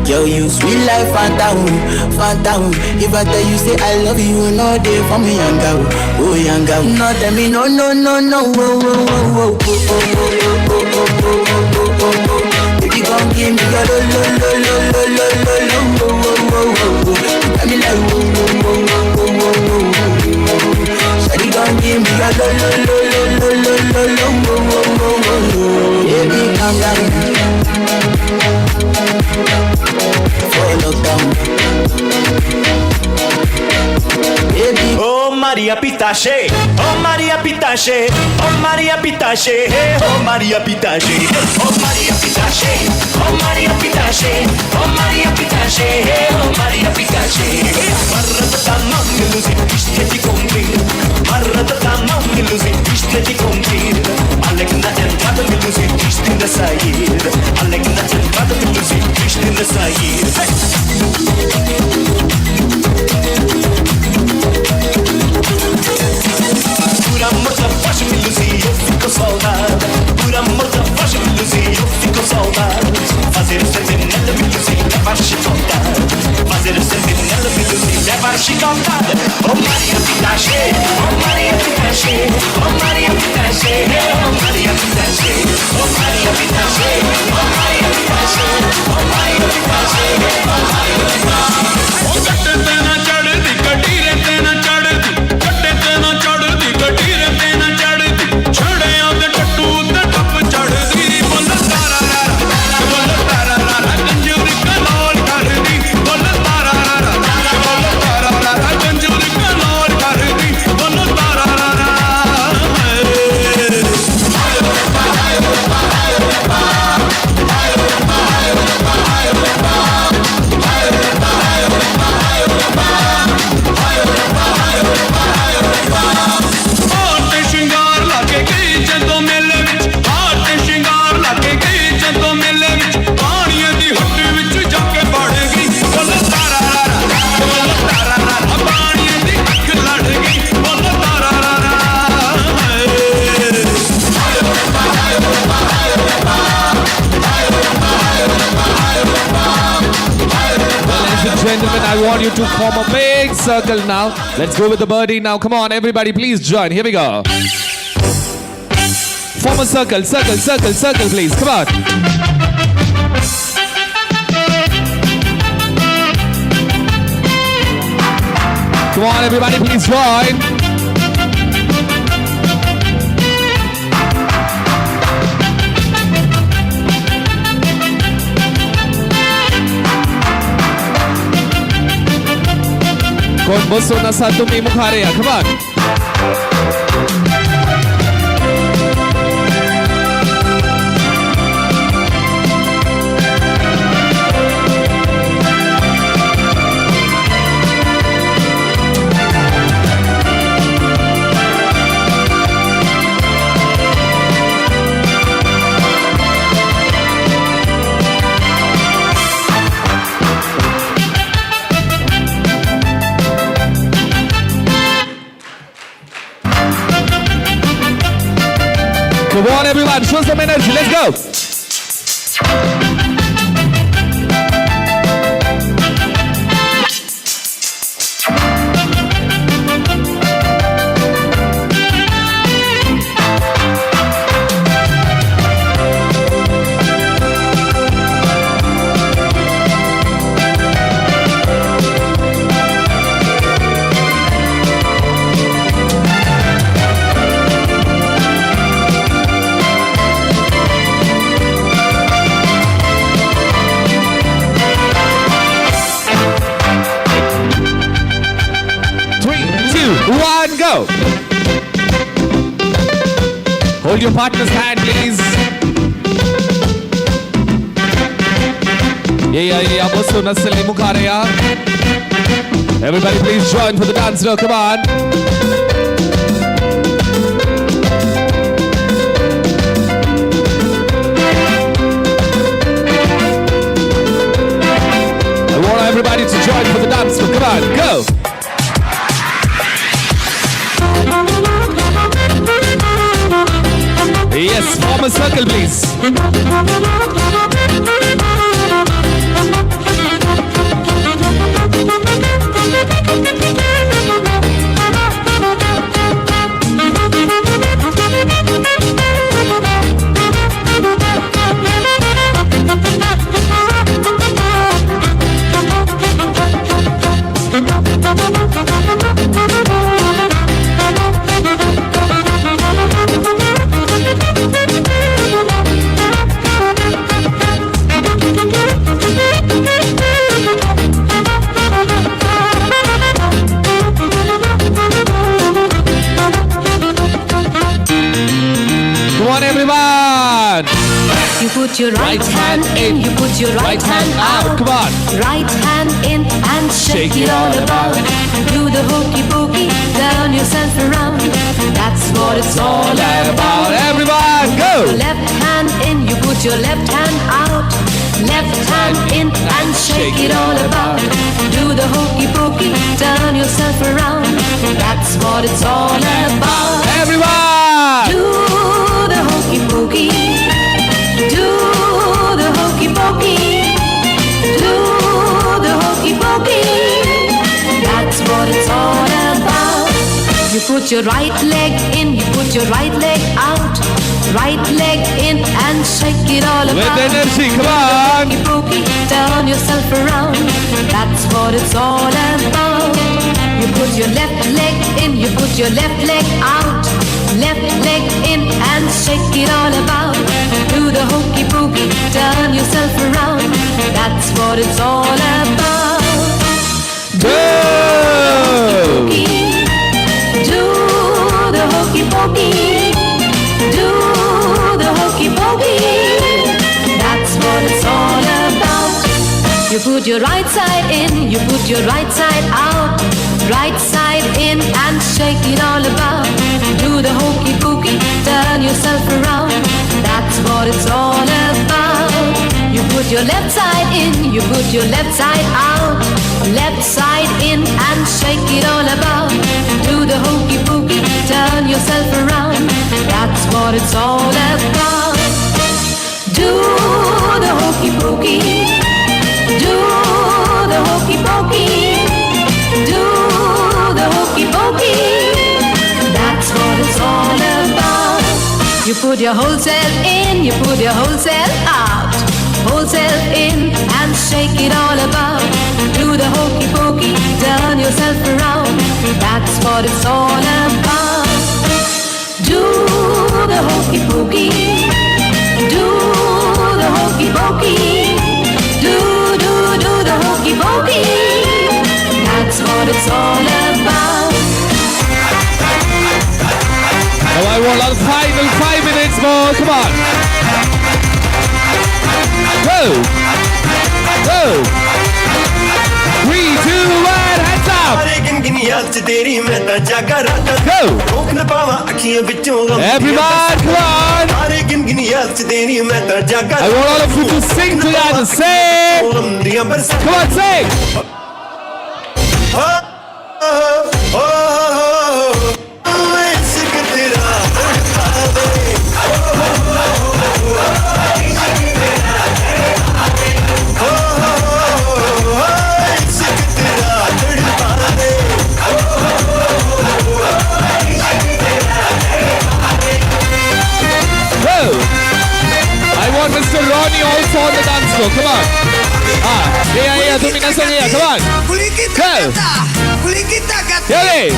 Yo, you sweet life, phantom, phantom. If I tell you say I love you, no day for me, young girl, oh young girl. No, tell me no, no, no, no, oh, oh, oh, oh, oh, oh, oh, oh, oh, oh, oh, oh, oh, oh. Baby, come give me your lo, lo, lo, lo, lo, lo, lo, lo, oh, oh, oh, oh, oh. You got me like, oh, oh, oh, oh, oh, oh, oh, oh. Shawty gon' give me a lo lo lo lo lo lo lo lo wo wo wo wo wo. Baby, calm down. For lockdown. Baby. Oh Maria Pitache, oh Maria Pitache, oh Maria Pitache, oh Maria Pitache, oh Maria Pitache, oh Maria Pitache, oh Maria Pitache, oh Maria Pitache. Marrata mammilusi, ishteti kombi, marrata mammilusi, ishteti kombi. Alekna entrada milusi, ishtinda sayir, alekna entrada milusi, ishtinda sayir. Por amor da voz me ilusi, eu fico saudade. Por amor da voz me ilusi, eu fico saudade. Fazer o sentinela me ilusi, levar chicotada. Fazer o sentinela me ilusi, levar chicotada. Oh Maria Pitache, oh Maria Pitache, oh Maria Pitache, oh Maria Pitache, oh Maria Pitache, oh Maria Pitache, oh Maria Pitache, oh Maria Pitache. Oh Jatt ते ना चढ़दी कटीरे ते ना चढ़दी जट्ट ते ना चढ़दी कटीरे ते ना चढ़दी छड़ियां दे टट्टू ते टप चढ़दी बोल तारा रारा बोल तारा रारा कंजरी कलोल करदी बोल तारा रारा बोल तारा रारा। gentlemen, I want you to form a big circle now. Let's go with the birdie now. Come on, everybody, please join. Here we go. Form a circle, circle, circle, circle, please. Come on. Come on, everybody, please join. कोण बसून आसा तुमी मुखार या. Come on. Come on, everyone, show some energy. Let's go. One, go. Hold your partner's hand, please. Yeah, yeah, बसून आसले मुखार या. Everybody, please join for the dance now. Come on. I want everybody to join for the dance floor. Come on, go. Yes, form a circle, please. Come on, everyone. You put your right hand in, you put your right hand out. Come on. Right hand in and shake it all about. Do the hokey pokey, turn yourself around. That's what it's all about. Everyone, go. Your left hand in, you put your left hand out. Left hand in and shake it all about. Do the hokey pokey, turn yourself around. That's what it's all about. Everyone! Do the hokey pokey. Do the hokey pokey. Do the hokey pokey. That's what it's all about. You put your right leg in, you put your right leg out. Right leg in and shake it all With about. energy, come on. Hokey pokey, turn yourself around. That's what it's all about. You put your left leg in, you put your left leg out. Left leg in and shake it all about. Do the hokey pokey, turn yourself around. That's what it's all about. Go! Do the hokey pokey. Do the hokey pokey. That's what it's all about. You put your right side in, you put your right side out. Right side in and shake it all about. Do the hokey pokey, turn yourself around. That's what it's all about. You put your left side in, you put your left side out. Left side in and shake it all about. Do the hokey pokey, turn yourself around. That's what it's all about. Do the hokey pokey. Do the hokey pokey. put your whole self in, you put your whole self out. Whole self in and shake it all about. Do the hokey pokey, turn yourself around. That's what it's all about. Do the hokey pokey. Do the hokey pokey. Do, do, do the hokey pokey. That's what it's all about. Now I want our final 5 minutes more. Come on. Go. Go. 3, 2, 1, hands up. Go. Everyone, come on. I want all of you to sing together. Sing. Come on, sing. Go. I want Mr. Ronnie also on the dance floor. Come on. Yeah, yeah, yeah. Come on. Go. Here.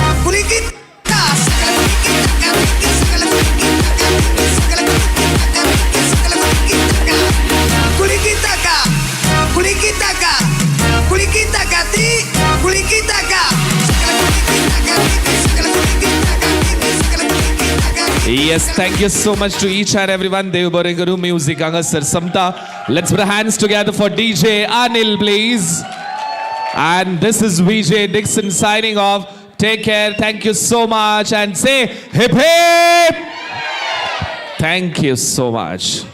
Yes, thank you so much to each and everyone. Dev Barengaru, Music, Angasar, Samta. Let's put our hands together for DJ Anil, please. And this is Vijay Dixon signing off. Take care. Thank you so much. And say hip hip. Thank you so much.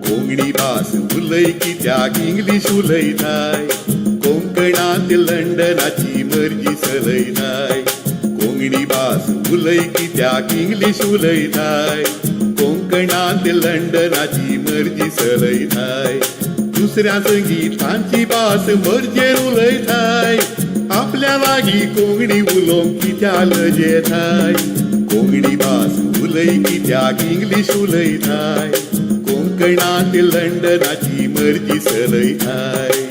Konkani भास उलय कित्याक English उलयताय, कोंकणांत लंडनाची मर्जी चलयताय. कोंकणी भास उलय कित्याक English उलयताय, कोंकणांत लंडनाची मर्जी चलयताय. दुसऱ्या संगी तांची भास मर्जेर उलयताय, आपल्या लागीं कोंकणी उलोवंक कित्याक लजेताय. कोंकणी भास उलय कित्याक इंग्लीश उलयताय, कोंकणांत लंडनाची मर्जी चलयताय.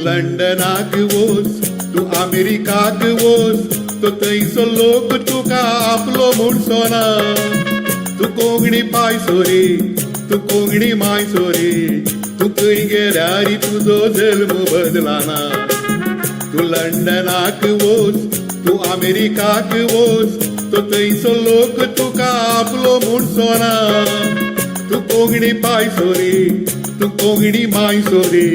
लंडनाक वोस, तूं अमेरिकाक वोस, तो थंयचो लोक तुका आपलो म्हणचो ना. तूं कोंकणी पायसो रे, तूं कोंकणी मायसो रे, तूं खंय गेल्यार तुजो जल्म बदलाना. तूं लंडनाक वोस, तूं अमेरिकाक वोस, तो थंयचो लोक तुका आपलो म्हणचो ना. तूं कोंकणी पायसो रे, तूं कोंकणी मायसो रे,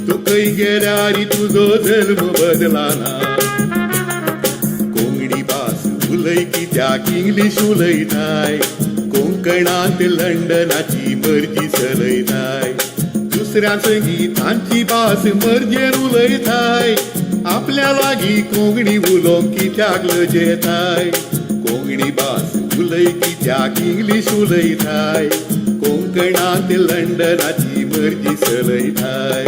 तूं खंय गेल्यार तुजो जल्म बदलाना. कोंकणी भास उलय कित्याक इंग्लीश उलयताय, कोंकणांत लंडनाची मर्जी चलयताय. दुसऱ्या संगी तांची भास मर्जेन उलयताय, आपल्या लागीं कोंकणी उलोवंक कित्याक लजेताय. कोंकणी भास उलय कित्याक इंग्लीश उलयताय, कोंकणांत लंडनाची मर्जी चलयताय.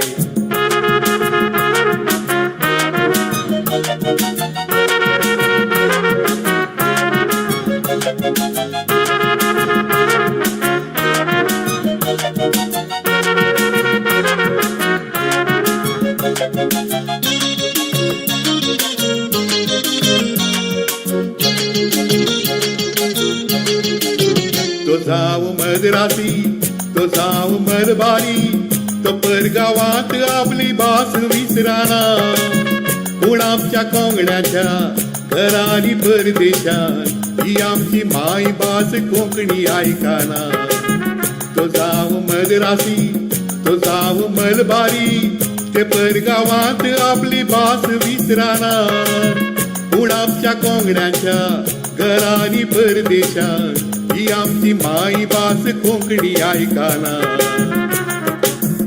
तो जावं मद्रासी, तो जावं मलबारी, तो परगांवांत आपली भास विसराना. पूण आमच्या कोंगण्याच्या घरांनी परदेशांत ही आमची मायभास कोंकणी आयकना. तो जावं मद्रासी, तो जावं मलबारी, ते परगांवांत आपली भास विसराना. पूण आमच्या कोंगण्याच्या घरांनी परदेशांत ही आमची मायभास कोंकणी आयकना.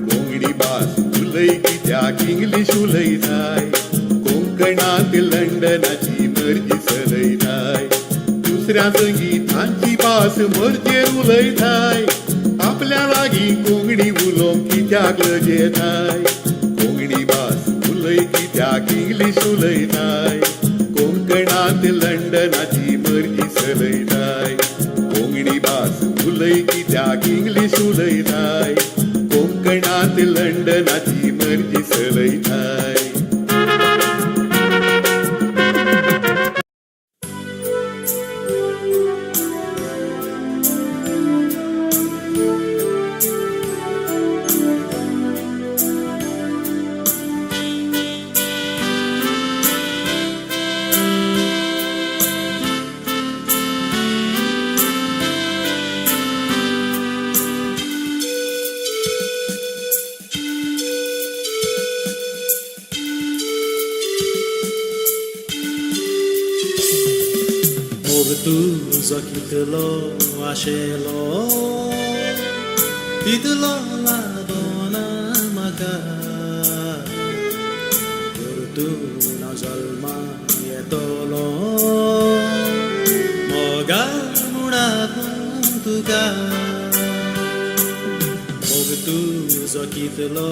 कोंकणी भास उलय कित्याक इंग्लीश उलयताय, कोंकणांत लंडनाची मर्जी चलयताय. दुसऱ्या संगी तांची भास मर्जेर उलयताय, आपल्या लागीं कोंकणी उलोवंक कित्याक लजेताय. कोंकणी भास उलय कित्याक इंग्लीश उलयताय, कोंकणांत लंडनाची मर्जी चलयताय. कोंकणी भास उलय कित्याक इंग्लीश उलयताय, कोंकणांत लंडनाची मर्जी चलयताय. तुजो कितलो आशेलो तितलो लागना म्हाका, परतून जल्मा येतलो मोगा म्हूण तुका. मोग तुजो कितलो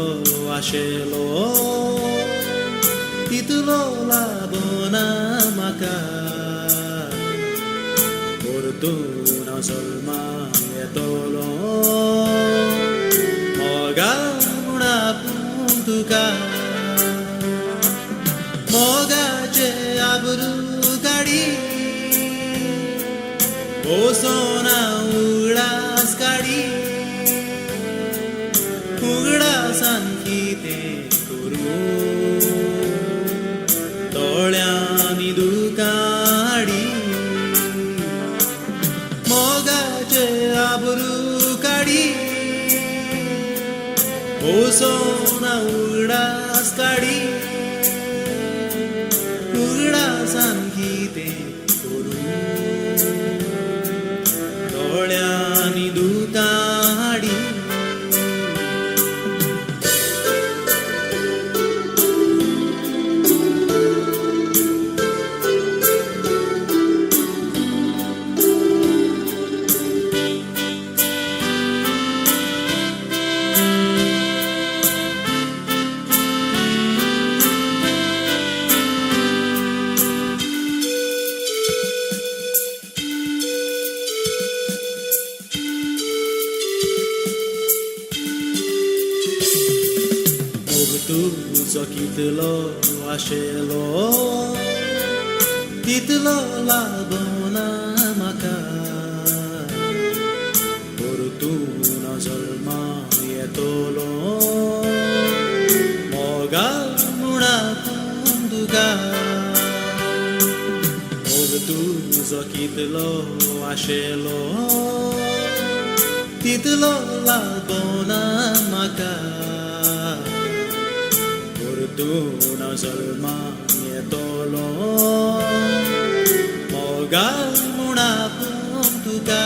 आशेलो तितलो लागना म्हाका, परतून जल्मा येतलो मोगा म्हूण तुका. मोगाचे आबरू काडी ओसोना उगडास काडी, उगडासान कितें करूं दोळ्यांनी दुकां हाडी. मोगाचे आबरू काडी ओसोना उगडास काडी, उगडासान कितें करूं दोळ्यांनी दुकां हाडी. तुजो कितलो आशेलो तितलो लागना म्हाका परतून जल्मा येतलो मोगाल म्हूण तुका मोग तुजो कितलो आशेलो तितलो लागना म्हाका परतून जल्मा येतलो मोगाल म्हूण तुका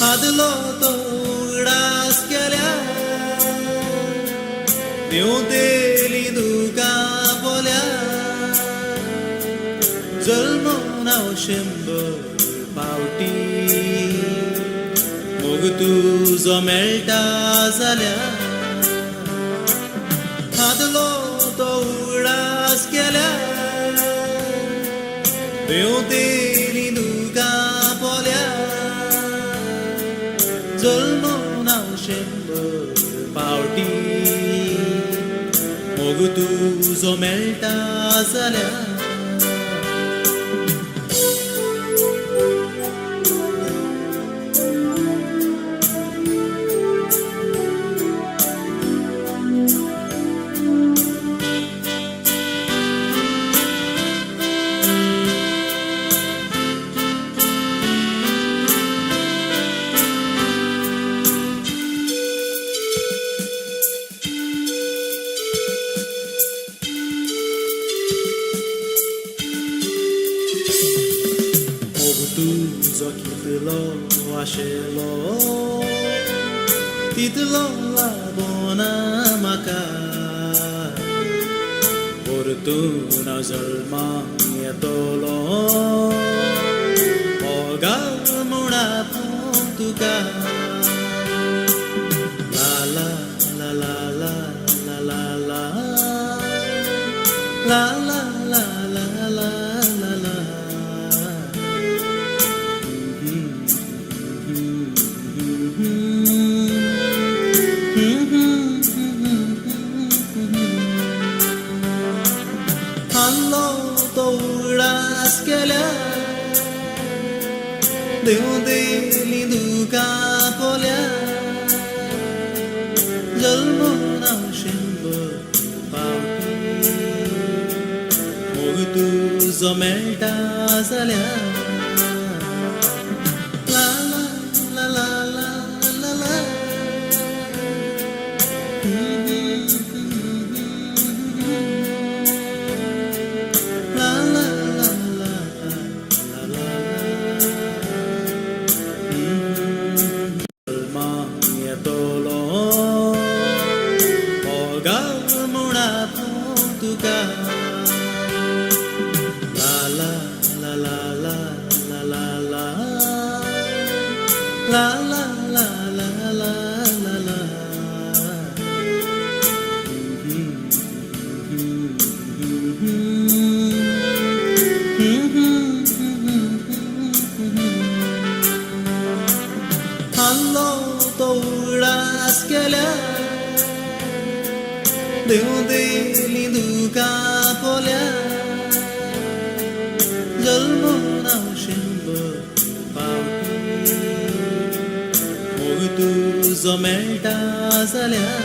आदलो तो उगडास केल्या देंवतेली दुकां पोल्या जल्मून हांव 100 पावटी मोग तुजो मेळटा जाल्यार आदलो तो उगडास केल्या देंवतेली दुकां पोल्या जल्मून हांव 100 पावटी मोग तुजो मेळटा जाल्यार. तुजो कितलो आशेलो तितलो लागना म्हाका परतून जल्मा येतलो मोगाल म्हूण तुका ला ला ला ला ला ला ला ला ला ला ला ला ला ला. आल्लो तो उगडास केल्या देंवतेली दुकां पोल्या जल्मून हांव 100 पावटी मोग तुजो मेळटा जाल्यार ला ला ला ला ला ला. La la la la la la. जल्मा येतलो मोगाल म्हूण तुका ला ला ला ला ला ला ला ला ला ला ला ला ला ला. आल्लो तो उगडास केल्या देंवतेली दुकां पोल्या जल्मून हांव 100 पावटी मोग तुजो मेळटा जाल्यार.